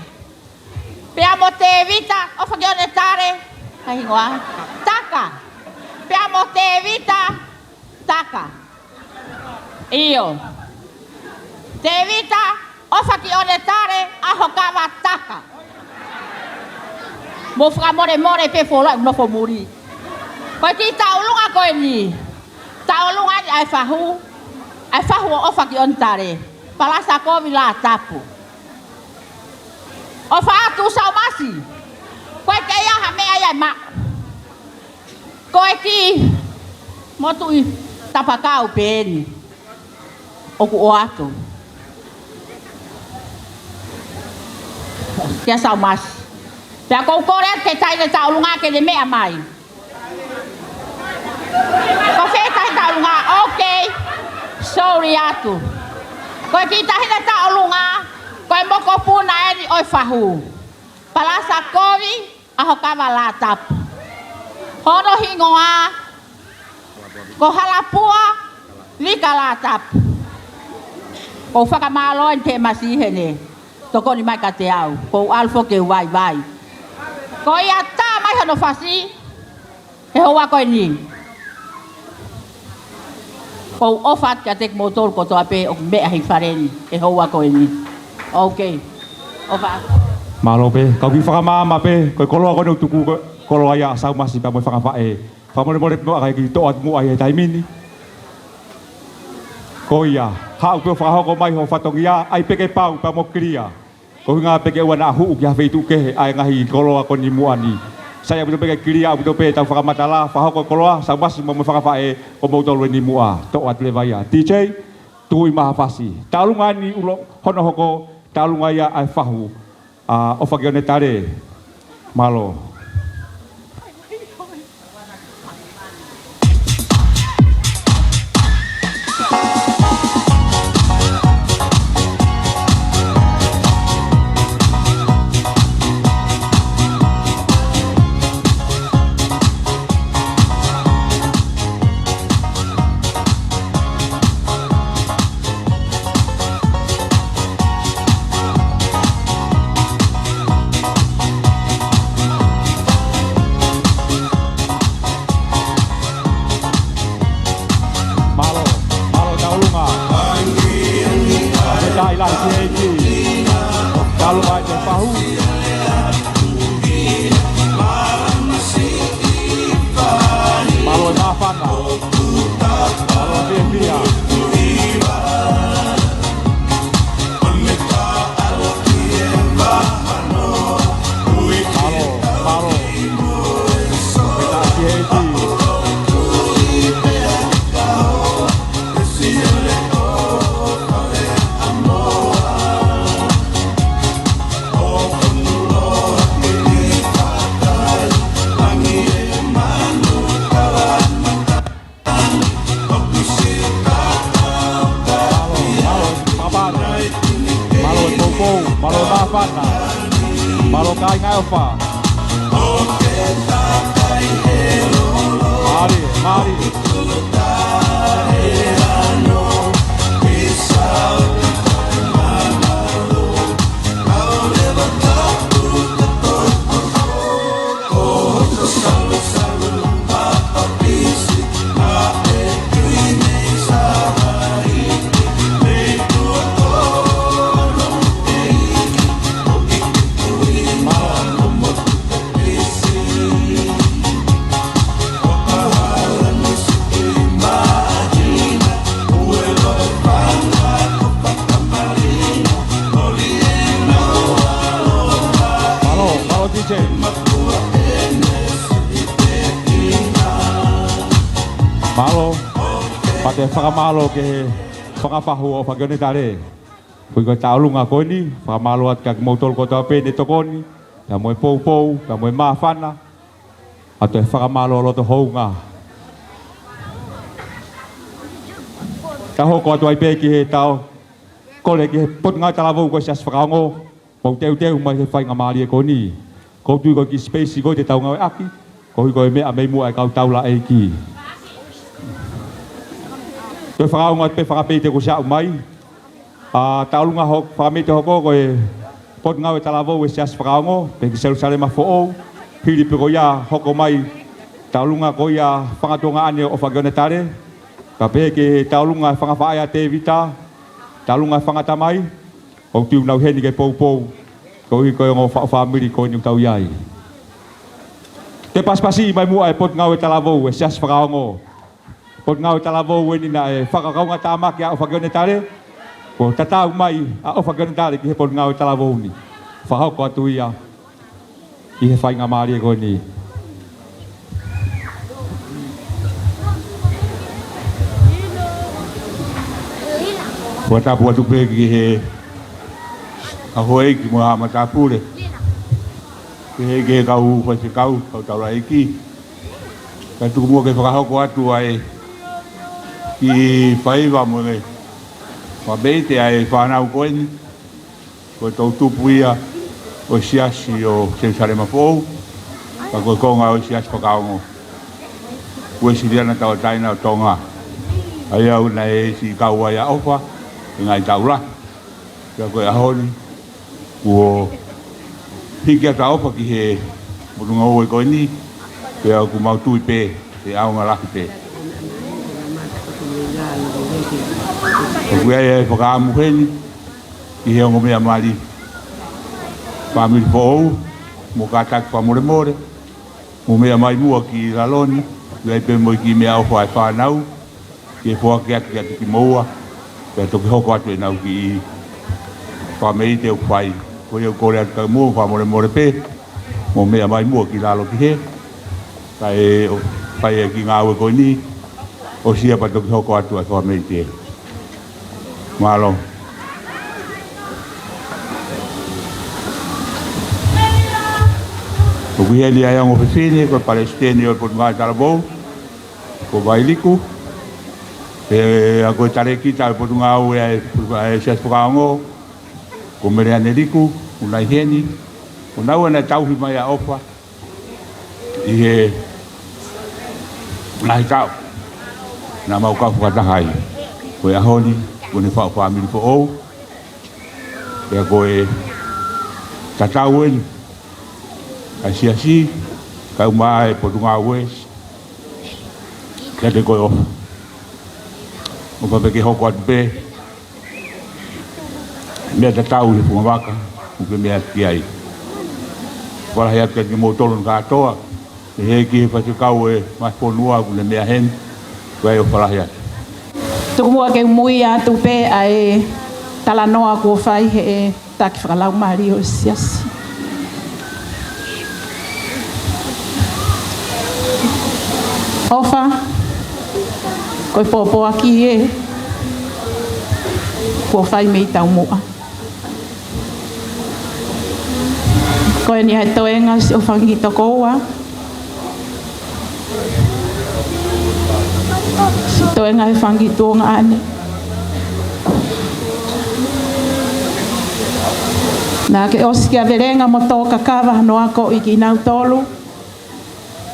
Pea mo Tēvita ʻOfakiʻonetale, ʻa e hingoa, Taka. Pea mo Tēvita Taka. ʻIo. Tēvita ʻOfakiʻonetale ʻAhokava Taka. Mou fakamolemole pē, folau nofo muli. Ko e kiʻi tauʻolunga ko eni. Tauʻolunga eni ʻa e fahu, ʻa e fahu ʻo ʻOfakiʻonetale. Palasa Kovi Lātapu. ʻOfa atu Saumasi. Ko e kei ʻi ai ha meʻa ia ʻe maʻu. Ko e kiʻi motuʻi tapakau pē eni ʻoku ʻoatu kia Saumasi. Pea ʻoku ou kole atu ki he taʻahine tauʻolunga ke ne meʻa mai. Ko fē taʻahine tauʻolunga? Okay. Sorry atu. Ko e kiʻi taʻahine tauʻolunga, ko e mokopuna eni ʻo e fahu. Palasa Kovi, ʻAhokava Latapu. Hono hingoa ko Halapua Lika Latapu. ʻOku ou fakamālō eni ki he masiʻi heʻene tokoni mai kiate au. ʻOku ou ʻalu foki ke u vaivai. Ko ia, tā mai hono fasi he houa ko eni. ʻOku ou ʻofa atu kiate kimoutolu kotoa pē ʻoku meʻa he fale ni he houa ko eni. Okay. ʻOfa atu. Mālō pē. Kau kiʻi fakamaama pē, ko e koloa ko eni ʻoku tuku, ko e koloa ia ʻa Saumasi pea mo e fanga faʻē. Fakamolemole pē muʻa kae kiʻi toʻo atu muʻa ʻi he taimi ni. Ko ia, haʻu pē ʻo fakahoko mai ho fatongia, ʻai pē ke pau pea mo clear. Ko e ʻuhinga pē ke ʻoua naʻa huʻu ki ha feituʻu kehe ʻa e ngaahi koloa ko eni muʻa ni. Sai ʻaupito pē ke clear ʻaupito pē ʻetau fakamatala, fakahoko e koloa, Saumasi mo e fanga faʻē, ko moutolu eni muʻa. Toʻo atu leva ia. DJ, tui mai ha fasi. Tauʻolunga eni ʻuluaki hono hoko, tauʻolunga ia ʻa e fahu ʻa ʻOfagione Tale. Mālō. Mālō, mālō tauʻolunga. Fakafetaʻi lahi ki he ʻEiki. Tauʻolunga ʻi he fahu. Mālō e māfana. Mālō e fiefia. Mālō, mālō. Fakafetaʻi ki he ʻEiki. Mālō, mālō, mālō, mālō e poupou, mālō e māfana, mālō kāinga ʻofa. Mālie, mālie. Mālō, mālō D J. Mālō. Pea te u fakamālō ki he fanga fahu ʻo ʻOfagione Tale. Koeʻuhi ko e tauʻolunga ko eni, fakamālō atu kiate kimoutolu kotoa pē ne tokoni, pea mo e poupou, pea mo e māfana, ʻa e toe fakamālō loto houngaʻia. Tau hoko atu ai pē ki he tau kole ki he Potungāue Talavou ko e Siasi Fakaongo, mou teuteu mai he faingamālie ko eni. ʻOku ou tui ko e kiʻi space ko ē te tau ngāueʻaki, koeʻuhi ko e meʻa mei muʻa e kau taulaʻeiki. Toe fakaongo atu pē fakapeite kuo ʻosi aʻu mai. ʻA, tauʻolunga ho-, fakameʻite hoko ko e Potungāue Talavou e Siasi Fakaongo, pehē ki Selusalema Foʻou, hili pē ko ia hoko mai tauʻolunga ko ia fanga tuongaʻane ʻo ʻOfagione Tale, kae pehē ki he tauʻolunga e fanga faʻē ʻa Tēvita, tauʻolunga e fanga tamai, ʻoku tau nau ʻi heni ke poupou, koeʻuhi ko e ongo fa-, fāmili ko eni ʻoku tau ʻi ai. Toe pasipasi mai muʻa e Potungāue Talavou e Siasi Fakaongo. Potungāue Talavou eni naʻe fakakaungātāmaki ʻa ʻOfagione Tale, kuo tatau mai ʻa ʻOfagione Tale ki he Potungāue Talavou ni. Fakahoko atu ia ʻi he faingamālie ko eni. Fakatapu atu pē ki he houʻeiki mo e haʻa matāpule. Pehē ki he kau faifekau, kau taulaʻeiki. Kae tuku muʻa ke fakahoko atu ʻa e kiʻi faiva mo e fakaʻapaʻapa ʻa e fānau ko eni. Ko e toʻutupu ia ʻo e siasi ʻo Selusalema Foʻou, ka ko e konga ʻo e siasi fakaongo Uēsiliana Tauʻatāina ʻo Tonga. ʻA ia ʻoku ne siʻi kau ai ʻa ʻOfa he ngaahi taʻu lahi. Pea ko e ʻaho ni, kuo hiki atu ʻa ʻOfa ki he potungāue ko eni, pea ʻoku mau tui pē ʻe ʻaonga lahi pē. ʻOku ʻi ai e fakaʻamu heni ki he ongo meʻa mali fāmili Foʻou, mo kātaki fakamolemole, mo meʻa mai muʻa ki lalo ni, ʻoku ʻi ai pē mo e kiʻi meʻaʻofa ʻa e fānau, ke foaki atu kiate kimoua, pea toki hoko atu ʻenau kiʻi fakameʻite ʻoku fai. Ko ia ʻoku kole atu kae mou fakamolemole pē, mo meʻa mai muʻa ki lalo ki hē, kae ʻo fai e kiʻi ngāue ko eni, ʻosi ia pea toki hoko atu ʻa e fakameʻite. Mālō. ʻOku ʻi heni ʻa e ongo fefine, ko e palesiteni ʻo e Potungāue Talavou, ko Vailiku. Pea ko e talēkita ʻo e potungāue ʻa e, ʻa e siasi fakaongo, ko Meleane Liku, ʻoku ne ʻi heni. Ko naua naʻe tauhi mai ʻa ʻOfa ʻi he ngaahi taʻu naʻa mau kau fakataha ai. Ko e ʻaho ni, kuo ne faʻu fāmili Foʻou. Pea ko e tatau eni ʻa e siasi, kae ʻumaʻā e potungāue, kiate koe ʻOfa. ʻOfa pē ke hoko atu pē meʻa tatau ʻi he funga vaka ʻoku ke meʻa ki ai. Fakalahi atu kiate kimoutolu kātoa, pehē ki he faifekau ʻo e ngaahi fonua ʻoku ne meʻa heni, ko ia ʻofa lahi atu. Tuku muʻa ke u muimui atu pē ʻa e talanoa kuo fai ʻe he taki fakalaumālie ʻo e siasi. ʻOfa, ko e pōpoaki ē kuo fai mei taumuʻa. Ko eni ʻa e toenga siʻo fanga kiʻi tokoua, siʻi toenga he fanga kiʻi tuongaʻane. Naʻa ke ʻosi kia Velenga mo Tōkakava hono akoʻi kinautolu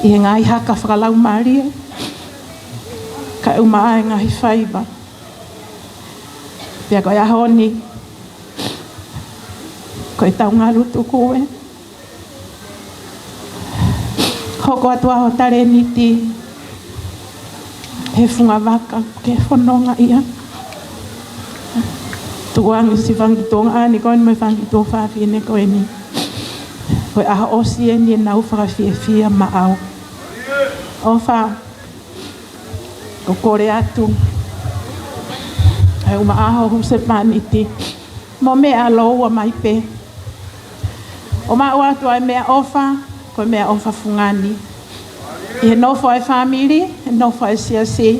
ʻi he ngaahi haka fakalaumālie, kae ʻumaʻā e ngaahi faiva. Pea ko e ʻaho ni, ko e tau ngalu tuku ē. Hoko atu ʻa ho talēniti he funga vaka ke fononga ia. Tukuange siʻi fanga kiʻi tuongaʻane ko eni mo e fanga kiʻi tuofāfine ko eni. Ko e ʻaho ʻosi eni ʻenau fakafiefia maʻau. ʻOfa, ʻoku kole atu ʻa e ʻumaʻā ho husepāniti mo meʻa lōua mai pē. ʻO maʻu atu ʻa e meʻaʻofa, ko e meʻaʻofa fungani ʻi he nofo ʻa e fāmili, he nofo ʻa e siasi,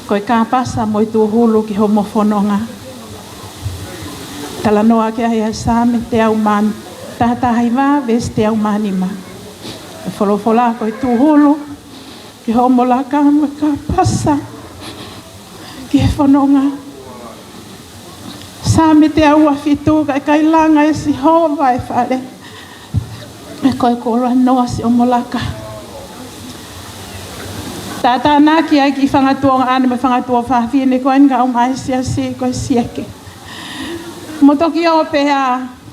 ko e kāpasa mo e tūhulu ki hoʻomo fononga. Talanoa ki ai ʻa e Saame teau mā, taha taha hiva, veesi teau mā nima. ʻE folofola ko e tūhulu ki hoʻomo laka mo e kāpasa ki he fononga. Saame teau ua fitu, ka ʻikai langa ʻe Sihova e fale, ʻe ko e koloa noa siʻomo laka. Tātānaki ai kiʻi fanga tuongaʻane mo e fanga tuofāfine ko eni kae ʻumaʻā e siasi ko e sieke. Mo toki ō pē ā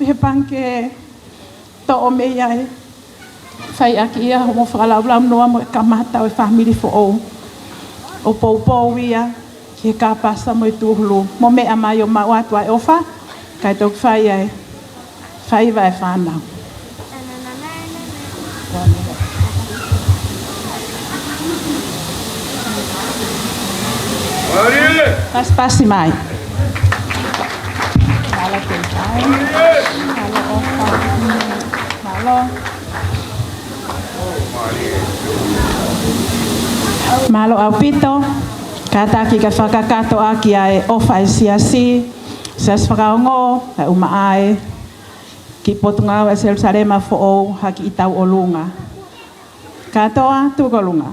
he pangikē toʻo mei ai. Fai ʻaki ia hoʻomo fakalaulaunoa mo e kamata ʻo e fāmili Foʻou. ʻO poupou ia ki he kāpasa mo e tūhulu. Mo meʻa mai ʻo maʻu atu ʻa e ʻofa, kae toki fai ai faiva e fānau. Pasipasi mai. Mālō Tēvita. Mālō ʻOfa. Mālō. Mālō ʻaupito. Kātaki ke fakakakato ʻaki ʻa e ʻofa ʻa e siasi, siasi fakaongo, kae ʻumaʻā e ki Potungāue ʻa Selusalema Foʻou ha kiʻi tauʻolunga. Kātoa, tuʻu ki ʻolunga.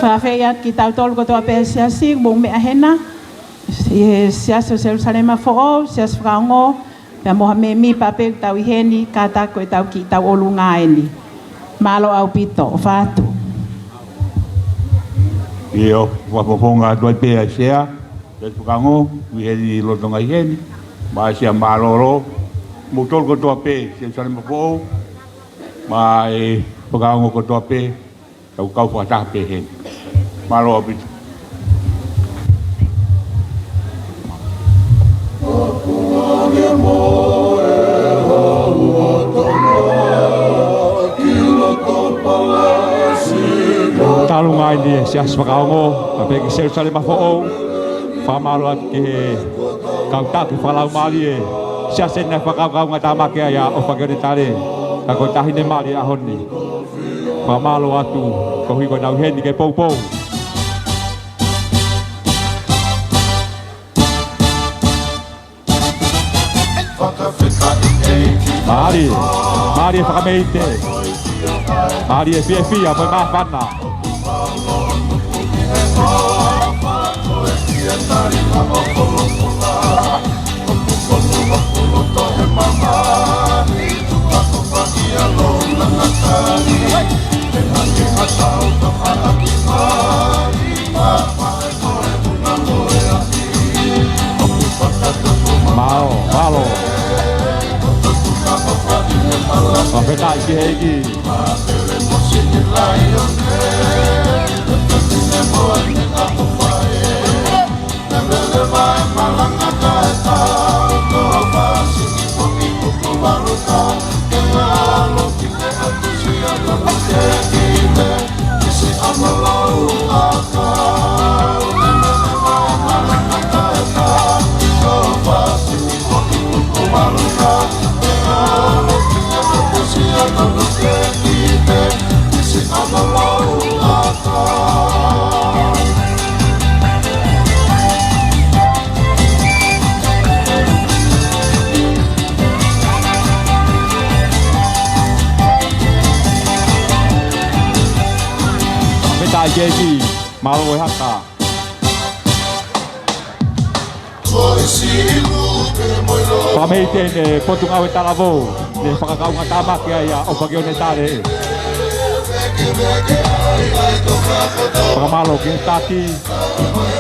Fakafetaʻi atu kitautolu kotoa pē he siasi, mou meʻa hena, ʻi he siasi ʻo Selusalema Foʻou, siasi fakaongo, pea mo ha mēmipa pē ʻoku tau ʻi heni, kātaki ko ʻetau kiʻi tauʻolunga eni. Mālō ʻaupito, ʻofa atu. ʻIo, fakafofonga atu ai pē ʻa e sea, siasi fakaongo, ʻi heni lolotonga ʻi heni, mo e sea mālōlō, kimoutolu kotoa pē, Selusalema Foʻou, mo e fakaongo kotoa pē, tau kau fakataha pē heni. Mālō ʻaupito. Talu ngai ni e siasi fakaongo, pea pehē ki Selusalema Foʻou, fakamālō atu ki he kau taki fakalaumālie, siasi naʻe fakakaungātāmaki ai ʻa ʻOfakione Tale, ka ko e taʻahine mali ʻaho ni. Fakamālō atu, koeʻuhi ko ʻenau ʻi heni ke poupou. Mālie, mālie Fakameite. Mālie fiefia mo e māfana. Mālō, mālō. Fakafetaʻi ki he ʻEiki. Fakafetaʻi ki he ʻEiki, mālō e haka. Fakameite ʻene Potungāue Talavou, naʻe fakakaungātāmaki ai ʻa ʻOfakione Tale. Fakamālō ki he taki,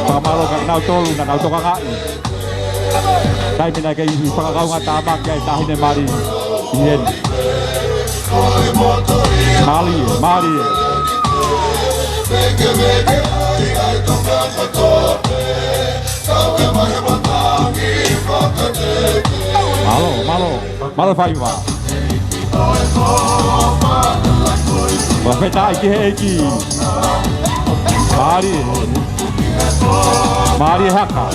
fakamālō kia kinautolu naʻa nau tokangaʻi. Taimi naʻe kei fakakaungātāmaki ai e taʻahine mali ʻi heni. Mālie, mālie. Mālō, mālō. Mālō faiva. Fakafetaʻi ki he ʻEiki. Mālie. Mālie haka.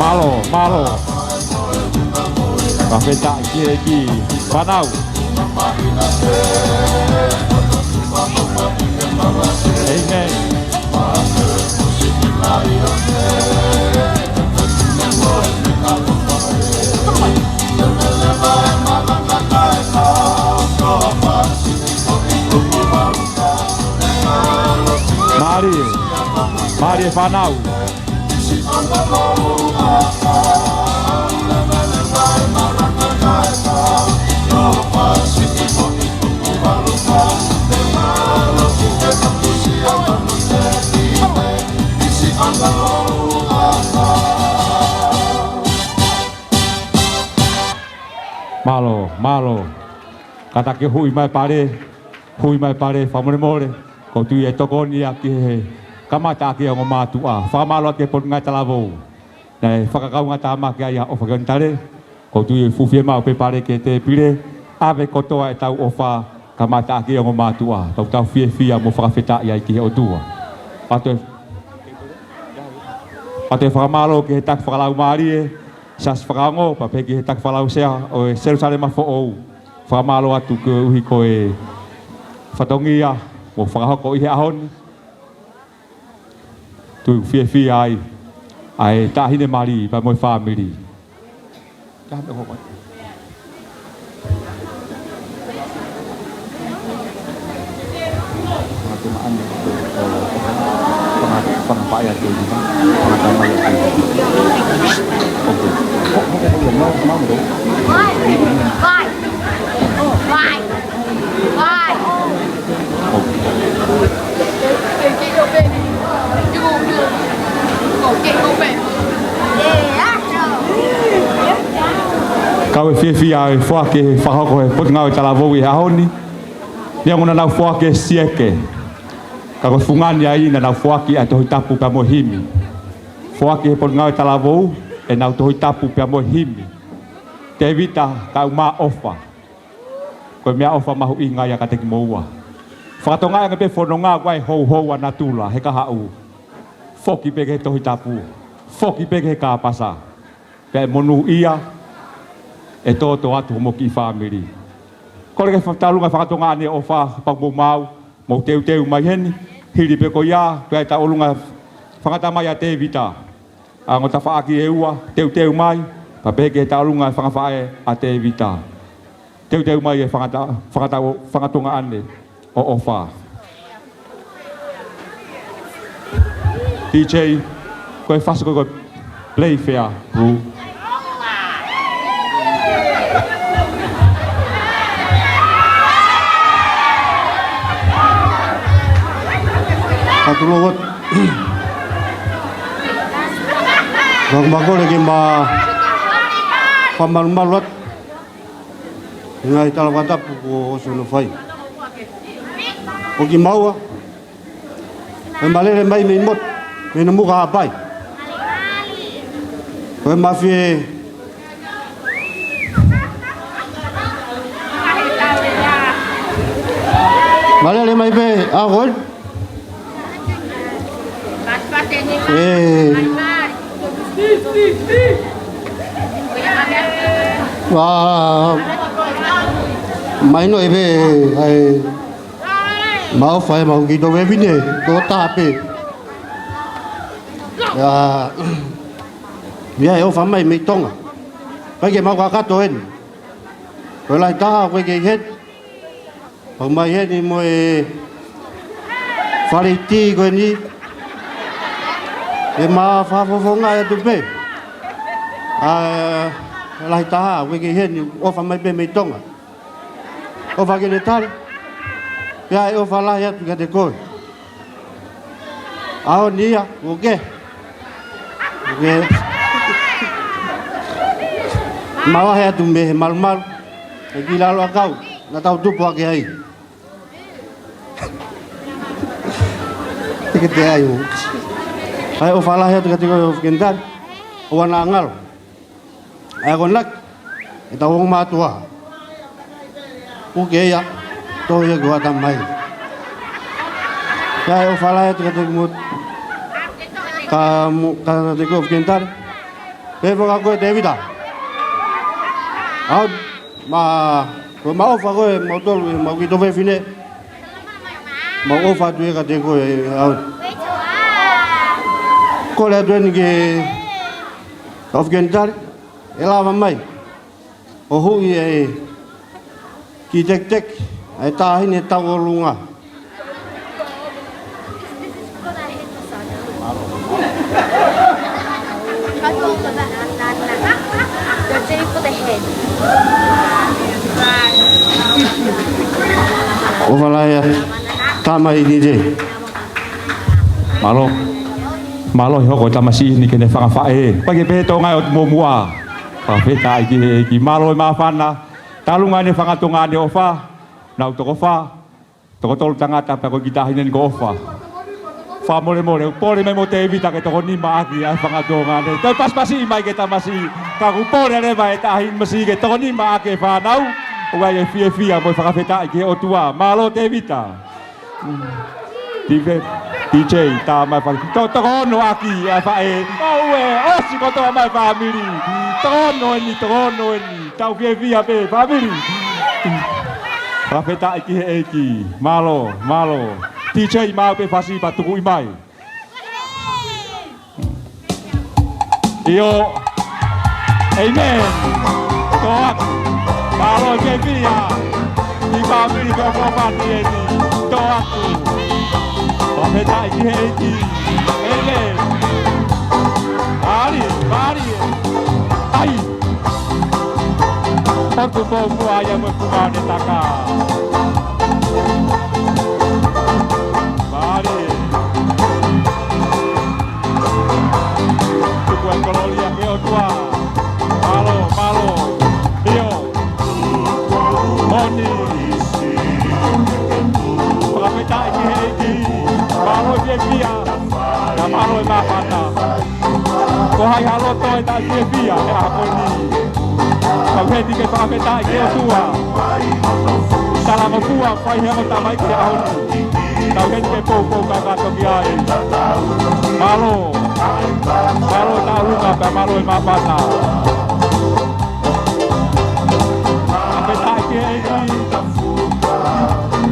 Mālō, mālō. Fakafetaʻi ki he ʻEiki. Fānau. ʻĒmeni. Mālie, mālie fānau. Mālō, mālō. Kātaki hui mai pale, hui mai pale, fakamolemole. ʻOku ou tui ʻe tokoni ia ki he kamataʻaki ʻa e ongo mātuʻa. Fakamālō atu ki he Potungāue Talavou. Naʻe fakakaungātāmaki ai ʻa ʻOfakione Tale. ʻOku ou tui ʻe fuʻu fiemaʻu pē pale ki he tēpile. ʻAve kotoa ʻetau ʻofa, kamataʻaki ʻa e ongo mātuʻa. Tau tau fiefia mo fakafetaʻi ai ki he ʻOtua. Pea toe, pea toe fakamālō ki he taki fakalaumālie, siasi fakaongo, pea pehē ki he taki fakalauseʻa ʻo e Selusalema Foʻou. Fakamālō atu koeʻuhi ko e fatongia mo fakahoko ʻi he ʻaho ni. Tuku fiefia ai ʻa e taʻahine mali pea mo e fāmili. Kau fiefia ʻa e foaki e fakahoko he Potungāue Talavou ʻi he ʻaho ni. Neongo naʻa nau foaki e sieke, ka ko e fungani ai naʻa nau foaki ʻa e Tohi Tapu pea mo e himi. Foaki he Potungāue Talavou ʻenau Tohi Tapu pea mo e himi. Tēvita, kau mā ʻofa. Ko e meʻaʻofa mahuʻinga ia kiate kimoua. Fakatokangaʻi ange pē fononga ko e houhou ʻa natula he kahaʻu. Foki pē ki he Tohi Tapu. Foki pē ki he kāpasa. Pea ʻe monūʻia, ʻe tōtō atu hoʻomou kiʻi fāmili. Kole ke fa-, tauʻolunga fakatokangaʻi ʻa e ʻofa, kapau ʻoku mou maau, mou teuteu mai heni, hili pē ko ia, pea ʻe tauʻolunga fakatamai ʻa Tēvita. ʻA e ongo tafaʻaki ʻe ua, teuteu mai, pea pehē ki he tauʻolunga e fanga faʻē ʻa Tēvita. Teuteu mai e fangata-, fangata-, fakatokangaʻi ʻo ʻofa. D J, ko e fasi ko e Playfair, bro. Atu lo wat. Bang makole ke ma famalumalu atu. Ngaahi tala fakatapu kuo ʻosi hono fai. ʻO kimaua, ʻe malele mai mei motu, mei Namuka Haʻapai. Ko e mafie. Malele mai pē, ʻa ko ē. ʻE. Wa, mai no e pē, ai, mau fai mau ki to vevine, to tape. Ia, ia e ʻofa mai mei Tonga. Pai ke mau kakato eni. Ko e lahi taha, ko e kei heni. Pau mai heni mo e fale tī ko eni. ʻE ma fafofonga e tupe. ʻA, lahi taha, ko e kei heni, ʻofa mai pē mei Tonga. ʻOfa ke ne tali. Pea ʻe ʻofa lahi atu kiate koe. ʻAho ni ia, oke. Oke. Mavahe atu mei he malumalu. ʻE ki lalo ʻakau, naʻa tau tupu ake ai. Teke te ai o. ʻAi ʻofa lahi atu kiate koe ʻo Fukenitali. ʻOua naʻa ngalo. ʻAi ko naki, ʻe tau ongo mātuʻa. Puke ia, tō ia ko ata mai. ʻAi ʻofa lahi atu kiate kimout. Ka mo, ka te ko Fukenitali. Pea foki ko e Tēvita. ʻAu, ma, ko ma ʻofa ko e, mau tolu, mau ki to vevine. Mau ʻofa atu ia kiate koe, ʻaʻau. Kole atu eni ke, ka Fukenitali, ʻe lava mai. ʻO huʻi e kiʻi tekiteki, ʻa e taʻahine tauʻolunga. ʻOfa lahi atu, tama i ni te. Mālō. Mālō e hoko e tamasiʻi ni ke ne fanga faʻē. Pea ke pehē Tonga ʻo muʻomuʻa. Fakafetaʻi ki he ʻEiki. Mālō e māfana. Tauʻolunga ʻene fanga Tonga ʻene ʻofa. Nau toko fā. Toko tolu tangata pea ko e kiʻi taʻahine ni ko ʻOfa. Fakamolemole, ʻoku pole mai mo Tēvita ke toko nima ʻaki ʻa e fanga Tonga ni. Toe pasipasi mai ke tamasiʻi. Ka ʻoku pole leva e taʻahine masiʻi ke toko nima ʻaki e fānau. ʻOku ʻi ai e fiefia mo e fakafetaʻi ki he ʻOtua. Mālō Tēvita. Mm. Tive, D J, tā mai fāmili. To, toko ono ʻaki ʻa e faʻē. ʻOue, ʻosi kotoa mai fāmili. Toko ono eni, toko ono eni. Tau fiefia pē, fāmili. Fakafetaʻi ki he ʻEiki. Mālō, mālō. T J, maʻu pē fasi pea tukuʻi mai. ʻIo. ʻĒmeni. Tō atu. Mālō e fiefia. ʻI he fāmili ko e fāmili eni. Tō atu. Fakafetaʻi ki he ʻEiki. ʻĒmeni. Mālie, mālie. ʻAi. ʻOku pou mua ia mo e punga ne taka. Mālie. Tuku e kolōlia ki he ʻOtua. Mālō, mālō. ʻIo. Moni. Fakafetaʻi ki he ʻEiki. Mālō e fiefia. Pea mālō e māfana. Ko hai ha loto ʻe taʻefiefia he ʻaho ko eni. Tau heni ke fakafetaʻi ki he ʻOtua. Talangofua fai he ongo tamaiki he ʻaho ni. Tau heni ke poupou kakato ki ai. Mālō. Mālō e taʻolunga pea mālō e māfana. Fakafetaʻi ki he ʻEiki.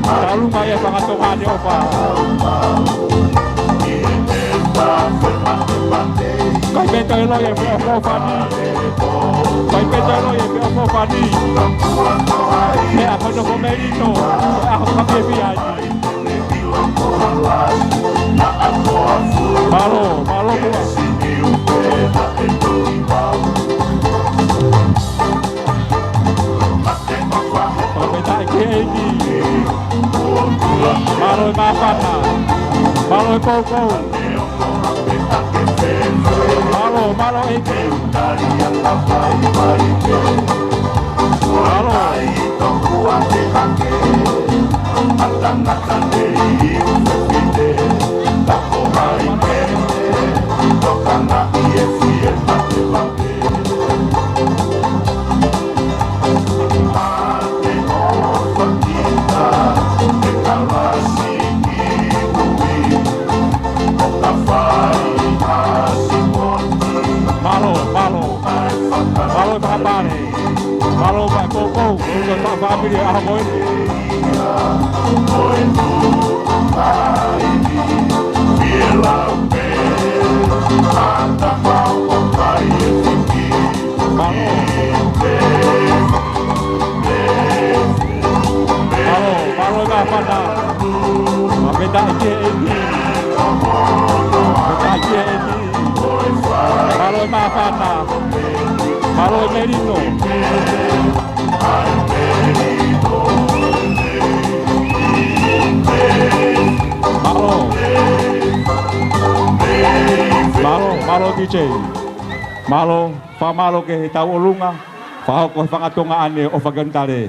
Taʻolunga e fanga Tonga ne ʻofa. Kai pē toe loi e feʻofoʻofani. Kai pē toe loi e feʻofoʻofani. He ʻaho ko e nofo melino. He ʻaho ko e fiefia ai. Mālō, mālō muʻa. Fakafetaʻi ki he ʻEiki. Mālō e māfana. Mālō e poupou. Mālō, mālō ʻEiki. Mālō. Mālō, mālō. Mālō e fakapale. Mālō e poupou. Mālō e fakafāmili ʻaho ko eni. Mālō. Mālō, mālō e māfana. Fakafetaʻi ki he ʻEiki. Fakafetaʻi ki he ʻEiki. Mālō e māfana. Mālō e melino. Mālō. Mālō, mālō D J. Mālō, fakamālō ki he tauʻolunga. Fakahoko he fanga Tonga ʻa e ʻofa ki Onitale.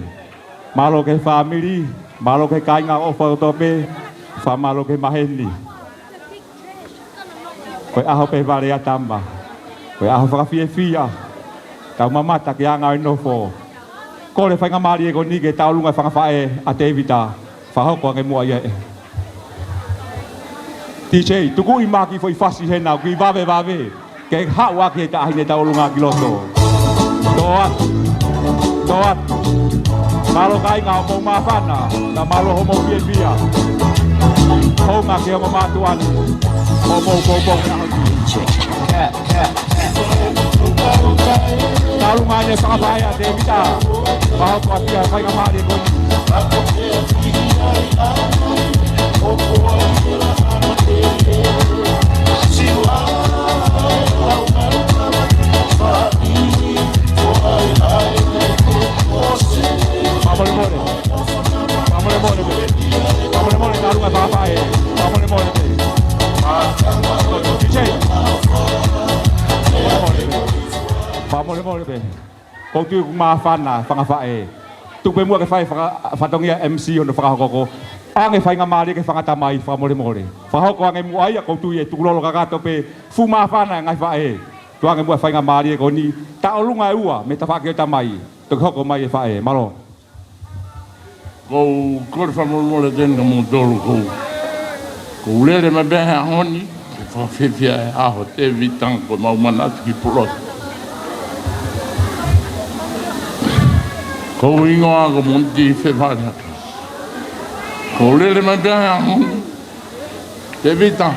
Mālō ki he fāmili, mālō ki he kāinga ʻofa kotoa pē, fakamālō ki he maheni. Ko e ʻaho pē vale ʻa tama. Ko e ʻaho fakafiefia. Tau mamata ki he anga ʻo e nofo. Kole faingamālie ko eni ke taʻolunga e fanga faʻē ʻa Tēvita. Fakahoko ange muʻa ia ē. D J, tukuʻi mai ha kiʻi foʻi fasi hena, kiʻi vavevave. Ke haʻu ʻaki e taʻahine taʻolunga ki loto. Tō atu. Tō atu. Mālō kāinga hoʻomou māfana. Ka mālō hoʻomou fiefia. Hounga ki he ongo mātuʻa ni. Hoʻomou poupou ki he ʻaho ni. Taʻolunga ʻa e fanga faʻē ʻa Tēvita. Fakahoko atu ia faingamālie ko eni. Fakamolemole. Fakamolemole. Fakamolemole, taʻolunga fakafaʻē. Fakamolemole. D J. Fakamolemole. Fakamolemole. Ko u tui ʻoku māfana e fanga faʻē. Tuku pē muʻa ke fai faka-, fatongia M C hono fakahoko. Ange faingamālie ki he fanga tamai, fakamolemole. Fakahoko ange muʻa ia, ko u tui ʻe tukulolo kakato pē, fuʻu māfana e ngaahi faʻē. Tuku ange muʻa faingamālie ko eni, taʻolunga ʻe ua, mei he tafaʻaki ʻo e tamai. Toki hoko mai e faʻē, mālō. Ko u kole fakamolemole atu eni kia moutolu ko u. Ko u lele mai pē he ʻaho ni, ke fakafiefia e ʻaho Tēvita ko ʻemau manatu ki Pulotu. Ko hoku hingoa ko Moniti Fefale. Ko u lele mai pē he ʻaho ni, Tēvita,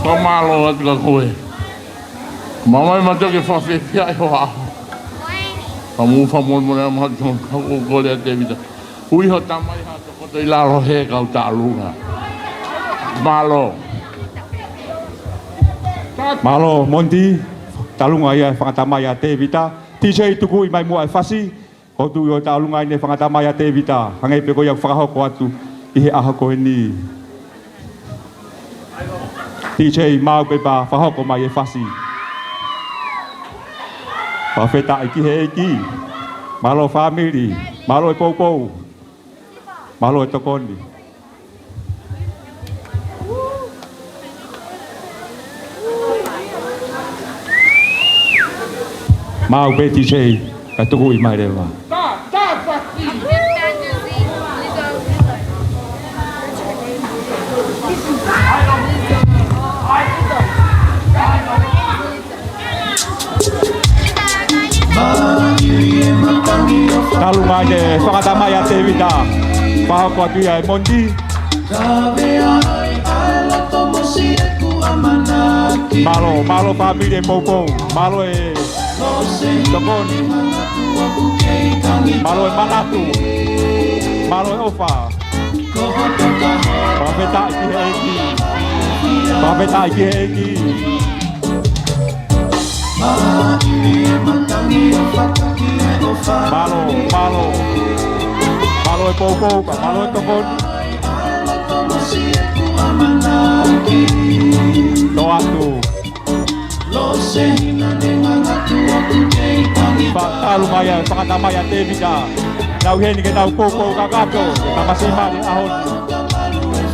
fakamālō atu kia koe. Mālō e maʻu ke fakafiefia ʻi ho ʻaho. Ka mou fakamolemole ā, mahalo te mou kole ʻa Tēvita. Ui ho tamai ha tokoto ʻi lalo he kau taʻalunga. Mālō. Mālō, Moniti, taʻalunga ia e fanga tamai ʻa Tēvita. T J, tukuʻi mai muʻa e fasi. Ko u tui ʻoku taʻalunga eni e fanga tamai ʻa Tēvita, hangē pē ko ia ʻoku fakahoko atu ʻi he ʻaho ko eni. T J, maʻu pē pea fakahoko mai e fasi. Fakafetaʻi ki he ʻEiki. Mālō fāmili. Mālō e poupou. Mālō e tokoni. Maʻu pē T J, kae tukuʻi mai leva. Taʻalunga eni e fanga tamai ʻa Tēvita. Fakahoko atu ia ʻe Moniti. Mālō, mālō fāmili e poupou. Mālō e tokoni. Mālō e manatu. Mālō e ʻofa. Fakafetaʻi ki he ʻEiki. Fakafetaʻi ki he ʻEiki. Mālō, mālō. Mālō e poupou, pea mālō e tokoni. Tō atu. Fakatalu mai ʻa e fanga tamai ʻa Tēvita. Nau ʻi heni ke nau poupou kakato, ke tamasiʻi mali ʻaho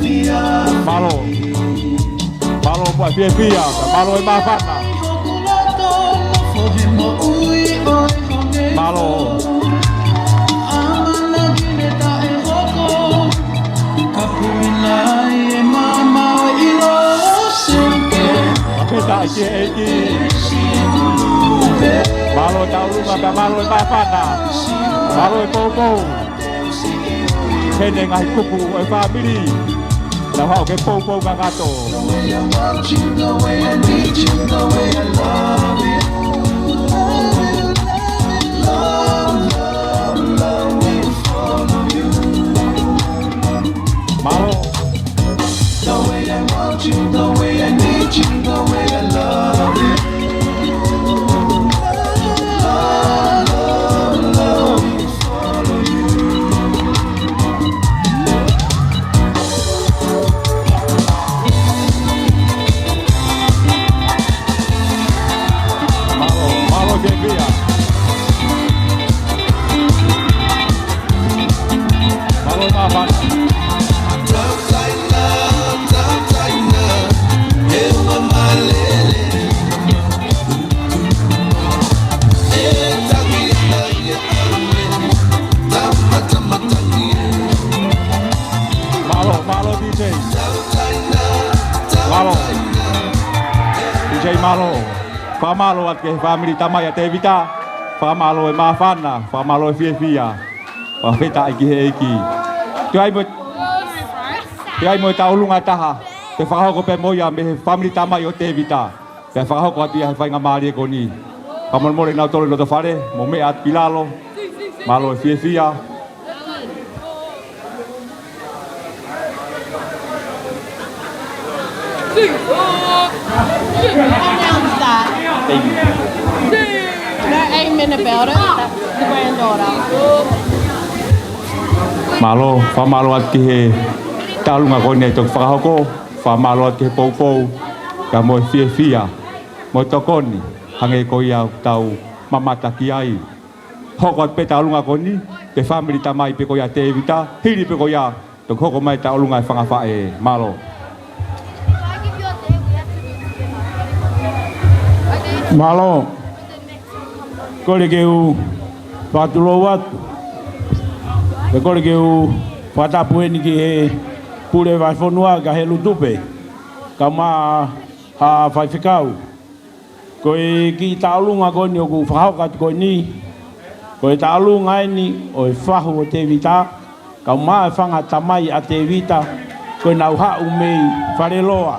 ni. Mālō. Mālō muʻa e fiefia, mālō e māfana. Mālō. Fakafetaʻi ki he ʻEiki. Mālō e taʻalunga, pea mālō e māfana. Mālō e poupou. Heni e ngaahi kupu ʻo e fāmili. Nau haʻu ke poupou kakato. Mālō. Mālō, mālō e fiefia. Mālō e māfana. Mālō, mālō D J. Mālō. D J mālō. Fakamālō atu ki he fāmili tamai ʻa Tēvita. Fakamālō e māfana, fakamālō e fiefia. Fakafetaʻi ki he ʻEiki. Toe ʻi ai mo, toe ʻi ai mo e taʻalunga ʻe taha. Toe fakahoko pē mo ia mei he fāmili tamai ʻo Tēvita. Pea fakahoko atu ia he faingamālie ko eni. Fakamolemole kinautolu ʻi loto fale, mou meʻa atu ki lalo. Mālō e fiefia. Announce that. Thank you. There are eight men about it. That's the granddaughter. Mālō, fakamālō atu ki he taʻalunga ko eni ʻoku toki fakahoko. Fakamālō atu ki he poupou, kae mo e fiefia, mo e tokoni, hangē ko ia ʻoku tau mamata ki ai. Hoko atu pē taʻalunga ko eni, ki he fāmili tamai pē ko ia ʻa Tēvita, hili pē ko ia, toki hoko mai taʻalunga e fanga faʻē. Mālō. Mālō. Kole ke u fakatulou atu. Pea kole ke u fakatapu heni ki he pule vahefonua, kae helu tupe. Kae ʻumaʻā ha faifekau. Ko e kiʻi taʻalunga ko eni ʻoku fakahoko atu ko eni. Ko e taʻolunga eni ʻo e fahu ʻo Tēvita, kae ʻumaʻā e fanga tamai ʻa Tēvita, ko ʻenau haʻu mei Faleloa.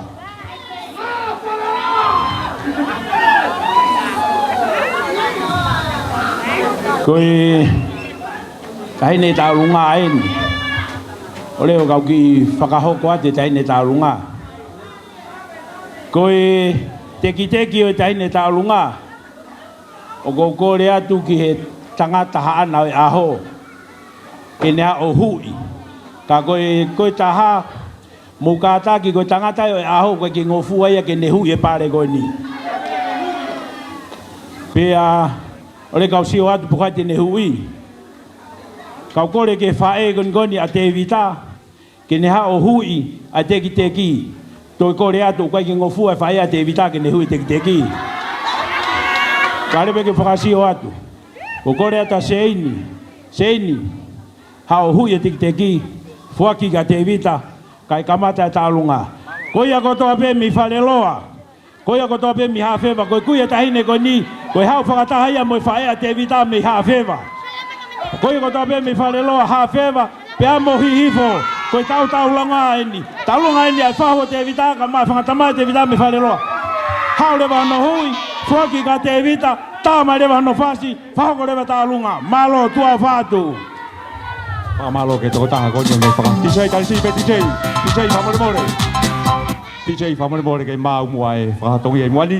Ko e taʻahine taʻolunga eni. ʻO leo kau kiʻi fakahoko atu e taʻahine taʻolunga. Ko e tekiteki ʻo e taʻahine taʻolunga, ʻoku ou kole atu ki he tangata haʻana ʻo e ʻaho, ke ne haʻu ʻo huʻi. Ka ko e, ko e taha, mou kātaki ko e tangata ʻo e ʻaho, ʻoku ʻikai ke ngofua ia ke ne huʻi e pale ko eni. Pea, ʻo leo kau sio atu pe ko hai te ne huʻi. Kau kole ki he faʻē ko eni ko eni ʻa Tēvita, ke ne haʻu ʻo huʻi ʻa e tekiteki. Toe kole atu, ʻoku ʻikai ke ngofua e faʻē ʻa Tēvita ke ne huʻi e tekiteki. Kae leva ke fakasio atu. ʻOku kole atu ʻa Seini. Seini, haʻu ʻo huʻi e tekiteki. Foaki kia Tēvita, kae kamata e taʻolunga. Ko ia kotoa pē mei Faleloa. Ko ia kotoa pē mei Haʻafeva, ko e kui ʻa e taʻahine ko eni, ko e haʻu fakataha ia mo e faʻē ʻa Tēvita mei Haʻafeva. Ko ia kotoa pē mei Faleloa, Haʻafeva, pea mo Hihifo, ko e taʻu taʻolunga eni. Taʻolunga eni ʻa e fahu ʻo Tēvita, kae ʻumaʻā e fanga tamai ʻa Tēvita mei Faleloa. Haʻu leva hono huʻi, foaki kia Tēvita, tā mai leva hono fasi, fakahoko leva e taʻolunga. Mālō, tuʻa ʻofa atu. Fakamālō ki he tokotaha ko eni ʻo ne faka-, DJ, tali siʻi pē, DJ. DJ, fakamolemole. DJ, fakamolemole ke maʻu muʻa e fakatongia ʻi muʻa ni.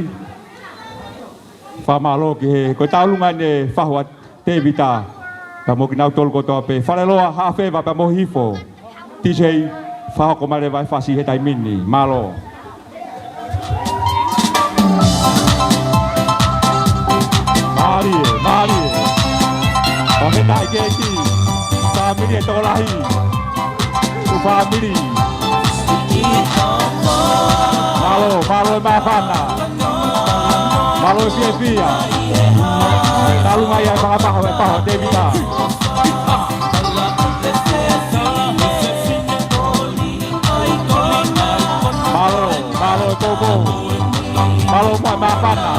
Fakamālō ki he, ko e taʻolunga eni e fahu ʻa Tēvita. Pea mo kinautolu kotoa pē. Faleloa, Haʻafeva, pea mo Hihifo. DJ, fakahoko mai leva e fasi he taimi ni. Mālō. Mālie, mālie. Fakafetaʻi ki he ʻEiki. Fāmili e tokolahi. Ko e fāmili. Mālō, mālō e māfana. Mālō e fiefia. Taʻolunga ia e fakapaho, e paho, Tēvita. Mālō, mālō e poupou. Mālō muʻa e māfana.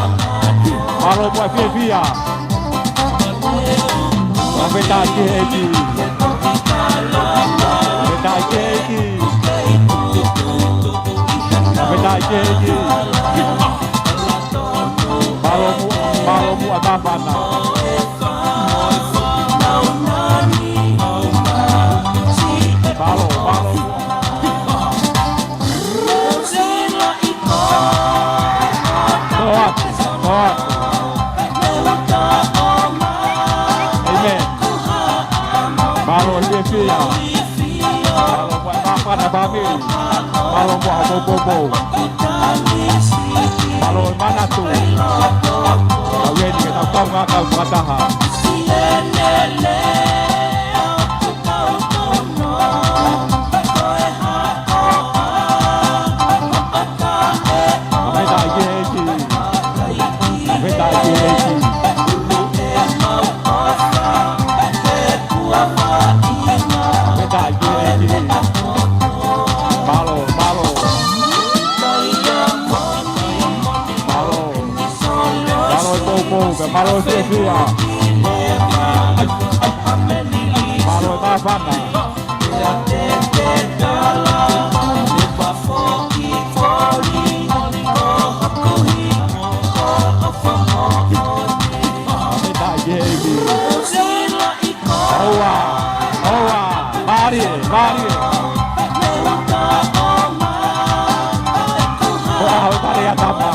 Mālō muʻa e fiefia. Fakafetaʻi ki he ʻEiki. Fakafetaʻi ki he ʻEiki. Fakafetaʻi ki he ʻEiki. Mālō muʻa, mālō muʻa e māfana. Mālō, mālō. Ko atu, ko atu. ʻĒmeni. Mālō e fiefia. Mālō muʻa e māfana fāmili. Mālō muʻa e poupou. Mālō e manatu. Kau eni ke tau kaungā kau fakataha. Fakafetaʻi ki he ʻEiki. Fakafetaʻi ki he ʻEiki. Fakafetaʻi ki he ʻEiki. Mālō, mālō. Mālō. Mālō e poupou, pea mālō e fiefia. Mālō e māfana. Fakafetaʻi ki he ʻEiki. ʻOua, ʻoua, mālie, mālie. Ko e ʻaho tale ʻa tama.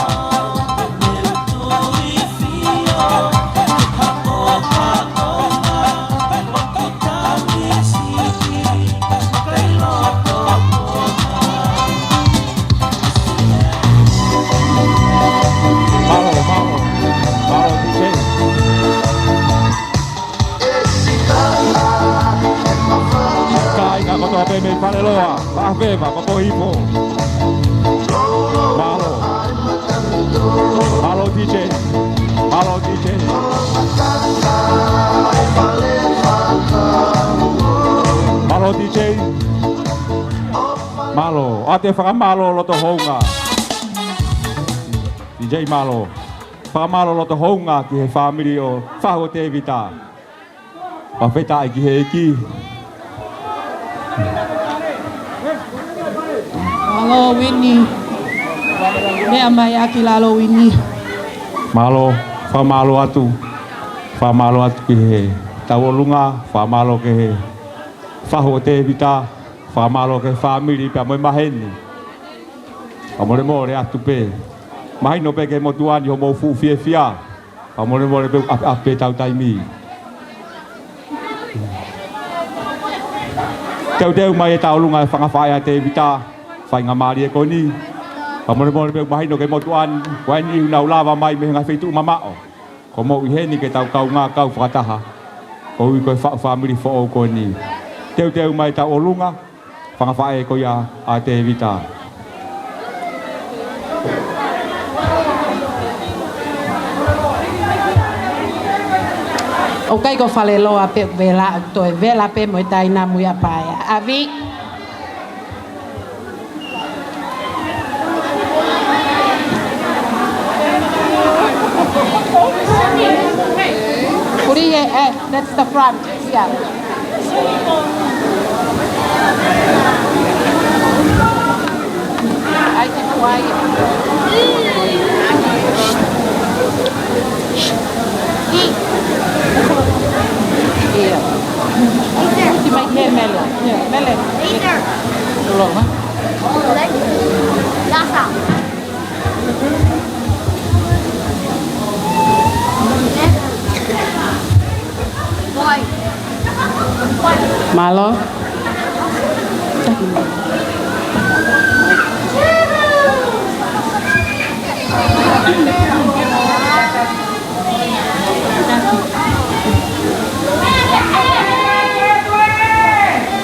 Mālō, mālō, mālō, DJ. Kāinga kotoa pē mei Faleloa, Haʻafeva, mo Hihifo. Mālō. Mālō DJ. Mālō DJ. Mālō DJ. Mālō. ʻOatu e fakamālō loto houngaʻia. DJ mālō. Fakamālō loto houngaʻia ki he fāmili ʻo e fahu ʻo Tēvita. Fakafetaʻi ki he ʻEiki. Mālō Uini. Meʻa mai ʻaki lalo Uini. Mālō, fakamālō atu. Fakamālō atu ki he tauʻolunga, fakamālō ki he fahu ʻo Tēvita, fakamālō ki he fāmili pea mo e maheni. Fakamolemole atu pē. Mahino pē ki he motuʻa ni hoʻomou fuʻu fiefia. Fakamolemole pē ʻapi, ʻapi pē tau taimi. Teuteu mai e tauʻolunga e fanga faʻē ʻa Tēvita, faingamālie ko eni. Fakamolemole pē mahino ki he motuʻa ni, ko eni ʻoku nau lava mai mei he ngaahi feituʻu mamaʻo. Ko hoʻomou ʻi heni ke tau kaungā kau fakataha. Koeʻuhi ko e faʻu fāmili foʻou ko eni. Teuteu mai tauʻolunga, fanga faʻē ko ia ʻa Tēvita. ʻOku ʻikai ko Faleloa pē ʻoku vela, ʻoku toe vela pē mo e taina mui a paea. ʻAvi. Put it here, eh, that's the front. Yeah. Ai, te kuai. Ia. Iti mai ke mele. Ia, mele. Tulo, ha? Mālō.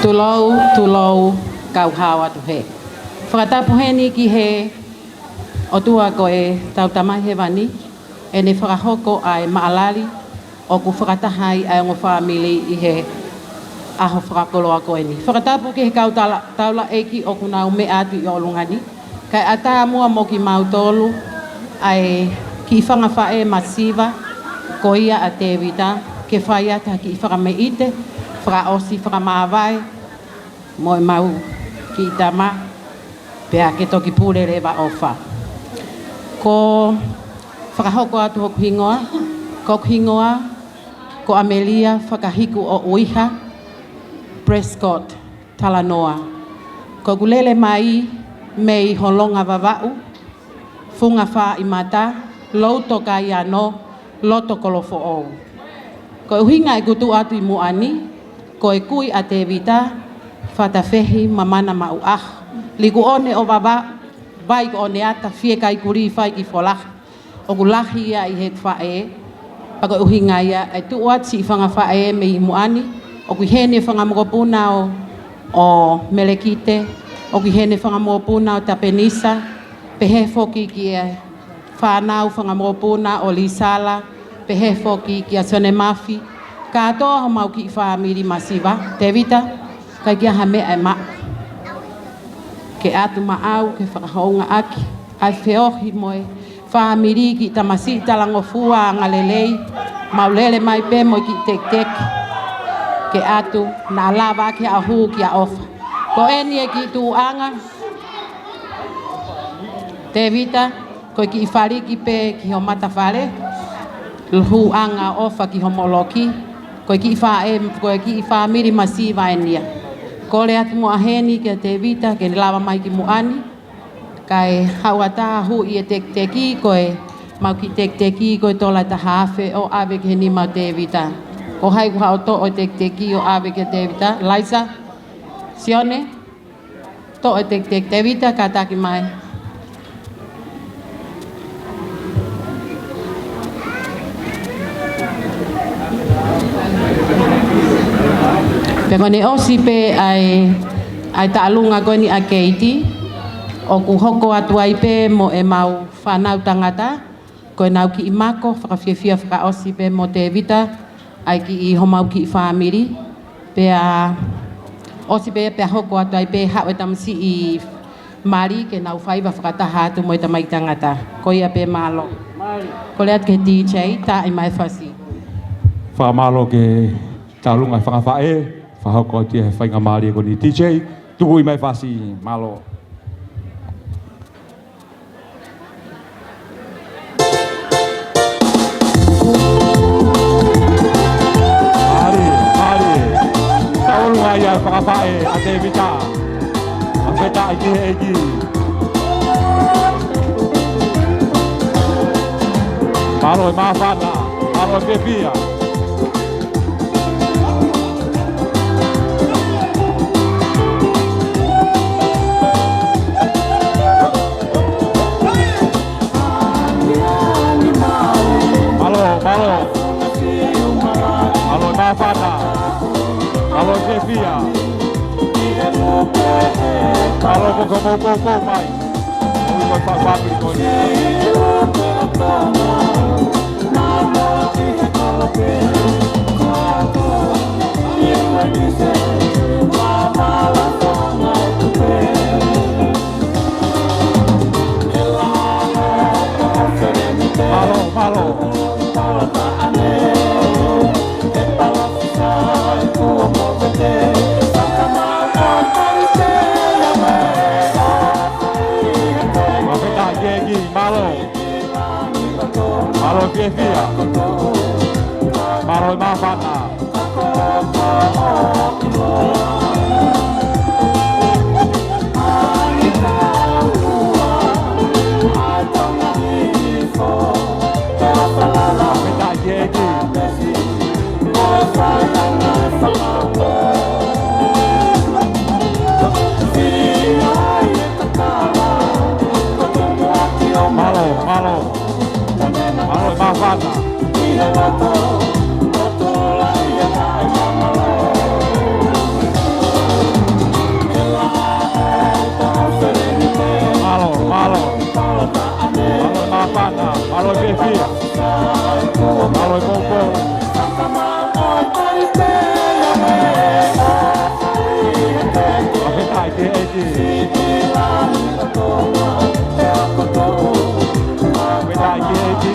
Tulou, tulou, kau hao atu hē. Fakatapu heni ki he ʻOtua ko e tau Tamai Hēvani, ʻene fakahoko ʻa e maʻalali ʻoku fakataha ai ʻa e ongo fāmili ʻi he ʻaho fakakoloa ko eni. Fakatapu ki he kau taula, taulaʻeiki ʻoku nau meʻa atu ʻi ʻolunga ni, kae ʻatā muʻa mo kimautolu ʻa e kiʻi fanga faʻē masiva ko ia ʻa Tēvita, ke fai atu ha kiʻi fakameʻite, fakaʻosi, fakamāvae, mo ʻemau kiʻi tama, pea ke toki pule leva ʻofa. Ko fakahoko atu hoku hingoa, ko hoku hingoa, ko ʻAmelia Fakahiku ʻo ʻUiha Prescott Talanoa. Ko ʻeku lele mai mei Holonga Vavaʻu, Funga Fāʻimata, Louto Kaiano, Loto Kolofoʻou. Ko e ʻuhinga ʻeku tuʻu atu ʻi muʻa ni, ko e kui ʻa Tēvita, Fatafehi, Mamana Maʻuʻaho, Likuʻone ʻo Vavaʻu, Vai ko ʻOneata, Fiekaikuli, Faikifolaha. ʻOku lahi ia ʻi he faʻē, pea ko e ʻuhinga ia e tuʻu atu siʻi fanga faʻē mei muʻa ni, ʻoku ʻi heni e fanga mokopuna ʻo, ʻo Melekite, ʻoku ʻi heni e fanga mokopuna ʻo Tapenisa, pehē foki ki he fānau fanga mokopuna ʻo Lisala, pehē foki kia Sione Mafi, kātoa homau kiʻi fāmili masiva, Tēvita, ʻikai ke ʻi ai ha meʻa ʻe maʻu. Ke ʻatu maʻau, ke fakahoungaʻaki, ʻa e feohi mo e fāmili kiʻi tamasiʻi talangofua angalelei, mau lele mai pē mo e kiʻi tekiteki. Ke ʻatu, naʻa lava ʻaki ʻa e hū ki ʻa ʻofa. Ko eni e kiʻi tuʻuʻanga, Tēvita, ko e kiʻi faliki pē ki ho matafale, hūʻanga ʻofa ki homo loki, ko e kiʻi faʻē, ko e kiʻi fāmili masiva eni ia. Kole atu muʻa heni kia Tēvita, ke ne lava mai ki muʻa ni, kae haʻu atu ʻa e hū ʻi he tekiteki, ko ʻemau kiʻi tekiteki, ko e tola ʻe taha afe ʻo ʻave ki he nima ʻo Tēvita. Ko hai ʻoku haʻu ʻo toʻo e tekiteki ʻo ʻave kia Tēvita, Laisa, Sione, toʻo e tekiteki Tēvita, kātaki mai. Pea ko ʻene ʻosi pē ʻa e, ʻa e taʻalunga ko eni ʻa Keiti, ʻoku hoko atu ai pē mo ʻemau fānau tangata, ko ʻenau kiʻi mako fakafiefia fakaʻosi pē mo Tēvita, ʻa e kiʻi homau kiʻi fāmili, pea ʻosi pē pea hoko atu ai pē haʻu e tamasiʻi mali ke nau faiva fakataha atu mo e tamaiki tangata. Ko ia pē mālō. Kole atu ki he D J, tā ʻi mai fasi. Fakamālō ki he Tauʻolunga e fanga faʻē, fakahoko atu ia he faingamālie ko eni. D J, tukuʻi mai e fasi, mālō. Mālō, mālō. Tauʻolunga ia e fanga faʻē ʻa Tēvita. Fakafetaʻi ki he ʻEiki. Mālō e māfana, mālō e fiefia. Mālō, mālō. Mālō e māfana. Mālō e fiefia. Mālō ko ka mou poupou mai. Mou ko e fāmili ko eni. Mālō, mālō. Fakafetaʻi ki he ʻEiki, mālō. Mālō e fiefia. Mālō e māfana. Mālō, mālō. Mālō e māfana. Mālō, mālō. Mālō e māfana. Mālō e fiefia. Mālō e poupou. Fakafetaʻi ki he ʻEiki. Fakafetaʻi ki he ʻEiki.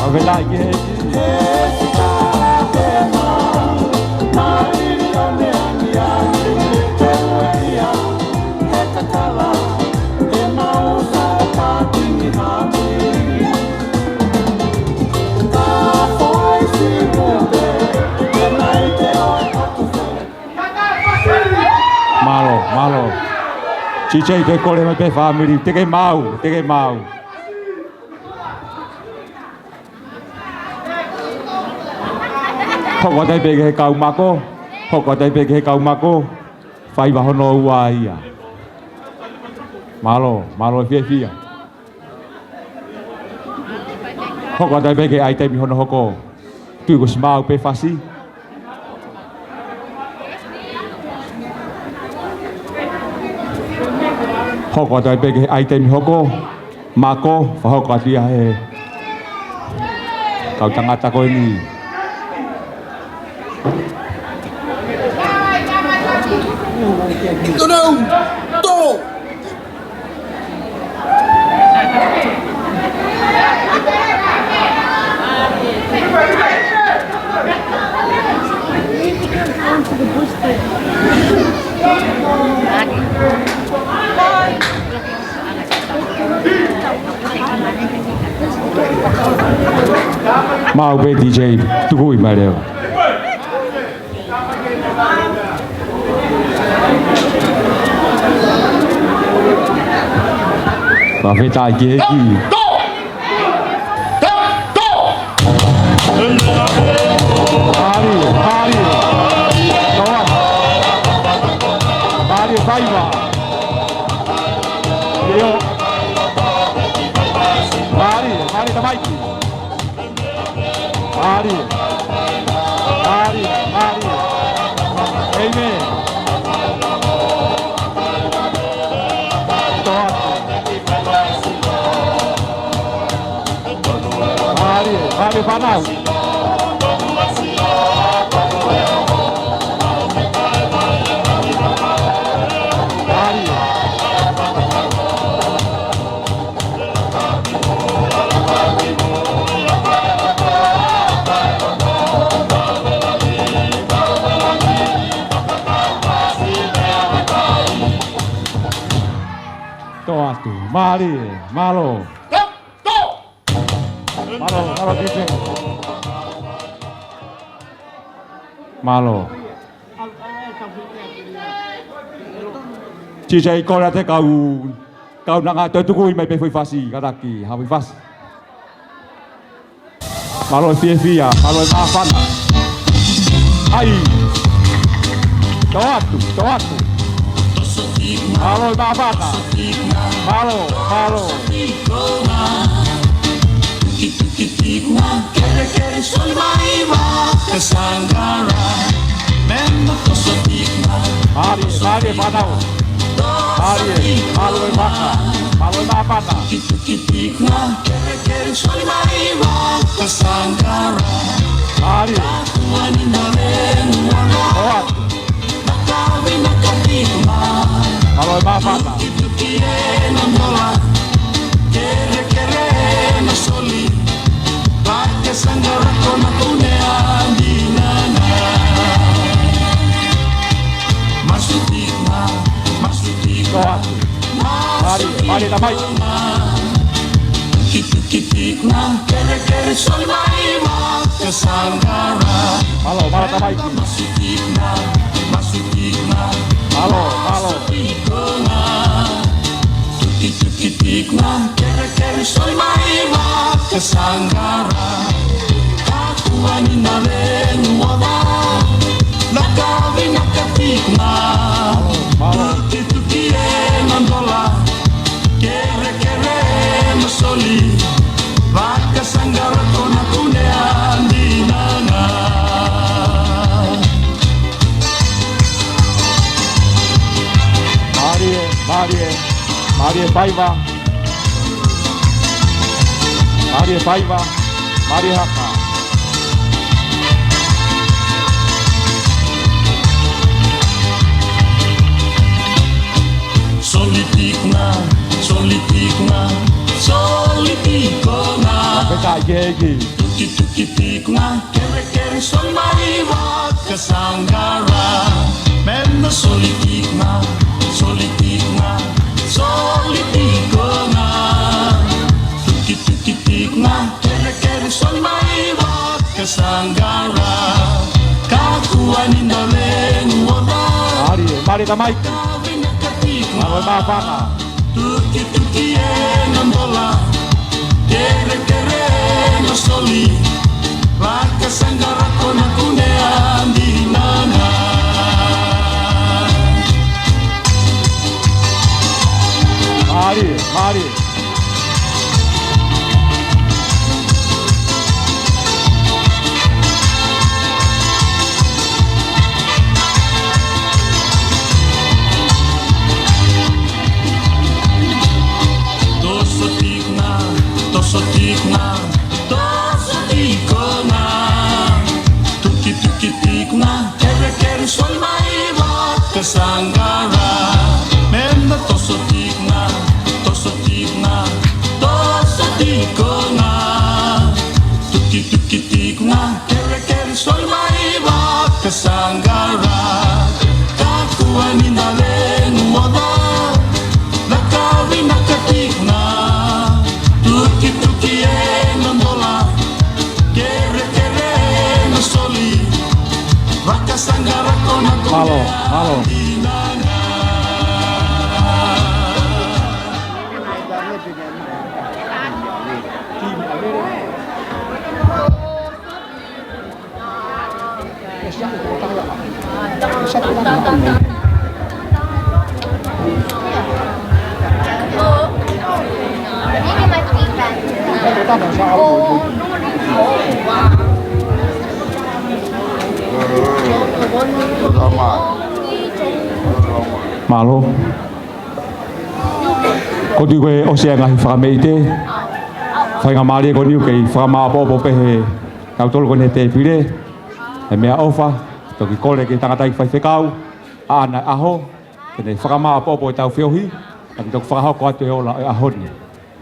Fakafetaʻi ki he ʻEiki. Mālō, mālō. D J, ke kole mai pē fāmili, te ke maau, te ke maau. Hoko atu ai pē ki he kau mako, hoko atu ai pē ki he kau mako, faiva hono ua ia. Mālō, mālō e fiefia. Hoko atu ai pē ki he ʻaitemi hono hoko. Tui ko e siʻi maau pē fasi. Hoko atu ai pē ki he ʻaitemi hoko. Mako, fakahoko atu ia he kau tangata ko eni. Tō nau, tō. Maau pē D J, tukuʻi mai leva. Fakafetaʻi ki he ʻEiki. Mālie, mālie. Mālie, faiva. Mālie, mālie, tamaiki. Mālie. Mālie, mālie. ʻĒmeni. Mālie, mālie fānau. Mālie. Mālie, mālō. Mālō, mālō, D J. Mālō. D J, kole atu e kau, kau nanga toe tuku mai pē foʻi fasi, kātaki, ha foʻi fasi. Mālō e fiefia, mālō e māfana. ʻAi. Tō atu, tō atu. Mālō e māfana. Mālō, mālō. Mālie, mālie fānau. Mālie, mālō e māfana. Mālō e māfana. Mālie. Tō atu. Mālō e māfana. Tō atu. Mālie, mālie tamai. Mālō, mālō tamai. Mālō, mālō. Mālie, mālie, mālie faiva. Mālie faiva, mālie haka. Soli tikunga, soli tikunga, soli tikunga. Peta i ke eki. Tuki tuki tikunga, kere kere soli mai vaka sangara. Mena soli tikunga, soli tikunga, soli tikunga. Tuki tuki tikunga, kere kere soli mai vaka sangara. Ka kuani na lengu oda. Mālie, mālie tamai. Ka vina ka tikunga. Mālō e māfana. Tuki tuki e na mola. Kere kere na soli. Vaka sangara kona kune andi nana. Mālie, mālie. Toso tikunga, toso tikunga, toso tikunga. Tuki tuki tikunga, kere kere soli mai vaka sangara. Mena toso tikunga, toso tikunga, toso tikunga. Tuki tuki tikunga, kere kere soli mai vaka sangara. Ka kuani na lengu oda. Na ka vina ka tikunga. Tuki tuki e na mola. Kere kere na soli. Vaka sangara kona kone. Mālō, mālō. Mālō. Ko e ʻosi e ngaahi fakameʻite. Faingamālie ko eni ke u kei fakamāʻopoʻopo pē he kau tolu ko eni he tēpile. He meʻaʻofa, toki kole ki he tangataʻeiki faifekau, ʻaʻana e ʻaho, ke ne fakamāʻopoʻopo ʻetau feohi, ka te toki fakahoko atu e ola e ʻaho ni.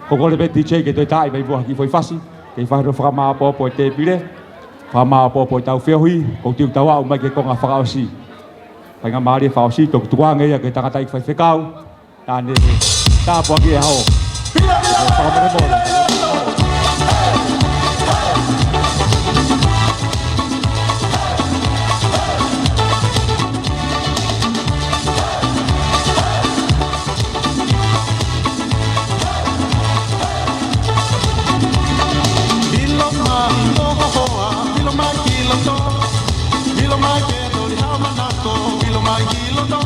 Ko e kole pē D J ke toe taaʻi mai muʻa ha kiʻi foʻi fasi, ke fai hano fakamāʻopoʻopo e tēpile, fakamāʻopoʻopo ʻetau feohi, ko u tiu tau aʻu mai ki he konga fakaʻosi. Faingamālie fakaʻosi, toki tukuange ia ki he tangataʻeiki faifekau, naʻa ne tāpuakiʻi e ʻaho. Vilo mai mo ho hoa, vilo mai ki loto. Vilo mai ke toli haʻo manako, vilo mai ki loto.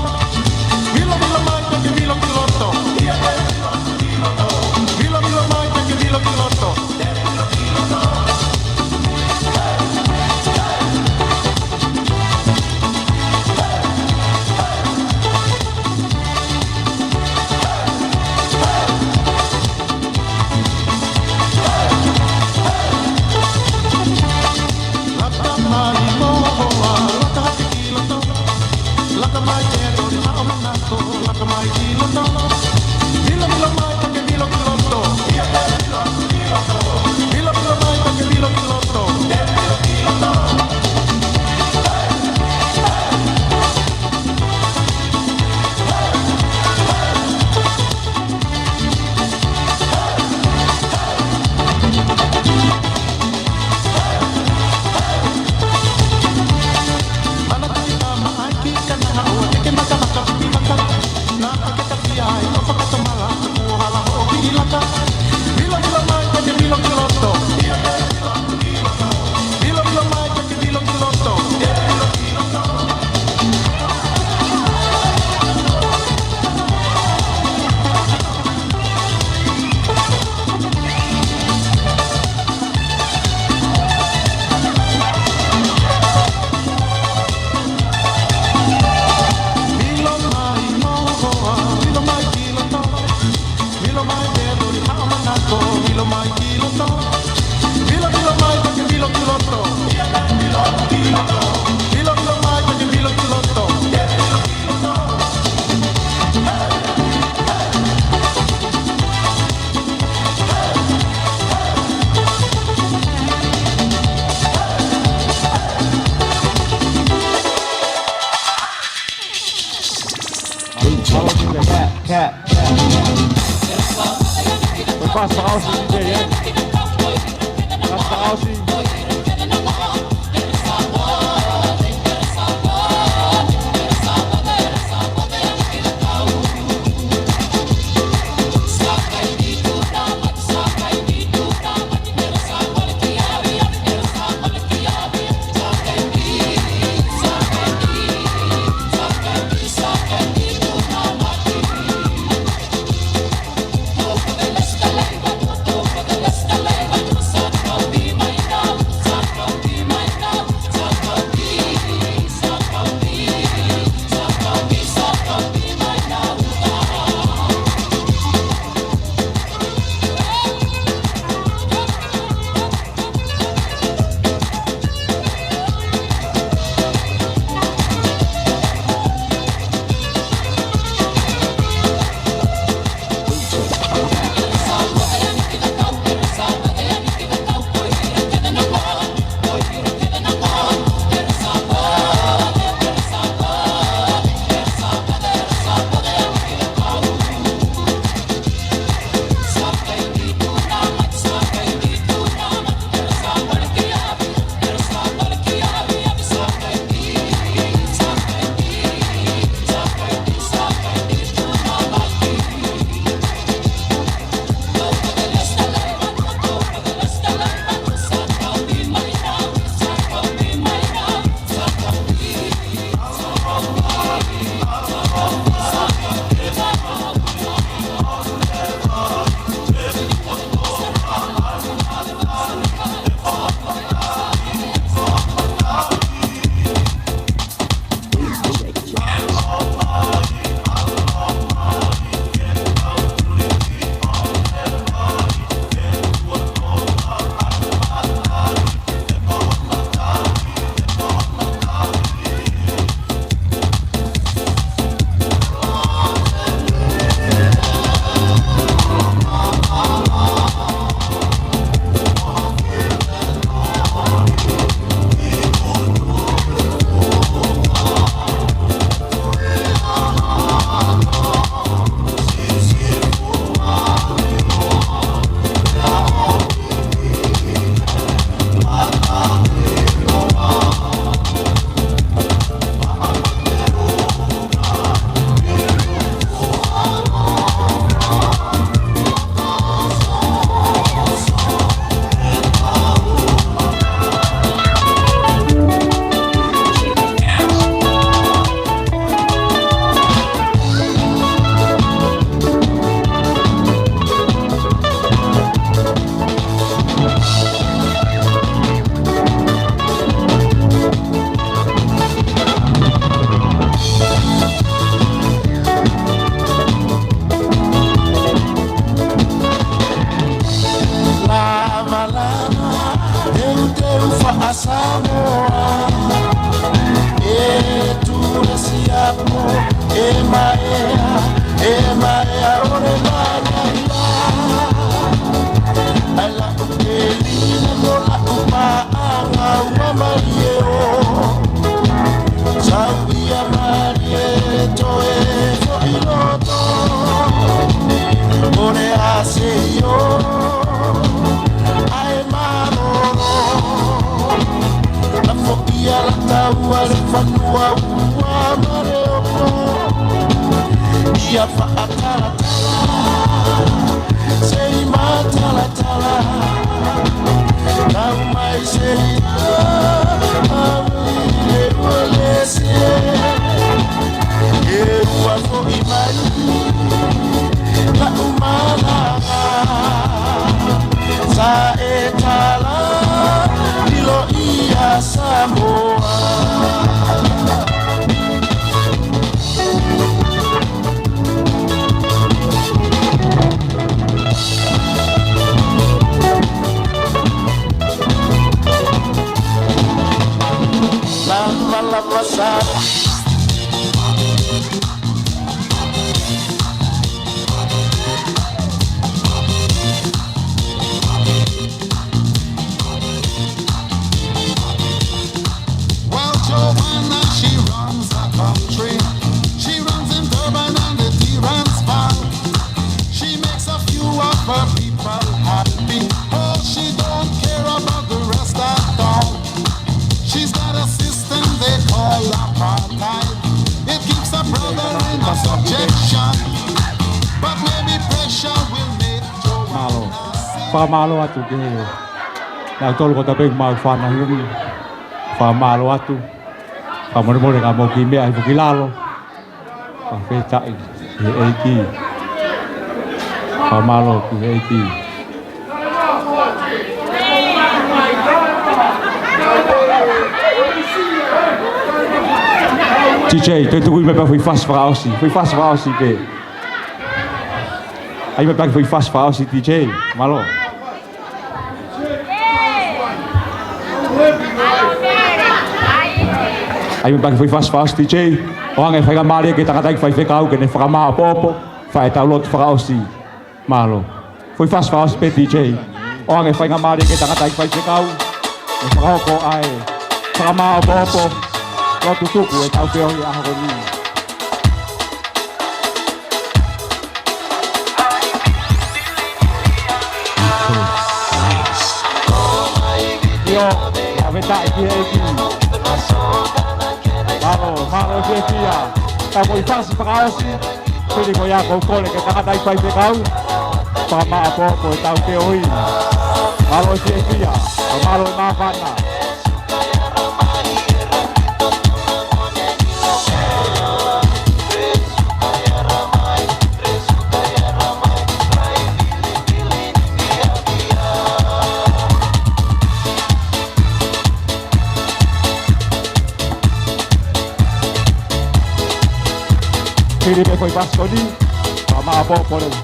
Vilo, vilo mai ke ke vilo ki loto. Vilo, vilo mai ke ke vilo ki loto. Laka mai mo hoa, laka hake ki loto. Laka mai ke toli haʻo manako, laka mai ki loto. Vilo, vilo mai ke ke vilo ki loto. Vilo, vilo mai ke ke vilo ki loto. Vilo mai mo hoa, vilo mai ki loto. Vilo mai ke toli haʻo manako, vilo mai ki loto. Vilo, vilo mai ke ke vilo ki loto. Vilo, vilo mai ke ke vilo ki loto. Follow me with that, cat. Pasa Aussie, D J, eh? Pasa Aussie. Samoa, e tulesi apo, e maea, e maea ʻo e manala. ʻAi laʻu kelina mo laʻu paʻanga ua malie ʻo. Sau ia malie toe foʻi loto. ʻO ne ʻasi ʻo. ʻAi mālōlō. Na foʻi ala taua le fanua ua ma le opo. Ia faʻatalatala, sei matalatala. Tau mai sei a, a, le ua le se. E ua foʻi mai, laʻu malanga. Sa e tala, ʻilo ia Samoa. Lava, lava, sa. Well, Joanna, she runs the country. She runs in Durban and the Transvaal. She makes a few of her people happy. Oh, she don't care about the rest at all. She's got a system they call apartheid. It keeps a brother in a subjection. But maybe pressure will make Joanna Mālō. Fakamālō atu ki he, naʻa tolu ko tapeng mau fana hiumi. Fakamālō atu. Fakamolemole ka mau ki meʻa hifo ki lalo. Fakafetaʻi ki he ʻEiki. Fakamālō ki he ʻEiki. D J, toe tuku mai pē foʻi fasi fakaʻosi. Foʻi fasi fakaʻosi pē. ʻAi mai pē foʻi fasi fakaʻosi D J. Mālō. ʻAi mai pē foʻi fasi fakaʻosi D J. ʻOange faingamālie ki he tangataʻeiki faifekau ke ne fakamāʻopoʻopo. Fai ʻetau lotu fakaʻosi. Mālō. Foʻi fasi fakaʻosi pē D J. ʻOange faingamālie ki he tangataʻeiki faifekau. ʻE fakahoko ai. Fakamāʻopoʻopo. Lotu tuku ʻetau feohi ʻaho ko eni. ʻIo, fakafetaʻi ki he ʻEiki. Mālō, mālō fiefia. Tau foʻi fasi fakaʻosi. Pili ko ia ʻoku ou kole ki he tangataʻeiki faifekau. Fakamāʻopoʻopo ʻetau feohi. Mālō fiefia. Mālō māfana. Pili pē foʻi fasi ko eni, fakamāʻopoʻopo leva.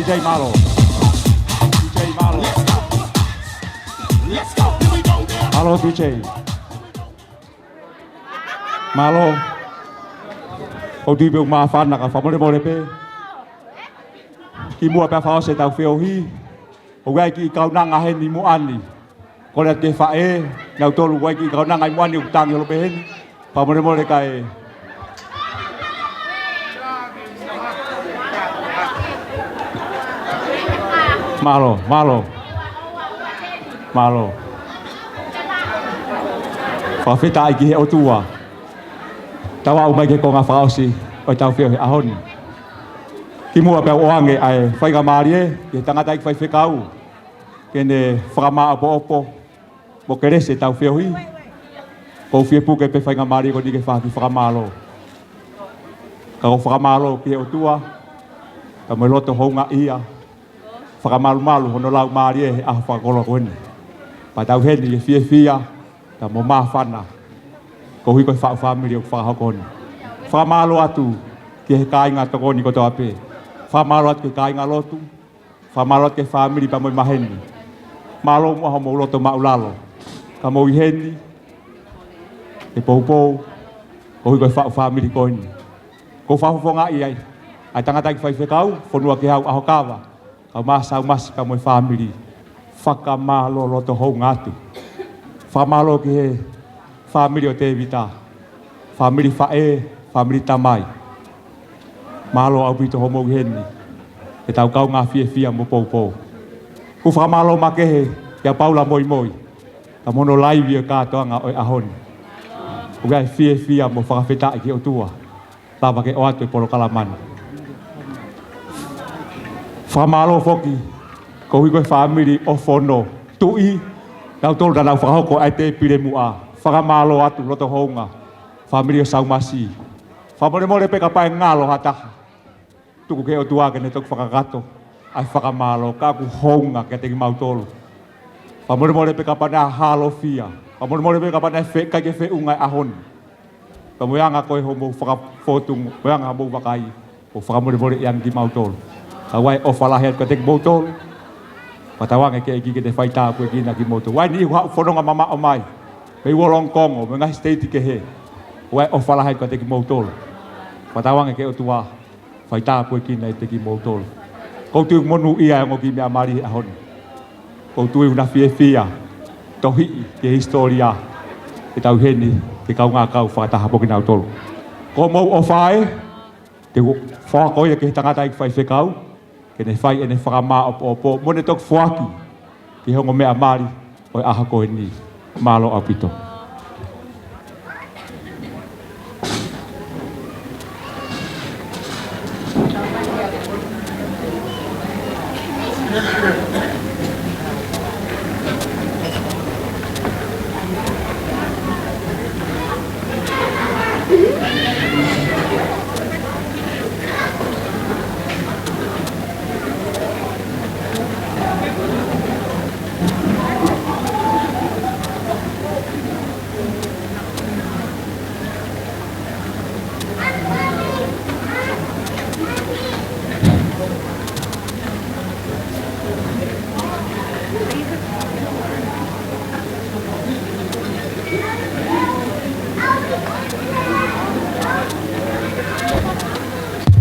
DJ mālō. DJ mālō. Mālō, DJ. Mālō. ʻOku ou tui pē ʻoku māfana ka fakamolemole pē. Kimuʻa pea fakaʻosi ʻetau feohi, ʻoku ʻi ai e kiʻi kaunanga heni muʻa ni. Kole atu ki he faʻē, nautolu ʻoku ʻi ai e kiʻi kaunanga ʻi muʻa ni ʻoku tangi holo pē heni. Fakamolemole kae. Mālō, mālō. Mālō. Fakafetaʻi ki he ʻOtua. Tau aʻu mai ki he konga fakaʻosi ʻo ʻetau feohi he ʻaho ni. Kimuʻa pea u ʻoange ʻa e faingamālie ki he tangataʻeiki faifekau ke ne fakamāʻopoʻopo mo kelesi ʻetau feohi. ʻOku ou fie puke pē faingamālie ko eni ke fai ha kiʻi fakamālō. Ka ko e fakamālō ki he ʻOtua, ka mo e loto houngaʻia, fakamalumalu hono laumālie he ʻaho fakakoloa ko eni. Pea tau ʻi heni ʻi he fiefia, ka mo māfana, koeʻuhi ko e faʻu fāmili ʻoku fakahoko ni. Fakamālō atu ki he kāinga tokoni kotoa pē. Fakamālō atu ki he kāingalotu, fakamālō atu ki he fāmili pea mo e maheni. Mālō muʻa hoʻomou loto maʻulalo. Ka mou ʻi heni, ʻi he poupou, koeʻuhi ko e faʻu fāmili ko eni. ʻOku ou fakafofongaʻi ai ʻa e tangataʻeiki faifekau, Fonuakehau ʻAhokava, kae ʻumaʻā Saumasi pea mo e fāmili. Fakamālō loto hounga atu. Fakamālō ki he fāmili ʻo Tēvita. Fāmili faʻē, fāmili tamai. Mālō ʻaupito hoʻomou ʻi heni. Ke tau kaungā fiefia mo poupou. ʻOku ou fakamālō makehe kia Paula Moimoi. Ka mo hono laivi ʻo e kātoanga ʻo e ʻaho ni. ʻOku ou fiefia mo fakafetaʻi ki he ʻOtua. Lava ke ʻoatu e polokalama ni. Fakamālō foki, koeʻuhi ko e fāmili ʻo Fono. Tuʻi, nautolu naʻa nau fakahoko ʻa e tēpile muʻa. Fakamālō atu loto hounga. Fāmili ʻo Saumasi. Fakamolemole pē kapau ʻe ngalo ha taha. Tuku ki he ʻOtua ke ne toki fakakakato ʻa e fakamālō, ka ʻoku hounga kiate kimautolu. Fakamolemole pē kapau naʻe halofia. Fakamolemole pē kapau naʻe fe-, ʻikai ke feʻunga e ʻaho ni. Ka mo e anga ko ē hoʻomou fakafōtunga, mo e anga hoʻomou vakai, ʻoku fakamolemoleʻi ange kimautolu. Ka ʻoku ʻi ai e ʻofa lahi atu kiate kimoutolu. Fakatauange ki he ʻEiki ke ne fai tāpuekina kimoutolu. ʻOku ʻi ai e niʻihi ʻoku haʻu fononga mamaʻo mai mei Wollongong, mei he ngaahi siteiti kehe. ʻOku ʻi ai e ʻofa lahi atu kiate kimoutolu. Fakatauange ki he ʻOtua, fai tāpuekina ʻiate kimoutolu. ʻOku ou tui ʻoku monūʻia e ongo kiʻi meʻa mali he ʻaho ni. ʻOku ou tui ʻoku na fiefia, tohiʻi ki he hisitōlia, ke tau ʻi heni, ke kaungā kau fakataha pē kinautolu. Ko hoʻomou ʻofa ē, te u fakahoko ia ki he tangataʻeiki faifekau, ke ne fai ʻene fakamāʻopoʻopo, mo ne toki foaki ki he ongo meʻa mali ʻo e ʻaho ko eni. Mālō ʻaupito.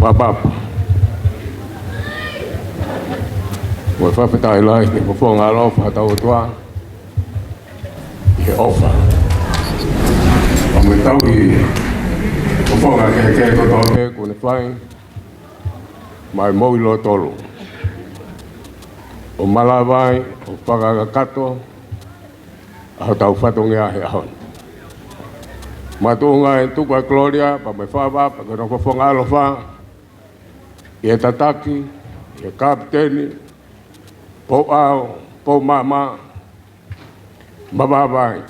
Papa. Mo e fakafetaʻi lahi ki he fofonga ʻaloʻofa ʻa hotau ʻOtua. ʻI he ʻofa. Pea mo e tauhi fofonga kehekehe kotoa pē kuo ne fai. Mai moʻui lōtolu. ʻO malava ai, ʻo fakakakato ʻa hotau fatongia he ʻaho ni. Makatuʻunga ʻi he tuku ʻa e kolōlia, pea mo e fakatapu, pea mo e fofonga ʻaloʻofa, ʻi he tataki, ʻi he kapiteni, Pouʻao, Poumaama, Mavaevae.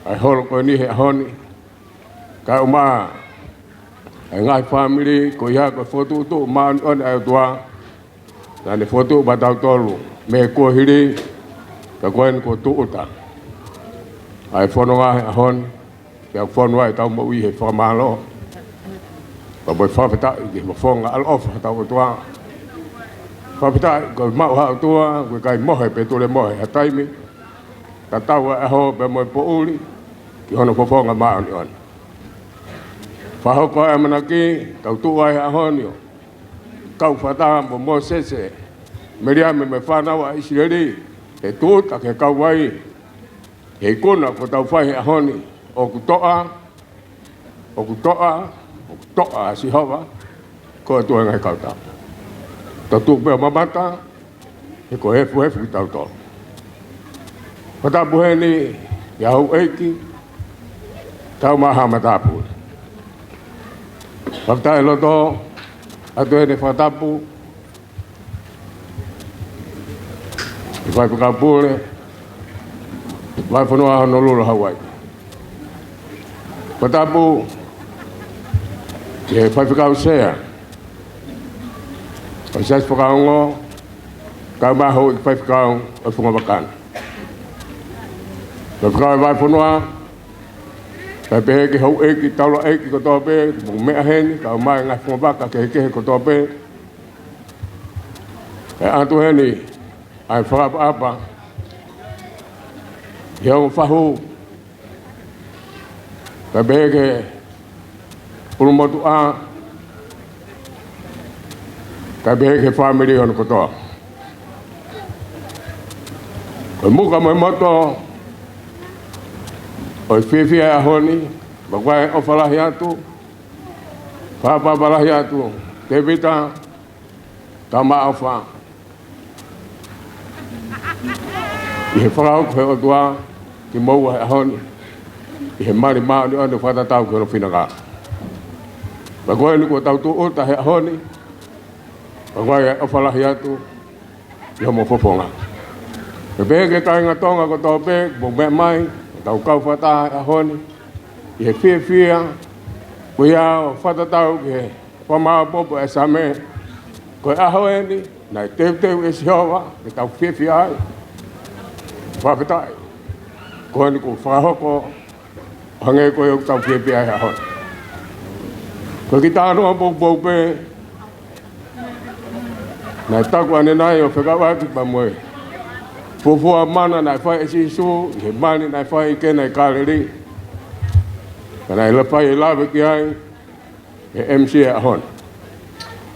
ʻA e holo ko eni he ʻaho ni, kae ʻumaʻā ʻa e ngaahi fāmili, ko ia ko e fokotuʻutuʻu māʻoniʻoni ʻa e ʻOtua, naʻa ne fokotuʻu maʻatautolu mei he kuohili, ka ko eni kuo tūʻuta ʻa e fononga he ʻaho ni, ke ʻoua fonu ai ʻetau moʻui he fakamālō. Pea mo e fakafetaʻi ki he fofonga ʻaloʻofa ʻa hotau ʻOtua. Fakafetaʻi, ko e maʻu ʻa e ʻOtua, ʻoku ʻikai mohe pe tulemohe ha taimi, tatau ʻa e ʻaho pea mo e poʻuli, ki hono fofonga māʻoniʻoni. Fakahoko ʻa e ʻamanaki, tau tuʻu ai he ʻaho ni ʻo kau fakataha mo Mōsese, Meliame mo e fānau ʻa ʻIsileli, he tūʻuta ki he kauvai, he ikuna kuo tau fai he ʻaho ni, ʻoku toʻa, ʻoku toʻa, ʻoku toʻa ʻa Sihova, ko e ʻOtua ʻo e ngaahi kautau. Tau tuʻu pē ʻo mamata, he ko e efuefu kitautolu. Fakatapu heni, ʻi he houʻeiki, tau maha matāpule. Fakatapu loto, ʻoatu heni fakatapu, ʻi he Faifekau Pule, Vahefonua Honolulu Hawaii. Fakatapu, ʻi he Faifekau Sea, ʻo e Siasi Fakaongo, kae ʻumaʻā e Faifekau ʻo e Fungavaka ni. Faifekau ʻo e Vahefonua, kae pehē ki he houʻeiki, taulaʻeiki kotoa pē, mou meʻa heni, kae ʻumaʻā e ngaahi fungavaka kehekehe kotoa pē, ʻe ʻoatu heni ʻa e fakaʻapaʻapa ʻi he ongo fahu, kae pehē ki he pulumotuʻa, kae pehē ki he fāmili hono kotoa. Ko e muka mo e moto ʻo e fiefia ʻo e ʻaho ni, ʻoku ʻoatu ʻa e ʻofa lahi atu, fakaʻapaʻapa lahi atu, Tēvita, tama ʻofa, ʻi he fakahoko ʻe he ʻOtua kimoua he ʻaho ni, ʻi he mali māʻoniʻoni ʻo fakatatau ki hono finangalo. Pea ko eni kuo tau tūʻuta he ʻaho ni, pea ʻoku ʻoatu ʻa e ʻofa lahi atu ʻi hoʻomo fofonga. Pea pehē ki he kāinga Tonga kotoa pē, mou meʻa mai, tau kau fakataha he ʻaho ni, ʻi he fiefia, ko ia ʻoku fakatatau ki he fakamaʻopoʻopo ʻa e Saame, ko e ʻaho eni naʻe teuteu ʻe Sihova ke tau fiefia ai. Fakafetaʻi. Ko eni kuo fakahoko, ʻo hangē ko ia ʻoku tau fiefia ai he ʻaho ni. Ko e kiʻi talanoa poupou pē, naʻe taku ʻanenai ʻo fekauʻaki pea mo e fuofua mana naʻe fai ʻe Sīsū ʻi he mali naʻe fai ki heʻene Kāleli. Ka naʻe lava fai e lave ki ai ʻe he M C ʻo e ʻaho ni.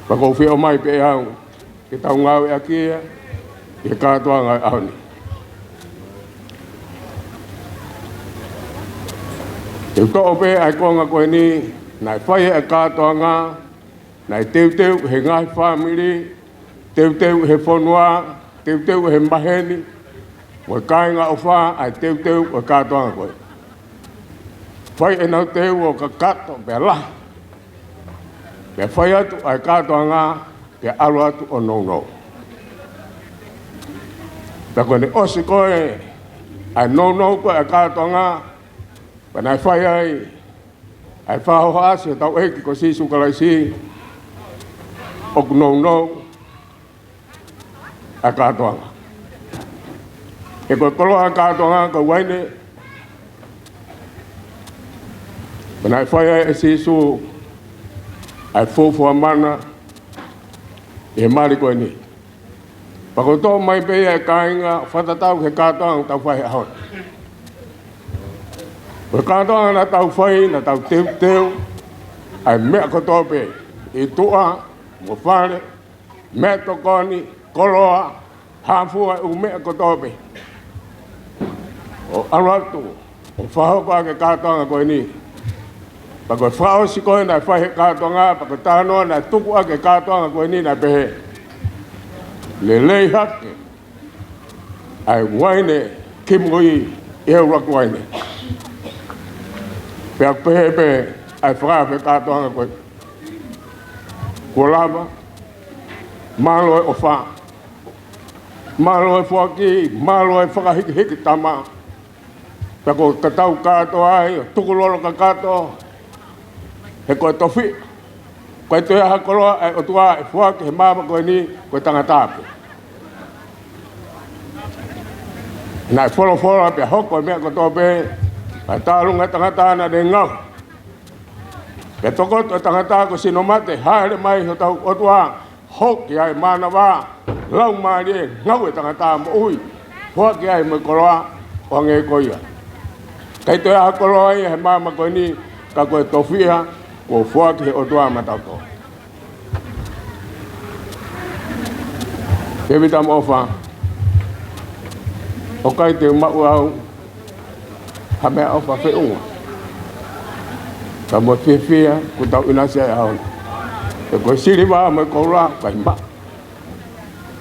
Pea ʻoku ou fie ʻomai pē ʻe au ke tau ngāueʻaki ia ʻi he kātoanga ʻo e ʻaho ni. Te u toʻo pē ʻa e konga ko eni, naʻe fai ʻa e kātoanga, naʻe teuteu ʻe he ngaahi fāmili, teuteu ʻe he fonua, teuteu ʻe he maheni, mo e kāinga ʻofa, ʻa e teuteu ʻo e kātoanga ko ē. Fai ʻenau teu ʻo kakato pea lahi. Pea fai atu ʻa e kātoanga, pea ʻalu atu ʻo nounou. Pea ko ʻene ʻosi ko ē ʻa e nounou ko ē ʻa e kātoanga, pea naʻe fai ai ʻa e fakahohaʻasi ʻo hotau ʻEiki ko Sīsū Kalaisi, ʻoku nounou ʻa e kātoanga. He ko e koloa ʻo e kātoanga ko e uaine, pea naʻe fai ai ʻe Sīsū ʻa e fuofua mana ʻi he mali ko eni. Pea ʻoku toʻo mai pē ia ʻe kāinga ʻo fakatatau ki he kātoanga ʻoku tau fai he ʻaho ni. Ko e kātoanga naʻa tau fai, naʻa tau teuteu ʻa e meʻa kotoa pē, ʻi tuʻa mo fale, meʻatokoni, koloa, hā fua, ʻū meʻa kotoa pē, ʻo ʻalu atu ʻo fakahoko ʻaki e kātoanga ko eni. Pea ko e fakaʻosi ko ē naʻe fai he kātoanga, pea ko e talanoa naʻe tuku ʻaki e kātoanga ko eni naʻe pehē: Lelei hake ʻa e uaine kimui ʻi he ʻuluaki uaine. Pea pehē pē ʻa e fakaafe kātoanga ko ē: Kuo lava, mālō e ʻofa, mālō e foaki, mālō e fakahikihiki tama. Pea ko e kau kātoa ai ʻo tukulolo kakato, he ko e tofiʻa, ʻoku ʻikai toe ʻi ai ha koloa ʻa e ʻOtua ʻe foaki he māmani ko eni, ko e tangata pē. Naʻe folofola pea hoko e meʻa kotoa pē, pea tālunga e tangata naʻa ne ngaohi. Pea tokoto e tangata ko e sino mate, hāʻele mai hotau ʻOtua, hoki ai mānava, laumālie, ngāue tangata moʻui, foaki ai mo e koloa ʻo hangē ko ia. ʻIkai toe ʻi ai ha koloa ia he māmani ko eni ka ko e tofiʻa kuo foaki he ʻOtua maʻatautolu. Tēvita Moʻofa, ʻoku ʻikai te u maʻu au ha meʻaʻofa feʻunga. Ka mo e fiefia kuo tau ʻinasi ai he ʻaho ni. He ko e siliva mo e koula ʻikai maʻu.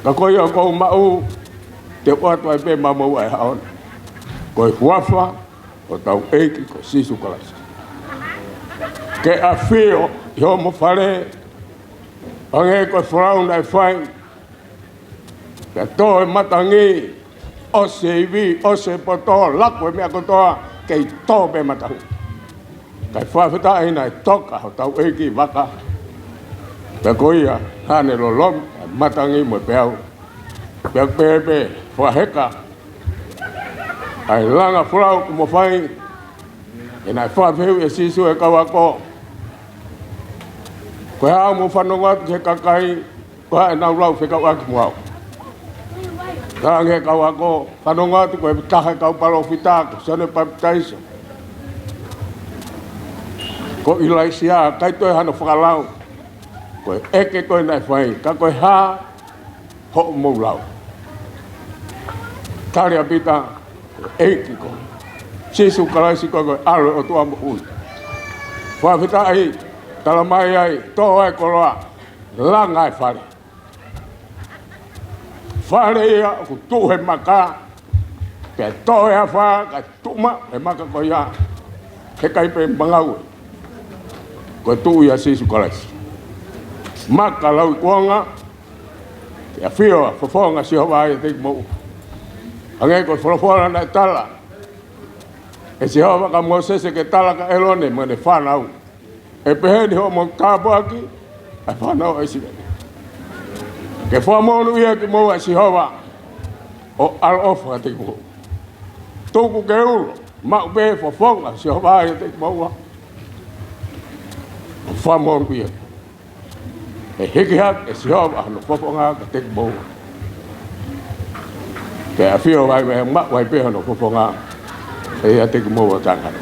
Ka ko ia ʻoku ou maʻu, te u ʻoatu ai pē maʻamautolu he ʻaho ni. Ko e huafa ʻo hotau ʻEiki ko Sīsū Kalaisi. Ke ʻafio ʻi hoʻomo fale, hangē ko e folau naʻe fai, pea tō e matangi, ʻosi e ivi, ʻosi e poto, laku e meʻa kotoa, kei tō pē matangi. Kae fakafetaʻi naʻe toka hotau ʻEiki vaka. Pea ko ia, naʻa ne lolomi e matangi mo e peau. Pea pehē pē, fakaheka ʻa e langa folau kuo mo fai, he naʻe fakafehuʻi ʻe Sīsū e kau ako, ko e hā ʻoku mou fanongo atu ki he kakai, ko e hā ʻenau lau fekauʻaki mo au? Talaange ʻe he kau ako, fanongo atu ko e taha e kau palōfita, ko Sione Papitaiso, ko ʻIlaisiā, ʻikai toe hano fakalau. Ko e ʻeke ko ē naʻe fai, ka ko e hā hoʻomou lau? Tali ʻa Pita, ko e ʻEiki koe. Sīsū Kalaisi koe, ko e ʻAlo ʻo e ʻOtua moʻui. Fakafetaʻi, tala mai ai, tō ai e koloa, langa e fale. Fale ia ʻoku tuʻu he maka, pea tō e afā, kae tuʻu maʻu he maka ko ia, heʻikai pē mangaue. Ko e tuʻu ia ʻa Sīsū Kalaisi. Maka lau ikuonga, ke ʻafio ʻa e fofonga ʻo Sihova ʻiate kimoua. Hangē ko e folofola naʻe tala ʻe Sihova kia Mōsese ke tala kia ʻĒlone mo ʻene fānau. ʻE pehē ni hoʻomou tāpuaki ʻa e fānau ʻa ʻIsileli. Ke fakamonūʻia kimoua ʻe Sihova, ʻo ʻaloʻofa ʻiate kimoua. Tuku ke ulo, maʻu pē fofonga ʻo Sihova ʻiate kimoua, ʻo fakamonūʻia. ʻE hiki hake ʻe Sihova hono fofonga kiate kimoua. Ke ʻafio ai mo maʻu ai pē hono fofonga ʻiate kimoua tangata.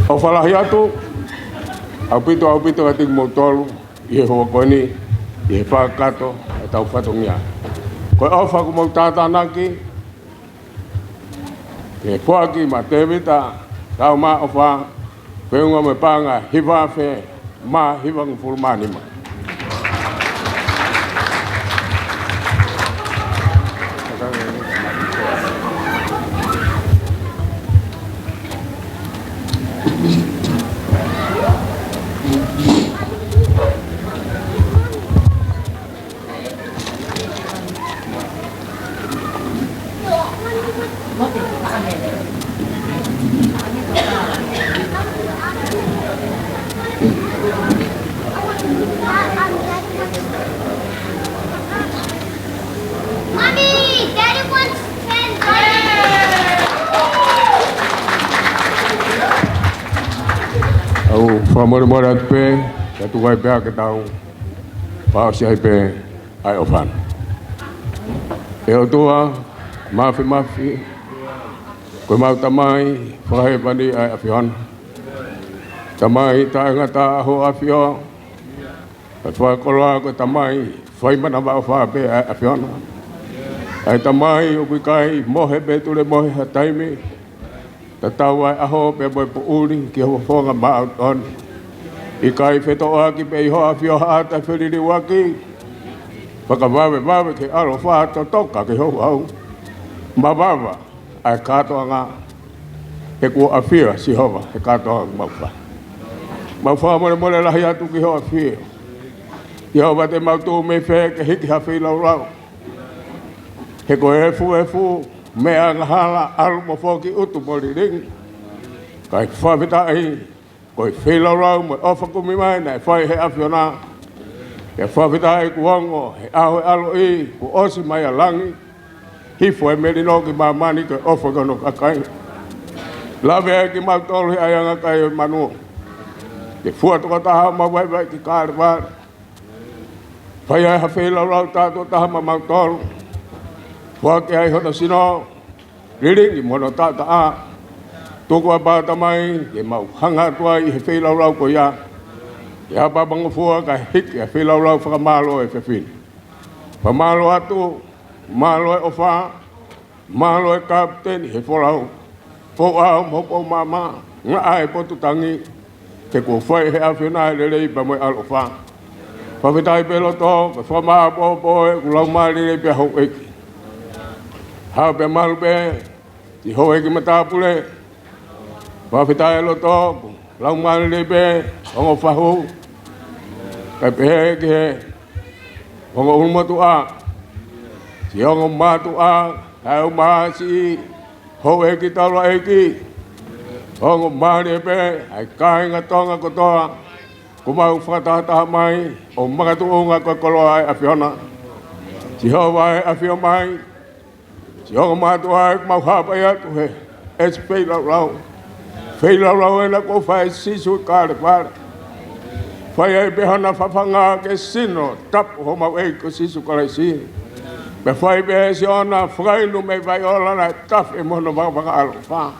ʻOfa lahi atu, ʻaupito, ʻaupito kiate kimoutolu, ʻi he houa ko eni, ʻi he fakakakato ʻetau fatongia. Ko e ʻofa kuo mou tātānaki, ke foaki maʻa Tēvita Taumāʻofa, feʻunga mo e paʻanga hiva afe mā hivangofulu mā nima. Mommy, Daddy wants ten. ʻOku ou fakamolemole atu pē, ka tuku ai pē ke tau fakaʻosi ai pē ʻa e ʻofa. ʻE ʻOtua Māfimafi, ko ʻemau Tamai fakahēvani ʻa e ʻAfiona. Tamai taʻengata ʻa hoʻo ʻAfio, ʻa e fakakoloa ko e Tamai fai manavaʻofa pē ʻa e ʻAfiona. ʻA e Tamai ʻoku ʻikai mohe pe tulemohe ha taimi, tatau ai e ʻaho pea mo e poʻuli ki ho fofonga maʻu tonu. ʻIkai fetoʻoaki pē ʻi hoʻo ʻAfio ha ʻata ʻe feliliuaki. Fakavavevave ki he ʻaloʻofa, totoka ki he houhau. Mavava ʻa e kātoanga, he kuo ʻafio ʻa Sihova he kātoanga ʻoku mau fai. Mau fakamolemole lahi atu ki hoʻo ʻAfio. Sihova, te mau tuʻu mei fē ke hiki ha feilaulau? He ko e efuefu, meʻa angahala, ʻalu mo foki, utu mo lilingi. Kae fakafetaʻi, ko e feilaulau mo e ʻofa kumi mai naʻe fai ʻe he ʻAfiona. Pea fakafetaʻi kuo ongo he ʻaho ʻo e ʻaloʻi, kuo ʻosi mai ʻa langi, hifo e melino ki māmani ko e ʻofa ki hono kakai. Lave ai kimautolu he ʻaiʻanga kai ʻo Manuo. Ke fua tokotaha homau vaivai ki Kalevale. Fai ai ha feilaulau tātuʻa taha maʻamautolu. Foaki ai hono sino, lilingi mo hono taʻataʻa. Tuku ā pē Tamai ke mau hanga atu ai ʻi he feilaulau ko ia, ke ʻapaʻapangofua kae hiki ʻa e feilaulau fakamālō ʻo e efiafi ni. Fakamālō atu, mālō e ʻofa, mālō e kapiteni he folau, Pouʻao mo Poumaama, ngaʻa e potu tangi, ke kuo fai ʻe he ʻAfiona e lelei pea mo e ʻaloʻofa. Fakafetaʻi pē loto, ke fakamāʻopoʻopo ʻeku laumālie lelei pea houʻeiki. Haʻu pea malu pē, siʻi houʻeiki matāpule. Fakafetaʻi loto, laumālie lelei pē, ongo fahu. Kae pehē ki he ongo ʻulumotuʻa, siʻi ongo mātuʻa, kae ʻumaʻā siʻi houʻeiki taulaʻeiki, ongo mālie pē ʻa e kāinga Tonga kotoa, kuo mau fakatahataha mai ʻo makatuʻunga ko e koloa ʻa e ʻAfiona. Sihova ē, ʻafio mai, siʻi ongo mātuʻa ē, mau hapai atu he ʻesi feilaulau. Feilaulau ena kuo fai ʻe Sīsū ʻi Kalevale. Fai ai pē hona fafanga ki he sino tapu homau ʻEiki ko Sīsū Kalaisi. Pea fai pē siʻona fakainu mei he vai ʻola naʻe tafe mo hono vakavaka ʻaloʻofa.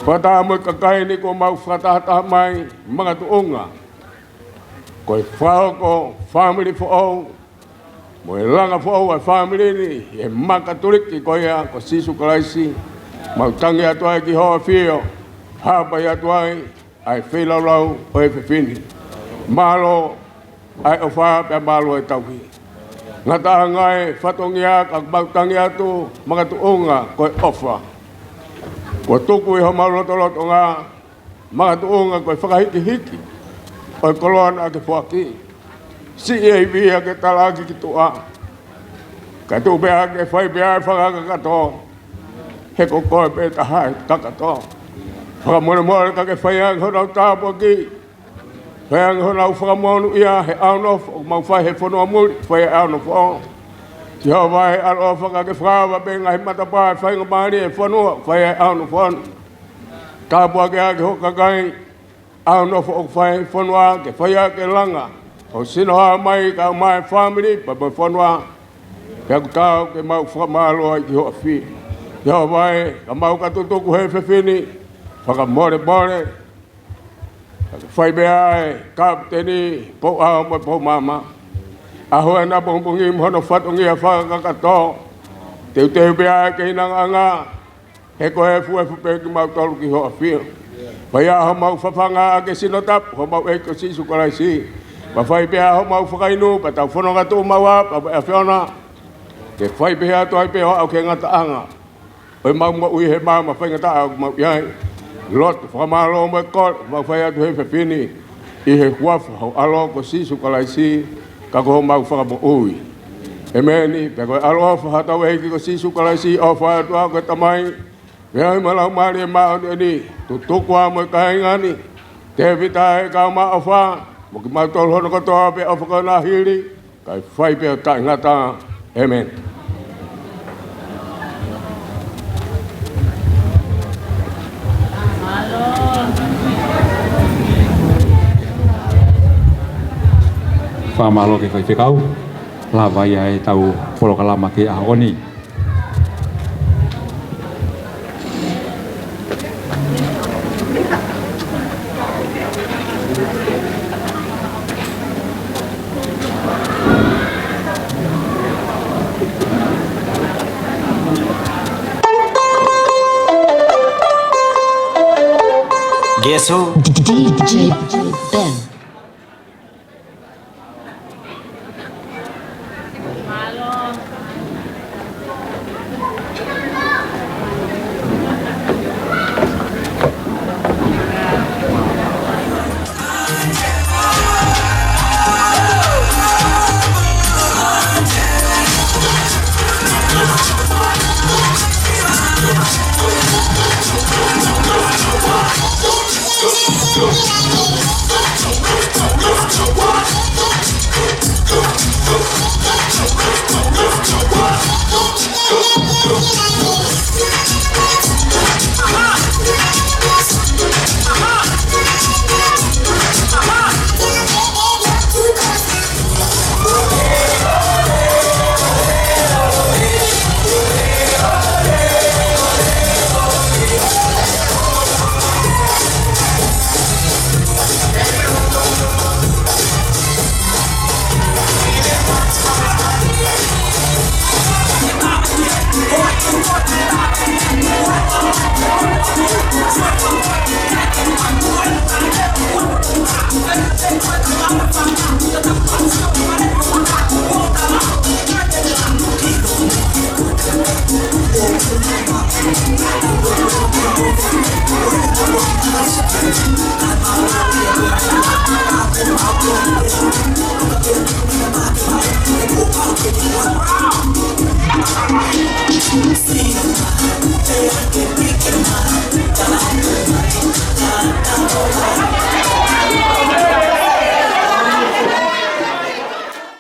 Fakataha mo e kakai ni kuo mau fakatahataha mai makatuʻunga ko e fakahoko fāmili foʻou, mo e langa foʻou ʻa e fāmili ni ʻi he makatuliki ko ia ko Sīsū Kalaisi. Mau tangi atu ai ki hoʻo ʻAfio, hapai atu ai ʻa e feilaulau ʻo e efiafi ni. Mālō ʻa e ʻofa pea mālō e tauhi. Ngataʻanga e fatongia ka mau tangi atu makatuʻunga ko e ʻofa kuo tuku ʻi homau lotolotonga, makatuʻunga ko e fakahikihiki ʻo e koloa naʻa ke foaki. Siʻi e ivi ʻa ke talaʻaki ki tuʻa, kae tuʻu pē ʻa ke fai pē ʻa e fakakakato, he ko koe pē taha e kakato. Fakamolemole ka ke fai ange honau tāpuaki, fai ange honau fakamonūʻia he ʻaonofo ʻoku mau fai he fonua muli, fai e ʻaonofo. Sihova ē, ʻaloʻofa ka ke fakaava pē ngaahi matapā e faingamālie e fonua, fai e ʻaonofo. Tāpuakiʻaki hoʻo kakai, ʻaonofo ʻoku fai he fonua, ke fai ʻa ke langa ho sino ʻa mai kae ʻumaʻā e fāmili pea mo e fonua. Pea ʻoku taau ke mau fakamālō ai ki hoʻo ʻAfio. Sihova ē, ka mau ka tutuku he efiafi ni, fakamolemole ka ke fai pē ʻa e kapiteni Pouʻao mo Poumaama. ʻAho ena pongipongi mo hono fatongia fakakakato, teuteu pē ʻa e kei nangaʻanga, he ko e efuefu pē kimautolu ki hoʻo ʻAfio. Fai ʻa homau fafanga ʻa ke sino tapu homau ʻEiki ko Sīsū Kalaisi. Pea fai pē ʻa homau fakainu pea tau fononga tuʻu maua pea mo e ʻAfiona, ke fai pē atu ai pē ʻo aʻu ki he ngataʻanga ʻo ʻemau moʻui he maama faingataʻa ʻoku mau ʻi ai. Lotu fakamālō mo e kole mau fai atu he efiafi ni, ʻi he huafa ho ʻAlo ko Sīsū Kalaisi, ka ko homau Fakamoʻui. ʻEmeni. Pea ko e ʻaloʻofa ʻa hotau ʻEiki ko Sīsū Kalaisi, ʻofa ʻa e ʻOtua ko e Tamai, feohi mo e Laumālie Māʻoniʻoni, tutuku ā mo e kāinga ni, Tēvita ē, kau maʻofa, mo kimautolu hono kotoa pē ʻofa ko ena hili, kae fai pē ʻo taʻengata. ʻEmeni. Fakamālō ki he faifekau. Lava ia ʻetau polokalama ki he ʻaho ni. Guess who? D J Ben.